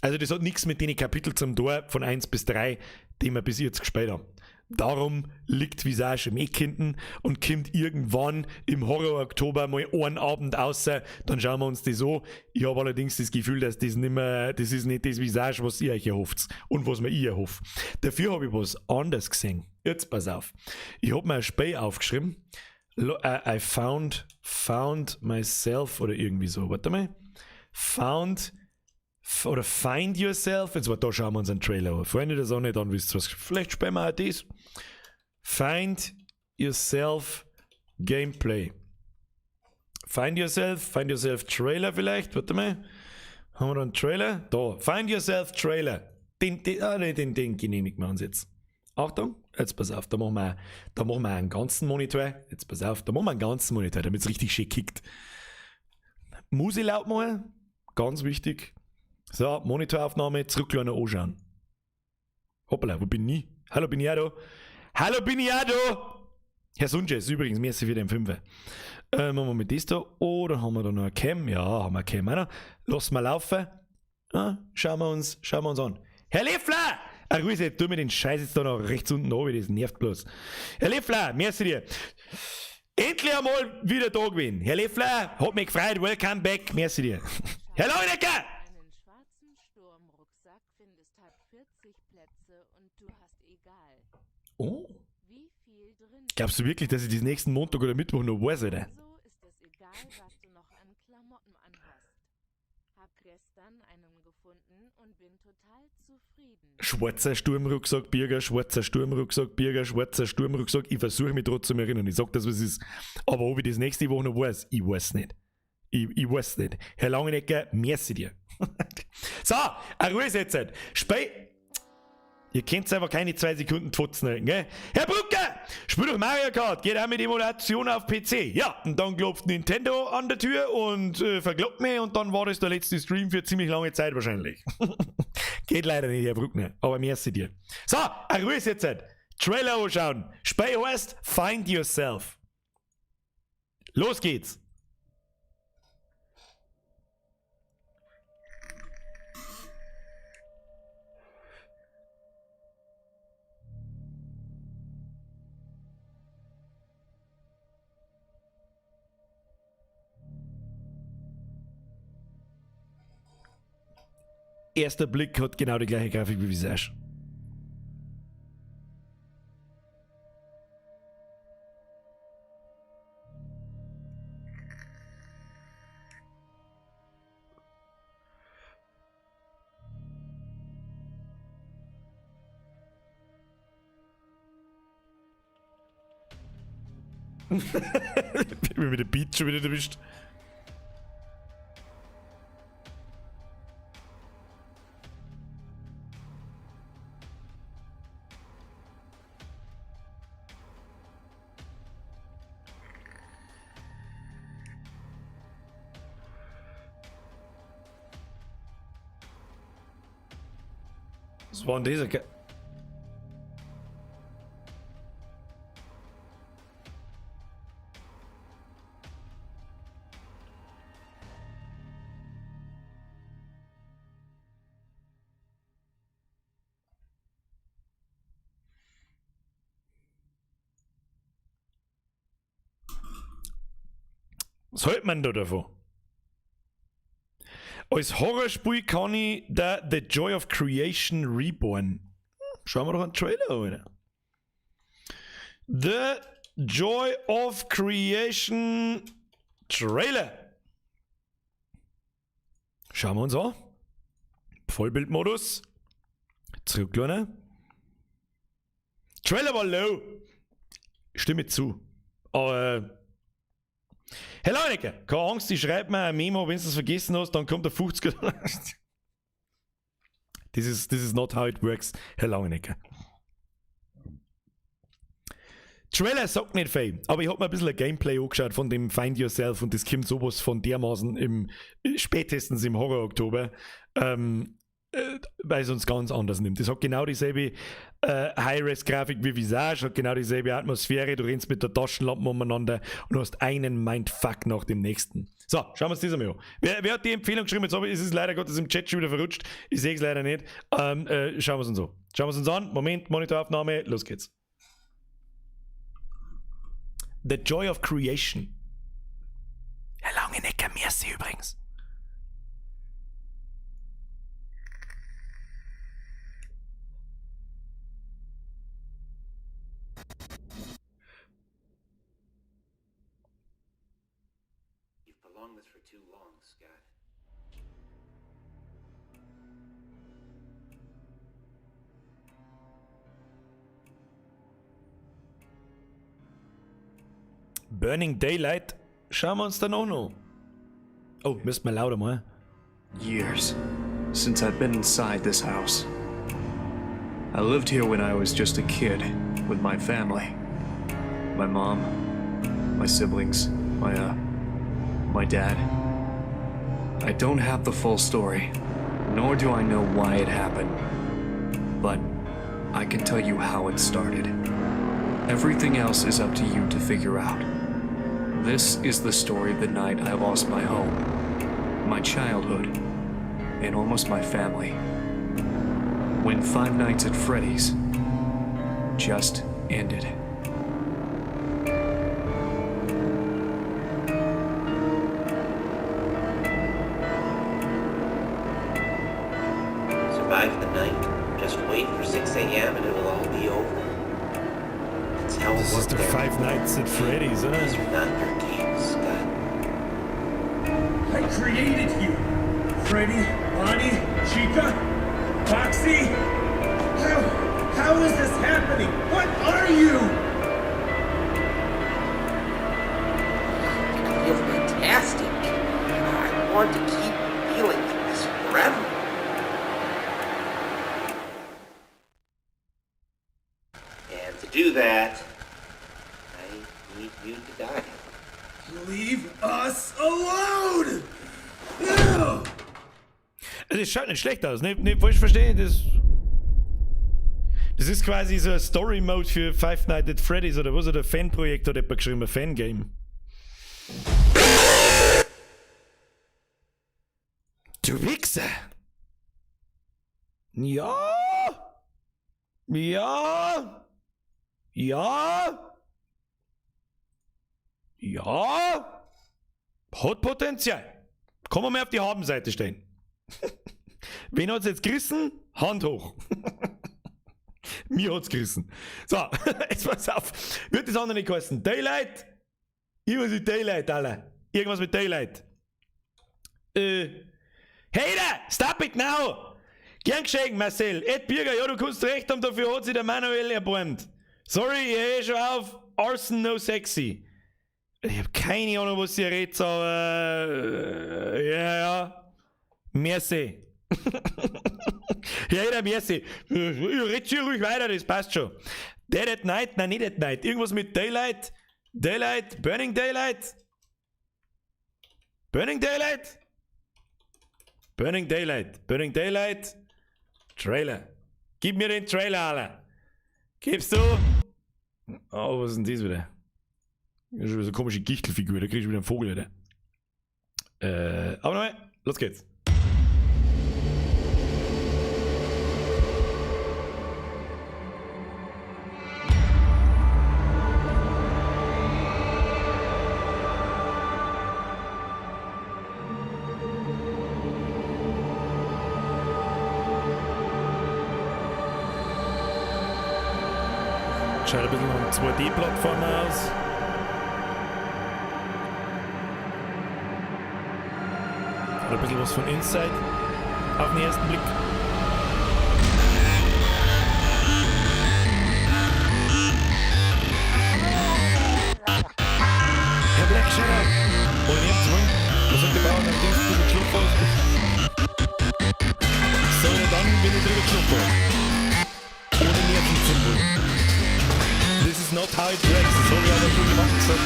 Also das hat nichts mit den Kapiteln zum Tor von 1 bis 3, die wir bis jetzt gespielt haben. Darum liegt Visage im Eck hinten und kommt irgendwann im Horror-Oktober mal einen Abend außer, dann schauen wir uns das an. Ich habe allerdings das Gefühl, dass das nicht mehr, das ist nicht das Visage, was ihr euch erhofft und was mir ich erhoffe. Dafür habe ich was anderes gesehen. Jetzt pass auf. Ich habe mir ein Spiel aufgeschrieben. I found myself oder irgendwie so. Warte mal. Found oder Find Yourself. Jetzt, da schauen wir uns einen Trailer an. Freunde der Sonne, dann wisst ihr was. Vielleicht spielen wir auch das. Find Yourself Gameplay. Find Yourself Trailer vielleicht. Warte mal. Haben wir da einen Trailer? Da. Find Yourself Trailer. Den genehmigen wir uns jetzt. Achtung, jetzt pass auf, da machen wir einen ganzen Monitor. Jetzt pass auf, da machen wir einen ganzen Monitor, damit es richtig schön kickt. Musik laut machen, ganz wichtig. So, Monitoraufnahme, zurücklehnen, anschauen. Hoppala, wo bin ich? Hallo, bin ich auch da? Hallo, bin ich auch da? Herr Sunjes, übrigens, merci für den Fünfer. Machen wir mit das da. Oder haben wir da noch eine Cam? Ja, haben wir eine Cam auch noch. Lass mal laufen. Ah, schauen wir uns an. Herr Leffler! Ach, Grüße, tu mir den Scheiß jetzt da noch rechts unten runter, das nervt bloß. Herr Leffler, merci dir. Endlich einmal wieder da gewesen. Herr Leffler, hat mich gefreut, welcome back, merci dir. Herr Langenecker! Einen schwarzen Sturmrucksack findest, hat 40 Plätze und du hast egal. Oh. Wie viel drin? Glaubst du wirklich, dass ich das nächsten Montag oder Mittwoch noch weiß, oder? So ist es egal, was du noch an Klamotten anhast. Hab gestern einen gefunden und bin total zufrieden. Schwarzer Sturmrucksack, Birger, schwarzer Sturmrucksack, Birger, schwarzer Sturmrucksack. Ich versuche mich trotzdem erinnern. Ich sag das, was es ist. Aber ob ich das nächste Woche noch weiß, ich weiß nicht. Ich weiß nicht. Herr Langenecker, merci dir. So, eine Ruhe jetzt. Ihr könnt einfach keine 2 Sekunden Fotzen halten, gell? Herr Brucker, spiel doch Mario Kart, geht auch mit Emulation auf PC. Ja, und dann klopft Nintendo an der Tür und verkloppt mich und dann war das der letzte Stream für ziemlich lange Zeit wahrscheinlich. Geht leider nicht, Herr Bruckner, aber merci dir. So, eine Ruhe jetzt. Trailer anschauen. Spiel heißt Find Yourself. Los geht's. Erster Blick hat genau die gleiche Grafik wie Visage. Ich bin mit dem Beat schon wieder erwischt. Was war denn dieser Ge Was hält man da davon? Als Horrorspiel kann ich da The Joy of Creation Reborn. Schauen wir doch einen Trailer an, Alter. The Joy of Creation Trailer. Schauen wir uns an. Vollbildmodus. Zurücklehnen. Trailer war low. Stimme zu. Aber. Hey Leute, keine Angst, ich schreibe mir ein Memo, wenn du es vergessen hast, dann kommt der 50er. This is not how it works, Herr Langenecker. Trailer sagt nicht viel, aber ich hab mir ein bisschen ein Gameplay angeschaut von dem Find Yourself und das kommt sowas von dermaßen spätestens im Horror-Oktober, weil es uns ganz anders nimmt. Das hat genau dieselbe High-Res-Grafik wie Visage, hat genau dieselbe Atmosphäre, du rennst mit der Taschenlampe umeinander und hast einen Mindfuck nach dem nächsten. So, schauen wir uns das einmal an. Wer hat die Empfehlung geschrieben? Jetzt ist es leider Gottes im Chat schon wieder verrutscht. Ich sehe es leider nicht. Schauen wir es uns an. Schauen wir es uns an. Moment, Monitoraufnahme, los geht's. The Joy of Creation. Herr Langenecker, merci übrigens. You've prolonged this for too long, Scott. Burning Daylight schauen wir uns dann auch noch. Oh, müssen wir lauter mal. Years since I've been inside this house. I lived here when I was just a kid with my family. My mom, my siblings, my dad. I don't have the full story, nor do I know why it happened. But I can tell you how it started. Everything else is up to you to figure out. This is the story of the night I lost my home, my childhood, and almost my family. When Five Nights at Freddy's just ended. Survive the night. Just wait for 6 a.m. and it will all be over. That's how it Das ist worked der there. Five Nights at Freddy's, oder? These are not your games, Scott. I created you! Freddy, Bonnie, Chica, Foxy! How is this happening? What are you? I feel fantastic. I want to keep feeling like this forever. And to do that, I need you to die. Leave us alone! Ugh. Also es schaut nicht schlecht aus, nicht falsch verstehen, das ist quasi so ein Story-Mode für Five Nights at Freddy's oder was, oder Fanprojekt hat jemand geschrieben, ein Fangame. Du Wichser! Ja! Ja! Ja! Ja! Hat Potenzial. Kann man mehr auf die Habenseite stellen. Wen hat's jetzt gerissen? Hand hoch. Mir hat's gerissen. So, jetzt pass auf. Wird das andere nicht geheißen? Daylight? Irgendwas mit Daylight, Alter. Irgendwas mit Daylight. Hey da! Stop it now! Gern geschehen, Marcel. Ed Birger, ja, du kannst recht haben, dafür hat sich der Manuel erbarmt. Sorry, ich hör eh schon auf. Arson no sexy. Ich hab keine Ahnung, was ihr redet, aber. Ja, ja. Merci. Ja, jeder merci. Ich red hier ruhig weiter, das passt schon. Dead at Night? Nein, nicht at Night. Irgendwas mit Daylight. Daylight? Burning Daylight? Burning Daylight? Burning Daylight. Burning Daylight. Trailer. Gib mir den Trailer, Alter. Gibst du? Oh, was ist denn das wieder? Das ist schon wieder so eine komische Gichtelfigur, da krieg ich wieder einen Vogel, Alter. Aber nochmal, los geht's. Schaut ein bisschen nach einem 2D-Plattformer aus. Hat ein bisschen was von Inside auf den ersten Blick. Herr Black Shadow! Ohne nerven zu wollen, was sagt der Bauer, nachdem du drüber geschlupft hast? So, ja dann bin ich drüber geschlupft worden. Ohne nerven zu wollen. This is not how it works, das hab ich aber schon gemacht gesagt.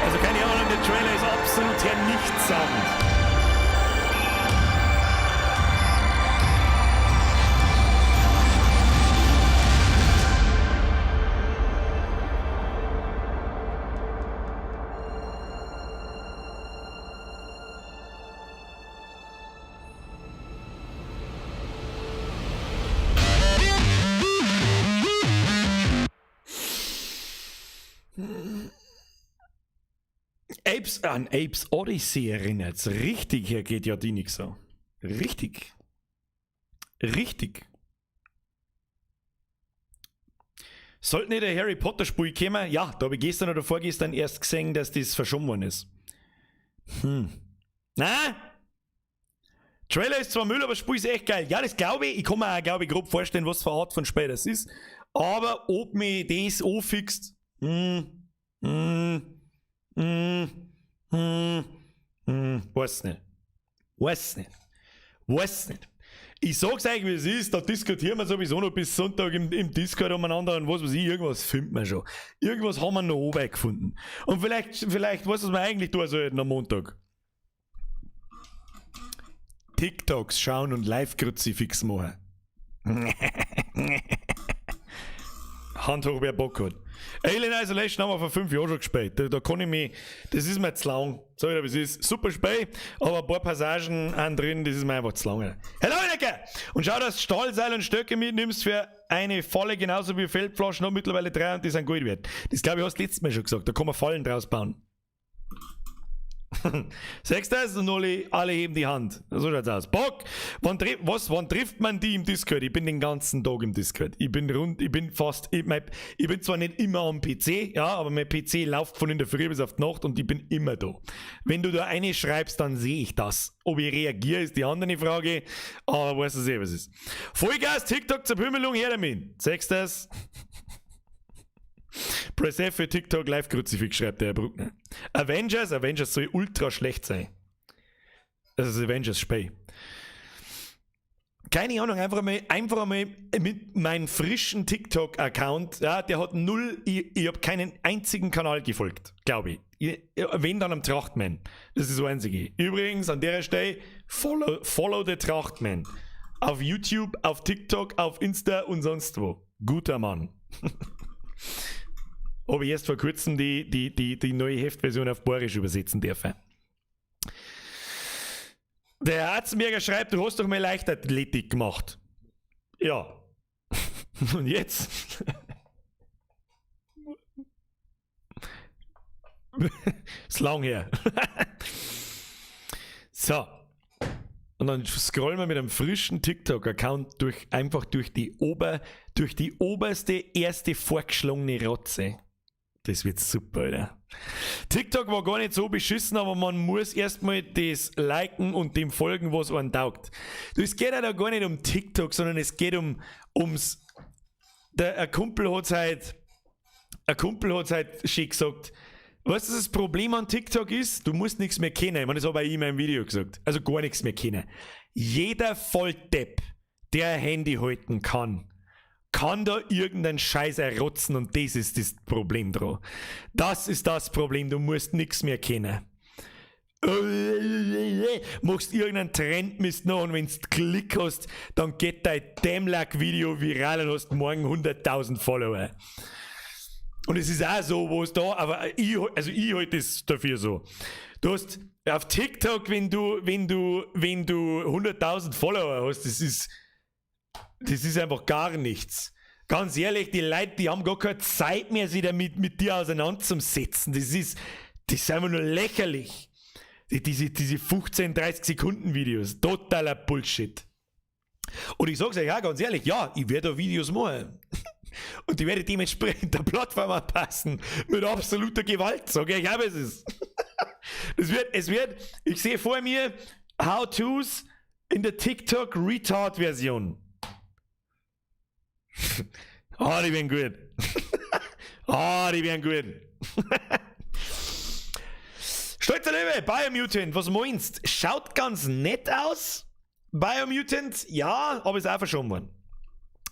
Also keine Ahnung, der Trailer ist absolut her nichtssagend. Apes, an Apes Odyssey erinnert's. Richtig, hier geht ja die nix so. Richtig. Richtig. Sollte nicht der Harry Potter Spiel kommen? Ja, da hab ich gestern oder vorgestern erst gesehen, dass das verschoben worden ist. Na? Trailer ist zwar Müll, aber das Spiel ist echt geil. Ja, das glaube ich. Ich kann mir auch, glaube ich, grob vorstellen, was für eine Art von Spiel das ist. Aber ob mich das anfixt, weiß nicht. Weiß nicht. Weiß nicht. Ich sag's euch, wie es ist, da diskutieren wir sowieso noch bis Sonntag im Discord umeinander und was weiß ich, irgendwas finden wir schon. Irgendwas haben wir noch oben gefunden. Und vielleicht, weißt du, was wir eigentlich tun sollten am Montag? TikToks schauen und Live-Kruzifix machen. Hand hoch, wer Bock hat. Alien Isolation haben wir vor 5 Jahren schon gespielt. Da kann ich mich, das ist mir zu lang. Sag ich dir, wie es ist. Super Spiel, aber ein paar Passagen an drin, das ist mir einfach zu lang. Hello, Ineke! Und schau, dass du Stahlseil und Stöcke mitnimmst für eine Falle, genauso wie Feldflaschen, noch mittlerweile 3 und die sind Gold wert. Das glaube ich, hast du letztes Mal schon gesagt. Da kann man Fallen draus bauen. Sagst du das? Und alle heben die Hand. So schaut's aus. Bock! Wann was, wann trifft man die im Discord? Ich bin den ganzen Tag im Discord. Ich bin rund, ich bin fast, ich, mein, ich bin zwar nicht immer am PC, ja, aber mein PC läuft von in der Früh bis auf die Nacht und ich bin immer da. Wenn du da eine schreibst, dann sehe ich das. Ob ich reagiere, ist die andere Frage, aber weißt du eh, was ist. Vollgas, TikTok zur Pümmelung, her damit. Sagst du das? Press F für TikTok Live-Kruzifix, schreibt der Herr Bruckner. Avengers soll ultra schlecht sein. Das ist Avengers Spiel. Keine Ahnung, einfach einmal mit meinem frischen TikTok-Account, ja, der hat null, ich hab keinen einzigen Kanal gefolgt, glaub ich. Wenn dann am Trachtman. Das ist das Einzige. Übrigens, an der Stelle, follow the Trachtman. Auf YouTube, auf TikTok, auf Insta und sonst wo. Guter Mann. Habe ich erst vor kurzem die neue Heftversion auf Bayerisch übersetzen dürfen. Der Herr Atzenberger schreibt, du hast doch mal Leichtathletik gemacht. Ja. Und jetzt? Ist lang her. So. Und dann scrollen wir mit einem frischen TikTok-Account durch, einfach durch die, ober, durch die oberste, erste vorgeschlagene Rotze. Das wird super, Alter. TikTok war gar nicht so beschissen, aber man muss erstmal das liken und dem folgen, was einem taugt. Es geht ja da gar nicht um TikTok, sondern es geht ums. Ein Kumpel hat's halt, ein Kumpel hat's halt schön gesagt. Weißt du, was das Problem an TikTok ist? Du musst nichts mehr kennen. Ich meine, das habe ich in meinem Video gesagt. Also gar nichts mehr kennen. Jeder Volldepp, der ein Handy halten kann, kann da irgendeinen Scheiß errotzen und das ist das Problem dran. Das ist das Problem, du musst nichts mehr kennen. Machst irgendeinen Trendmist noch und wenn du Klick hast, dann geht dein Dämlack-Video viral und hast morgen 100.000 Follower. Und es ist auch so, wo es da, aber ich, also ich halte es dafür so. Du hast auf TikTok, wenn du 100.000 Follower hast, das ist einfach gar nichts. Ganz ehrlich, die Leute, die haben gar keine Zeit mehr, sich damit mit dir auseinanderzusetzen. Das ist einfach nur lächerlich. Diese 15, 30 Sekunden Videos, totaler Bullshit. Und ich sag's euch auch ganz ehrlich, ja, ich werde da Videos machen. Und die werde ich dementsprechend der Plattform anpassen. Mit absoluter Gewalt, sage ich auch, es ist. Ich sehe vor mir How-Tos in der TikTok Retard-Version. Ah, die werden gut. Ah, die werden gut. Stolzer Löwe, Biomutant, was meinst? Schaut ganz nett aus. Biomutant, ja, aber ist auch verschoben worden.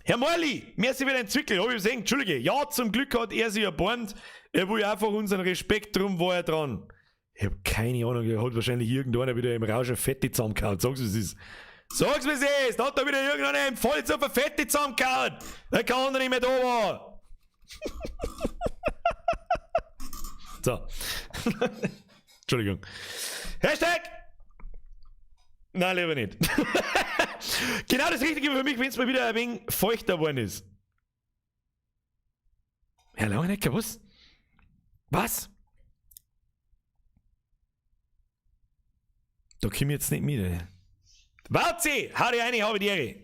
Herr Morley, merci für den Zwickel, hab ich gesehen, Entschuldige. Ja, zum Glück hat er sich erbarmt. Er will einfach unseren Respekt, drum war er dran. Ich hab keine Ahnung, er hat wahrscheinlich irgendeiner wieder im Rausch ein Fette zusammengehauen. Sag's, wie es ist. Sag's, wie es ist. Da hat da wieder irgendeiner im Vollsuff ein Fette zusammengehauen. Der kann andere nicht mehr da war. So. Entschuldigung. Hashtag! Nein, lieber nicht. Genau das Richtige für mich, wenn es mal wieder ein wenig feuchter geworden ist. Herr Langenecker, was? Was? Da komm ich jetzt nicht mit. Ey. Warte, hau dich rein, habe die Ehre.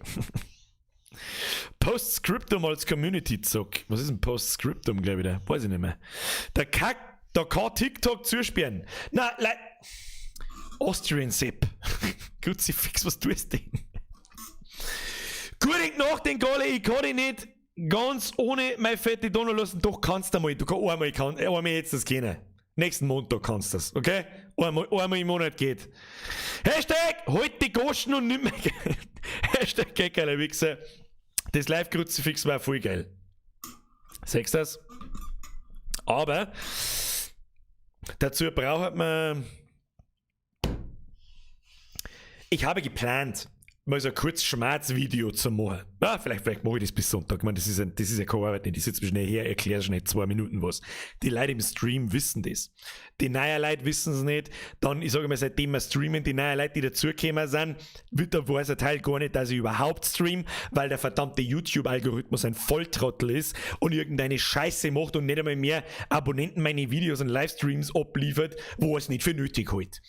Postscriptum als Community-Zock. Was ist ein Postscriptum, glaube ich, da? Weiß ich nicht mehr. Der Kack, da kann TikTok zusperren. Na, le Austrian Sepp. Kruzifix, was tust du denn? Gut nach den Gale, ich kann dich nicht ganz ohne meine fette Donner lassen. Doch kannst du mal. Du kannst einmal jetzt das kennen. Nächsten Montag kannst du das, okay? Einmal im Monat geht. Hashtag halt die Goschen und nimm mehr Geld. Hashtag Geckerle Wichser. Das Live-Kruzifix war voll geil. Siehst du das? Aber dazu braucht man. Ich habe geplant, mal so ein kurz Schmerzvideo zu machen. Ja, vielleicht mache ich das bis Sonntag. Ich meine, das ist ja keine Arbeit nicht. Ich sitze mir schnell her, erkläre schnell 2 Minuten was. Die Leute im Stream wissen das. Die neuen Leute wissen es nicht. Dann, ich sage mal, seitdem wir streamen, die neuen Leute, die dazugekommen sind, wird da weiß ein Teil gar nicht, dass ich überhaupt stream, weil der verdammte YouTube-Algorithmus ein Volltrottel ist und irgendeine Scheiße macht und nicht einmal mehr Abonnenten meine Videos und Livestreams abliefert, wo er es nicht für nötig hält.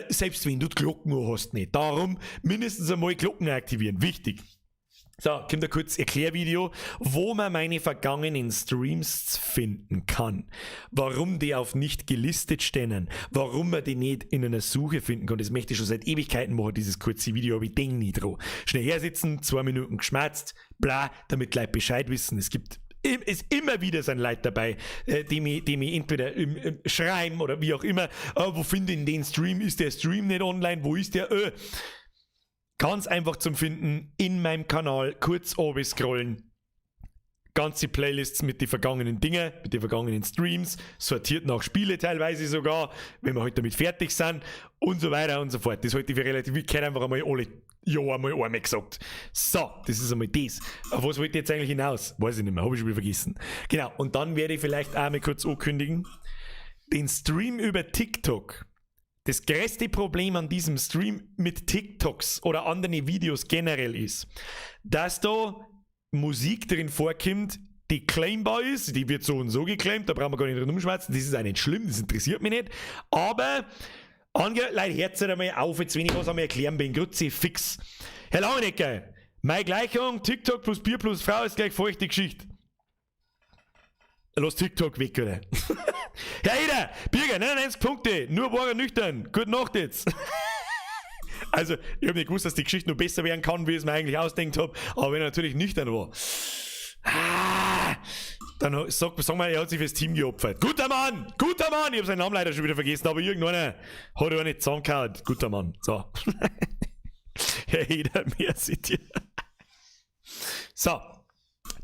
Selbst wenn du die Glocken hast, nicht. Darum mindestens einmal Glocken aktivieren. Wichtig. So, kommt ein kurzes Erklärvideo, wo man meine vergangenen Streams finden kann. Warum die auf nicht gelistet stehen. Warum man die nicht in einer Suche finden kann. Das möchte ich schon seit Ewigkeiten machen, dieses kurze Video, aber ich denke nie dran. Schnell hersitzen, 2 Minuten geschmerzt, bla, damit Leute Bescheid wissen. Es gibt ist immer wieder sind Leute dabei, die mich entweder im schreiben oder wie auch immer, wo finde ich den Stream? Ist der Stream nicht online? Wo ist der? Ganz einfach zum Finden in meinem Kanal, kurz oben scrollen. Ganze Playlists mit den vergangenen Dingen, mit den vergangenen Streams, sortiert nach Spiele teilweise sogar, wenn wir heute damit fertig sind und so weiter und so fort. Das halte ich für relativ, ich kenne einfach einmal alle Jahr einmal gesagt. So, das ist einmal das. Auf was wollte ich jetzt eigentlich hinaus? Weiß ich nicht mehr, habe ich schon wieder vergessen. Genau, und dann werde ich vielleicht auch mal kurz ankündigen, den Stream über TikTok. Das größte Problem an diesem Stream mit TikToks oder anderen Videos generell ist, dass da Musik drin vorkommt, die claimbar ist, die wird so und so geclaimt, da brauchen wir gar nicht drin umschwätzen, das ist auch nicht schlimm, das interessiert mich nicht. Aber, ange Leute, hört halt einmal auf, jetzt wenn ich was einmal erklären bin, Grüezi fix. Herr Langenecker, meine Gleichung, TikTok plus Bier plus Frau ist gleich feuchte Geschichte. Lass TikTok weg, oder? Herr Eder, Birger, 99 Punkte, nur wahre nüchtern. Gute Nacht jetzt. Also, ich habe nicht gewusst, dass die Geschichte noch besser werden kann, wie ich es mir eigentlich ausdenkt habe, aber wenn er natürlich nüchtern war. Ah, dann sag mal, er hat sich fürs Team geopfert. Guter Mann! Guter Mann! Ich habe seinen Namen leider schon wieder vergessen, aber irgendeiner hat er nicht zusammengehauen. Guter Mann. So. Herr Eder, merci dir. So.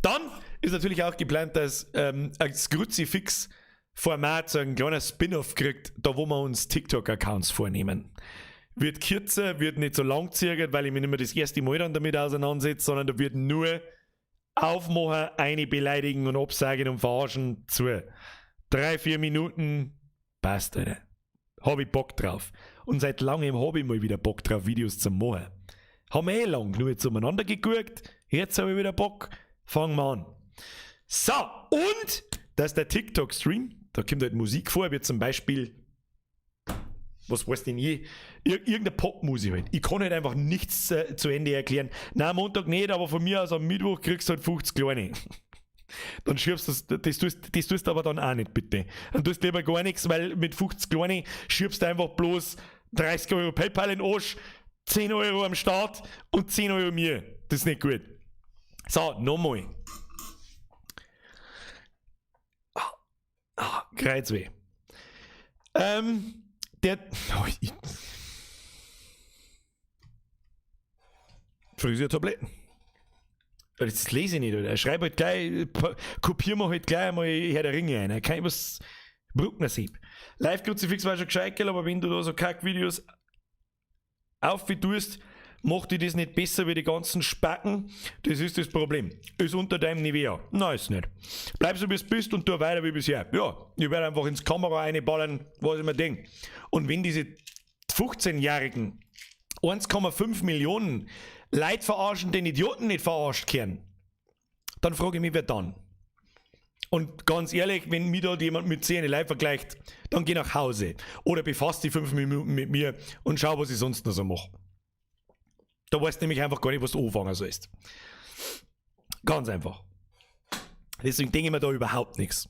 Dann ist natürlich auch geplant, dass das Kruzifix-Format so ein kleiner Spin-off kriegt, da wo wir uns TikTok-Accounts vornehmen. Wird kürzer, wird nicht so lang zögert, weil ich mich nicht mehr das erste Mal dann damit auseinandersetze, sondern da wird nur aufmachen, eine beleidigen und absagen und verarschen zu. 3, 4 Minuten, passt, Alter. Hab ich Bock drauf. Und seit langem hab ich mal wieder Bock drauf, Videos zu machen. Haben wir eh lang genug zueinander geguckt, jetzt hab ich wieder Bock, fangen wir an. So, und das ist der TikTok-Stream, da kommt halt Musik vor, wie zum Beispiel, was weiß denn ich, irgendeine Popmusik halt. Ich kann halt einfach nichts zu Ende erklären. Nein, Montag nicht, aber von mir aus am Mittwoch kriegst du halt 50 kleine. Dann schiebst du das, das tust du aber dann auch nicht, bitte. Dann tust du lieber gar nichts, weil mit 50 kleine schiebst du einfach bloß 30 Euro PayPal in den Arsch, 10 Euro am Start und 10 Euro mir. Das ist nicht gut. So, nochmal. Ah, ah, Kreuzweh. Der. Oh, ich, Friseurtabletten. Das lese ich nicht, oder? Schreib halt gleich, kopier mir halt gleich einmal Herr der Ringe ein. Kein was. Bruckner-Sieb. Live-Kruzifix war schon gescheit, gell, aber wenn du da so Kack-Videos auftust, macht dich das nicht besser wie die ganzen Spacken. Das ist das Problem. Ist unter deinem Niveau. Nein, ist nicht. Bleib so, wie du bist und tu weiter wie bisher. Ja, ich werde einfach ins Kamera reinballern, was ich mir denk. Und wenn diese 15-Jährigen 1,5 Millionen Leute verarschen, den Idioten nicht verarscht kehren, dann frage ich mich, wer dann? Und ganz ehrlich, wenn mir da jemand mit 10 Leuten vergleicht, dann geh nach Hause. Oder befass die 5 Minuten mit mir und schau, was ich sonst noch so mach. Da weißt du nämlich einfach gar nicht, was du anfangen sollst. Ganz einfach. Deswegen denke ich mir da überhaupt nichts.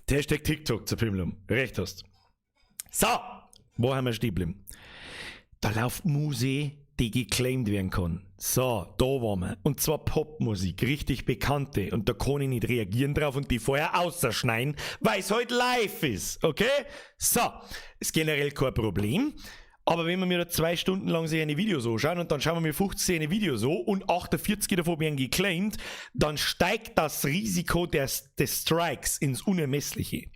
Hashtag TikTok zur Pimmelum. Recht hast. So, wo haben wir stehen geblieben? Da läuft Musik, die geclaimt werden kann. So, da waren wir. Und zwar Popmusik, richtig bekannte. Und da kann ich nicht reagieren drauf und die vorher ausschneiden, weil's halt live ist. Okay? So, ist generell kein Problem. Aber wenn wir mir da 2 Stunden lang sich eine Videos anschauen und dann schauen wir mir 15 Videos an und 48 davon werden geclaimt, dann steigt das Risiko des Strikes ins Unermessliche.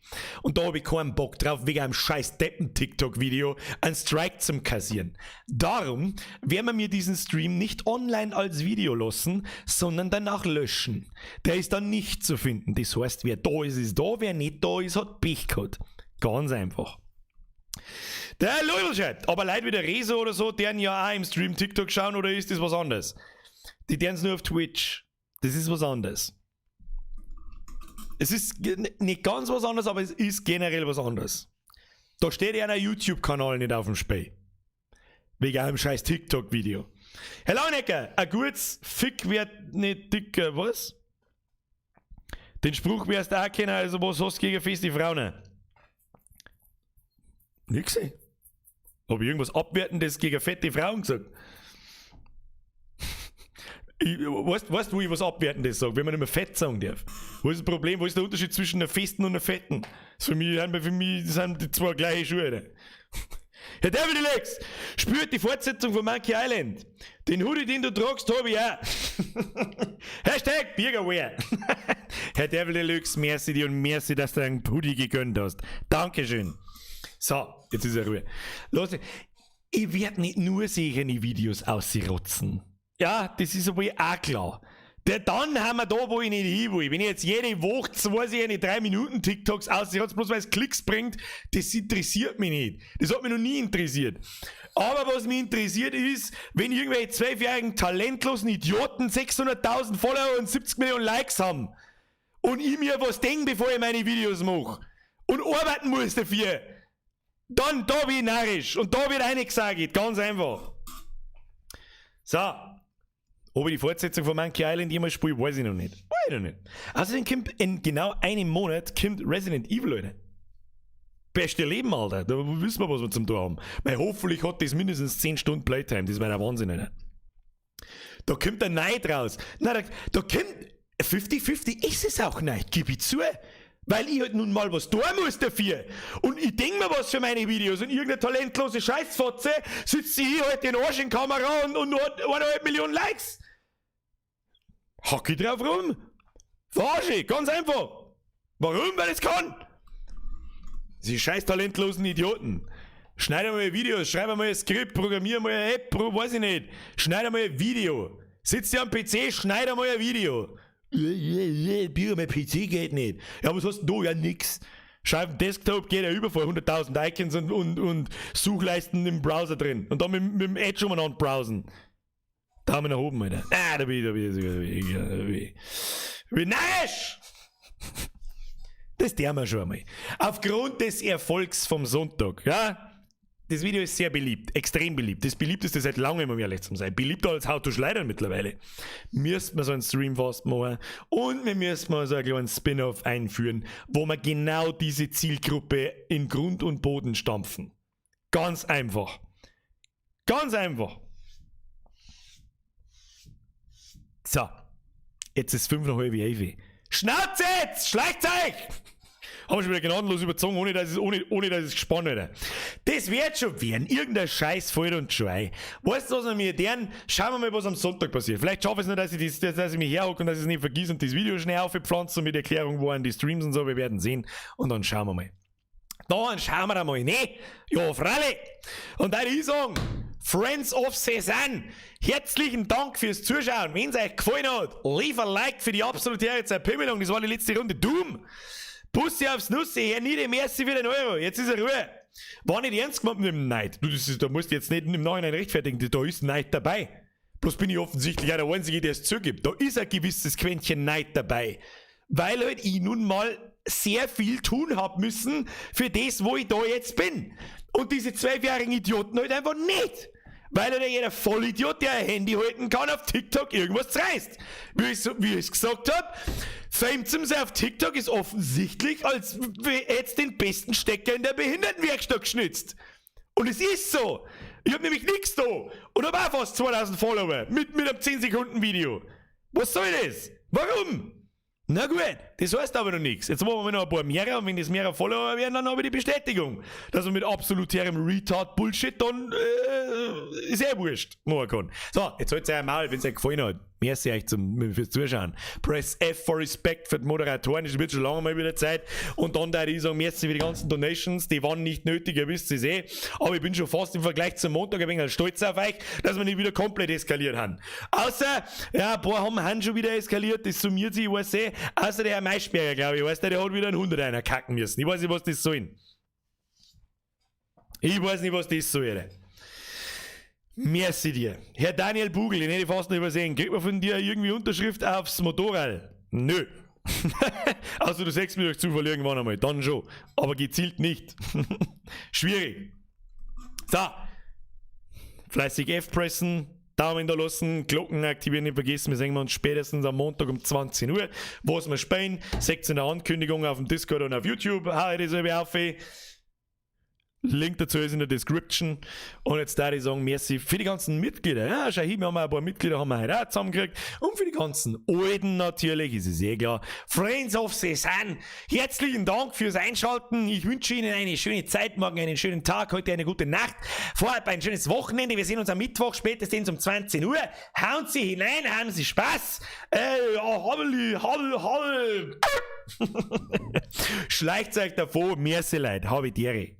Und da hab ich keinen Bock drauf, wegen einem scheiß Deppen-TikTok-Video einen Strike zum Kassieren. Darum werden wir mir diesen Stream nicht online als Video lassen, sondern danach löschen. Der ist dann nicht zu finden. Das heißt, wer da ist, ist da, wer nicht da ist, hat Pech gehabt. Ganz einfach. Der Leubel schreibt, aber Leute wie der Rezo oder so, deren ja auch im Stream TikTok schauen, oder ist das was anderes? Die deren nur auf Twitch. Das ist was anderes. Es ist nicht ganz was anderes, aber es ist generell was anderes. Da steht ja ein YouTube-Kanal nicht auf dem Spiel. Wegen einem scheiß TikTok-Video. Herr Launecker, ein gutes Fick wird nicht dicker, was? Den Spruch wirst du auch kennen, also was hast du gegen feste Frauen? Nix, ey. Hab ich irgendwas Abwertendes gegen fette Frauen gesagt? Weißt du, wo ich was Abwertendes sag, wenn man nicht mehr fett sagen darf? Wo ist das Problem? Wo ist der Unterschied zwischen einer festen und einer fetten? Das für mich, für mich sind die zwei gleiche Schuhe. Alter. Herr Devil Deluxe, spürt die Fortsetzung von Monkey Island. Den Hoodie, den du tragst, hab ich auch. Hashtag Bürgerwehr. Herr Devil Deluxe, merci dir und merci, dass du einen Hoodie gegönnt hast. Dankeschön. So, jetzt ist er Ruhe. Los, ich werd nicht nur sehen, die Videos ausrotzen. Ja, das ist aber auch klar. Der dann haben wir da, wo ich nicht hin will. Wenn ich jetzt jede Woche zwei, eine 3 Minuten TikToks aus, ich bloß weil es Klicks bringt, das interessiert mich nicht. Das hat mich noch nie interessiert. Aber was mich interessiert ist, wenn irgendwelche 12-jährigen talentlosen Idioten 600.000 Follower und 70 Millionen Likes haben und ich mir was denke, bevor ich meine Videos mache und arbeiten muss dafür, dann da bin ich narrisch und da wird eingesagt, ganz einfach. So. Ob ich die Fortsetzung von Monkey Island jemals spiele, weiß ich noch nicht. Weiß ich noch nicht. Außerdem kommt in genau einem Monat kommt Resident Evil, Alter. Beste Leben, Alter. Da wissen wir, was wir zum tun haben. Weil hoffentlich hat das mindestens 10 Stunden Playtime. Das wäre der Wahnsinn, Alter. Da kommt der Neid raus. Na, da kommt 50-50 ist es auch Neid, gib ich zu. Weil ich halt nun mal was tun muss dafür. Und ich denk mir was für meine Videos. Und irgendeine talentlose Scheißfotze sitzt sie hier halt den Arsch in Kamera und hat 1,5 Millionen Likes. Hack ich drauf rum? Verarsche, ganz einfach. Warum? Weil ich's kann. Sie scheiß talentlosen Idioten. Schneid mal Videos, schreib mal ein Skript, programmier mal eine App, weiß ich nicht. Schneid mal ein Video. Sitz dir am PC, schneid mal ein Video. Bier, mein PC geht nicht. Ja, was hast denn du? Ja, nix. Schau auf dem Desktop geht ja über vor 100.000 Icons und Suchleisten im Browser drin. Und dann mit dem Edge umeinander browsen. Daumen nach oben, Alter. Ah, da bin ich, da bin ich, da bin ich, da bin ich. Da bin ich narrisch! Das tun wir schon einmal. Aufgrund des Erfolgs vom Sonntag, ja? Das Video ist sehr beliebt, extrem beliebt. Das beliebteste seit langem, um ehrlich zu sein. Beliebter als How to Schleudern mittlerweile. Müssten wir so einen Stream fast machen. Und wir müssen mal so einen kleinen Spin-off einführen, wo wir genau diese Zielgruppe in Grund und Boden stampfen. Ganz einfach. Ganz einfach. So. Jetzt ist 10:35. Schnauze jetzt! Schleicht euch! Haben wir schon wieder gnadenlos überzogen, ohne dass es gespannt hätte. Das wird schon werden. Irgendein Scheiß fällt uns schon ein. Weißt du, was wir mir deren? Schauen wir mal, was am Sonntag passiert. Vielleicht schaffe ich es noch, dass ich mich herhocke und dass ich es nicht vergiss und das Video schnell aufpflanze und mit Erklärung, wo an die Streams und so. Wir werden sehen. Und dann schauen wir mal. Dann schauen wir einmal, ne? Ja, freilich. Und dann ich sagen, Friends of Cezanne, herzlichen Dank fürs Zuschauen. Wenn's euch gefallen hat, leave a like für die absolute Zerpimmelung. Das war die letzte Runde Doom. Bussi aufs Nussi, Herr Niede, merci für den Euro. Jetzt ist er Ruhe. War nicht ernst gemeint mit dem Neid. Du, das ist, da musst du jetzt nicht im Nachhinein rechtfertigen, da ist Neid dabei. Bloß bin ich offensichtlich auch der Einzige, der es zugibt. Da ist ein gewisses Quäntchen Neid dabei. Weil halt ich nun mal sehr viel tun hab müssen für das, wo ich da jetzt bin. Und diese 12-jährigen Idioten halt einfach nicht. Weil halt jeder Vollidiot, der ein Handy halten kann, auf TikTok irgendwas reißt. Wie ich's gesagt hab, Fame zum sein auf TikTok ist offensichtlich, als hätt's den besten Stecker in der Behindertenwerkstatt geschnitzt. Und es ist so. Ich hab nämlich nix da. Und hab auch fast 2000 Follower mit einem 10-Sekunden-Video. Was soll das? Warum? Na gut, das heißt aber noch nichts. Jetzt machen wir noch ein paar mehr und wenn das mehrere Follower werden, dann habe ich die Bestätigung, dass man mit absoluterem Retard-Bullshit dann ist eh wurscht machen kann. So, jetzt halt's euch Maul, wenn's euch gefallen hat. Merci euch fürs Zuschauen. Press F for Respect für die Moderatoren, das wird schon lange mal wieder Zeit. Und dann da ich sagen, merci für die ganzen Donations, die waren nicht nötig, ihr wisst es eh. Aber ich bin schon fast im Vergleich zum Montag ein wenig stolz auf euch, dass wir nicht wieder komplett eskaliert haben. Außer, ja, ein paar haben schon wieder eskaliert, das summiert sich, ich weiß eh. Außer der Herr Maischberger, glaube ich, weißt du, der hat wieder einen 100 einer kacken müssen. Ich weiß nicht, was das soll. Ich weiß nicht, was das soll. Merci dir. Herr Daniel Bugel, den hätte ich fast noch übersehen. Kriegt man von dir irgendwie Unterschrift aufs Motorrad? Nö. Also du siehst mich durch Zufall irgendwann einmal. Dann schon. Aber gezielt nicht. Schwierig. So. Fleißig F pressen. Daumen da lassen, Glocken aktivieren, nicht vergessen. Wir sehen uns spätestens am Montag um 20 Uhr. Was wir spielen. 16 Uhr Ankündigung auf dem Discord und auf YouTube. Hau ich das auf. Link dazu ist in der Description. Und jetzt da ich sagen, merci für die ganzen Mitglieder. Ja, schau hier, wir haben ein paar Mitglieder haben wir heute auch zusammengekriegt. Und für die ganzen Alten natürlich, ist es eh klar. Friends of Cezanne, herzlichen Dank fürs Einschalten. Ich wünsche Ihnen eine schöne Zeit, morgen einen schönen Tag, heute eine gute Nacht. Vorab ein schönes Wochenende. Wir sehen uns am Mittwoch spätestens um 20 Uhr. Hauen Sie hinein, haben Sie Spaß. Ja, hobbeli, hobbel, hobbel. Schleicht euch davor, merci Leute, habe die Ehre.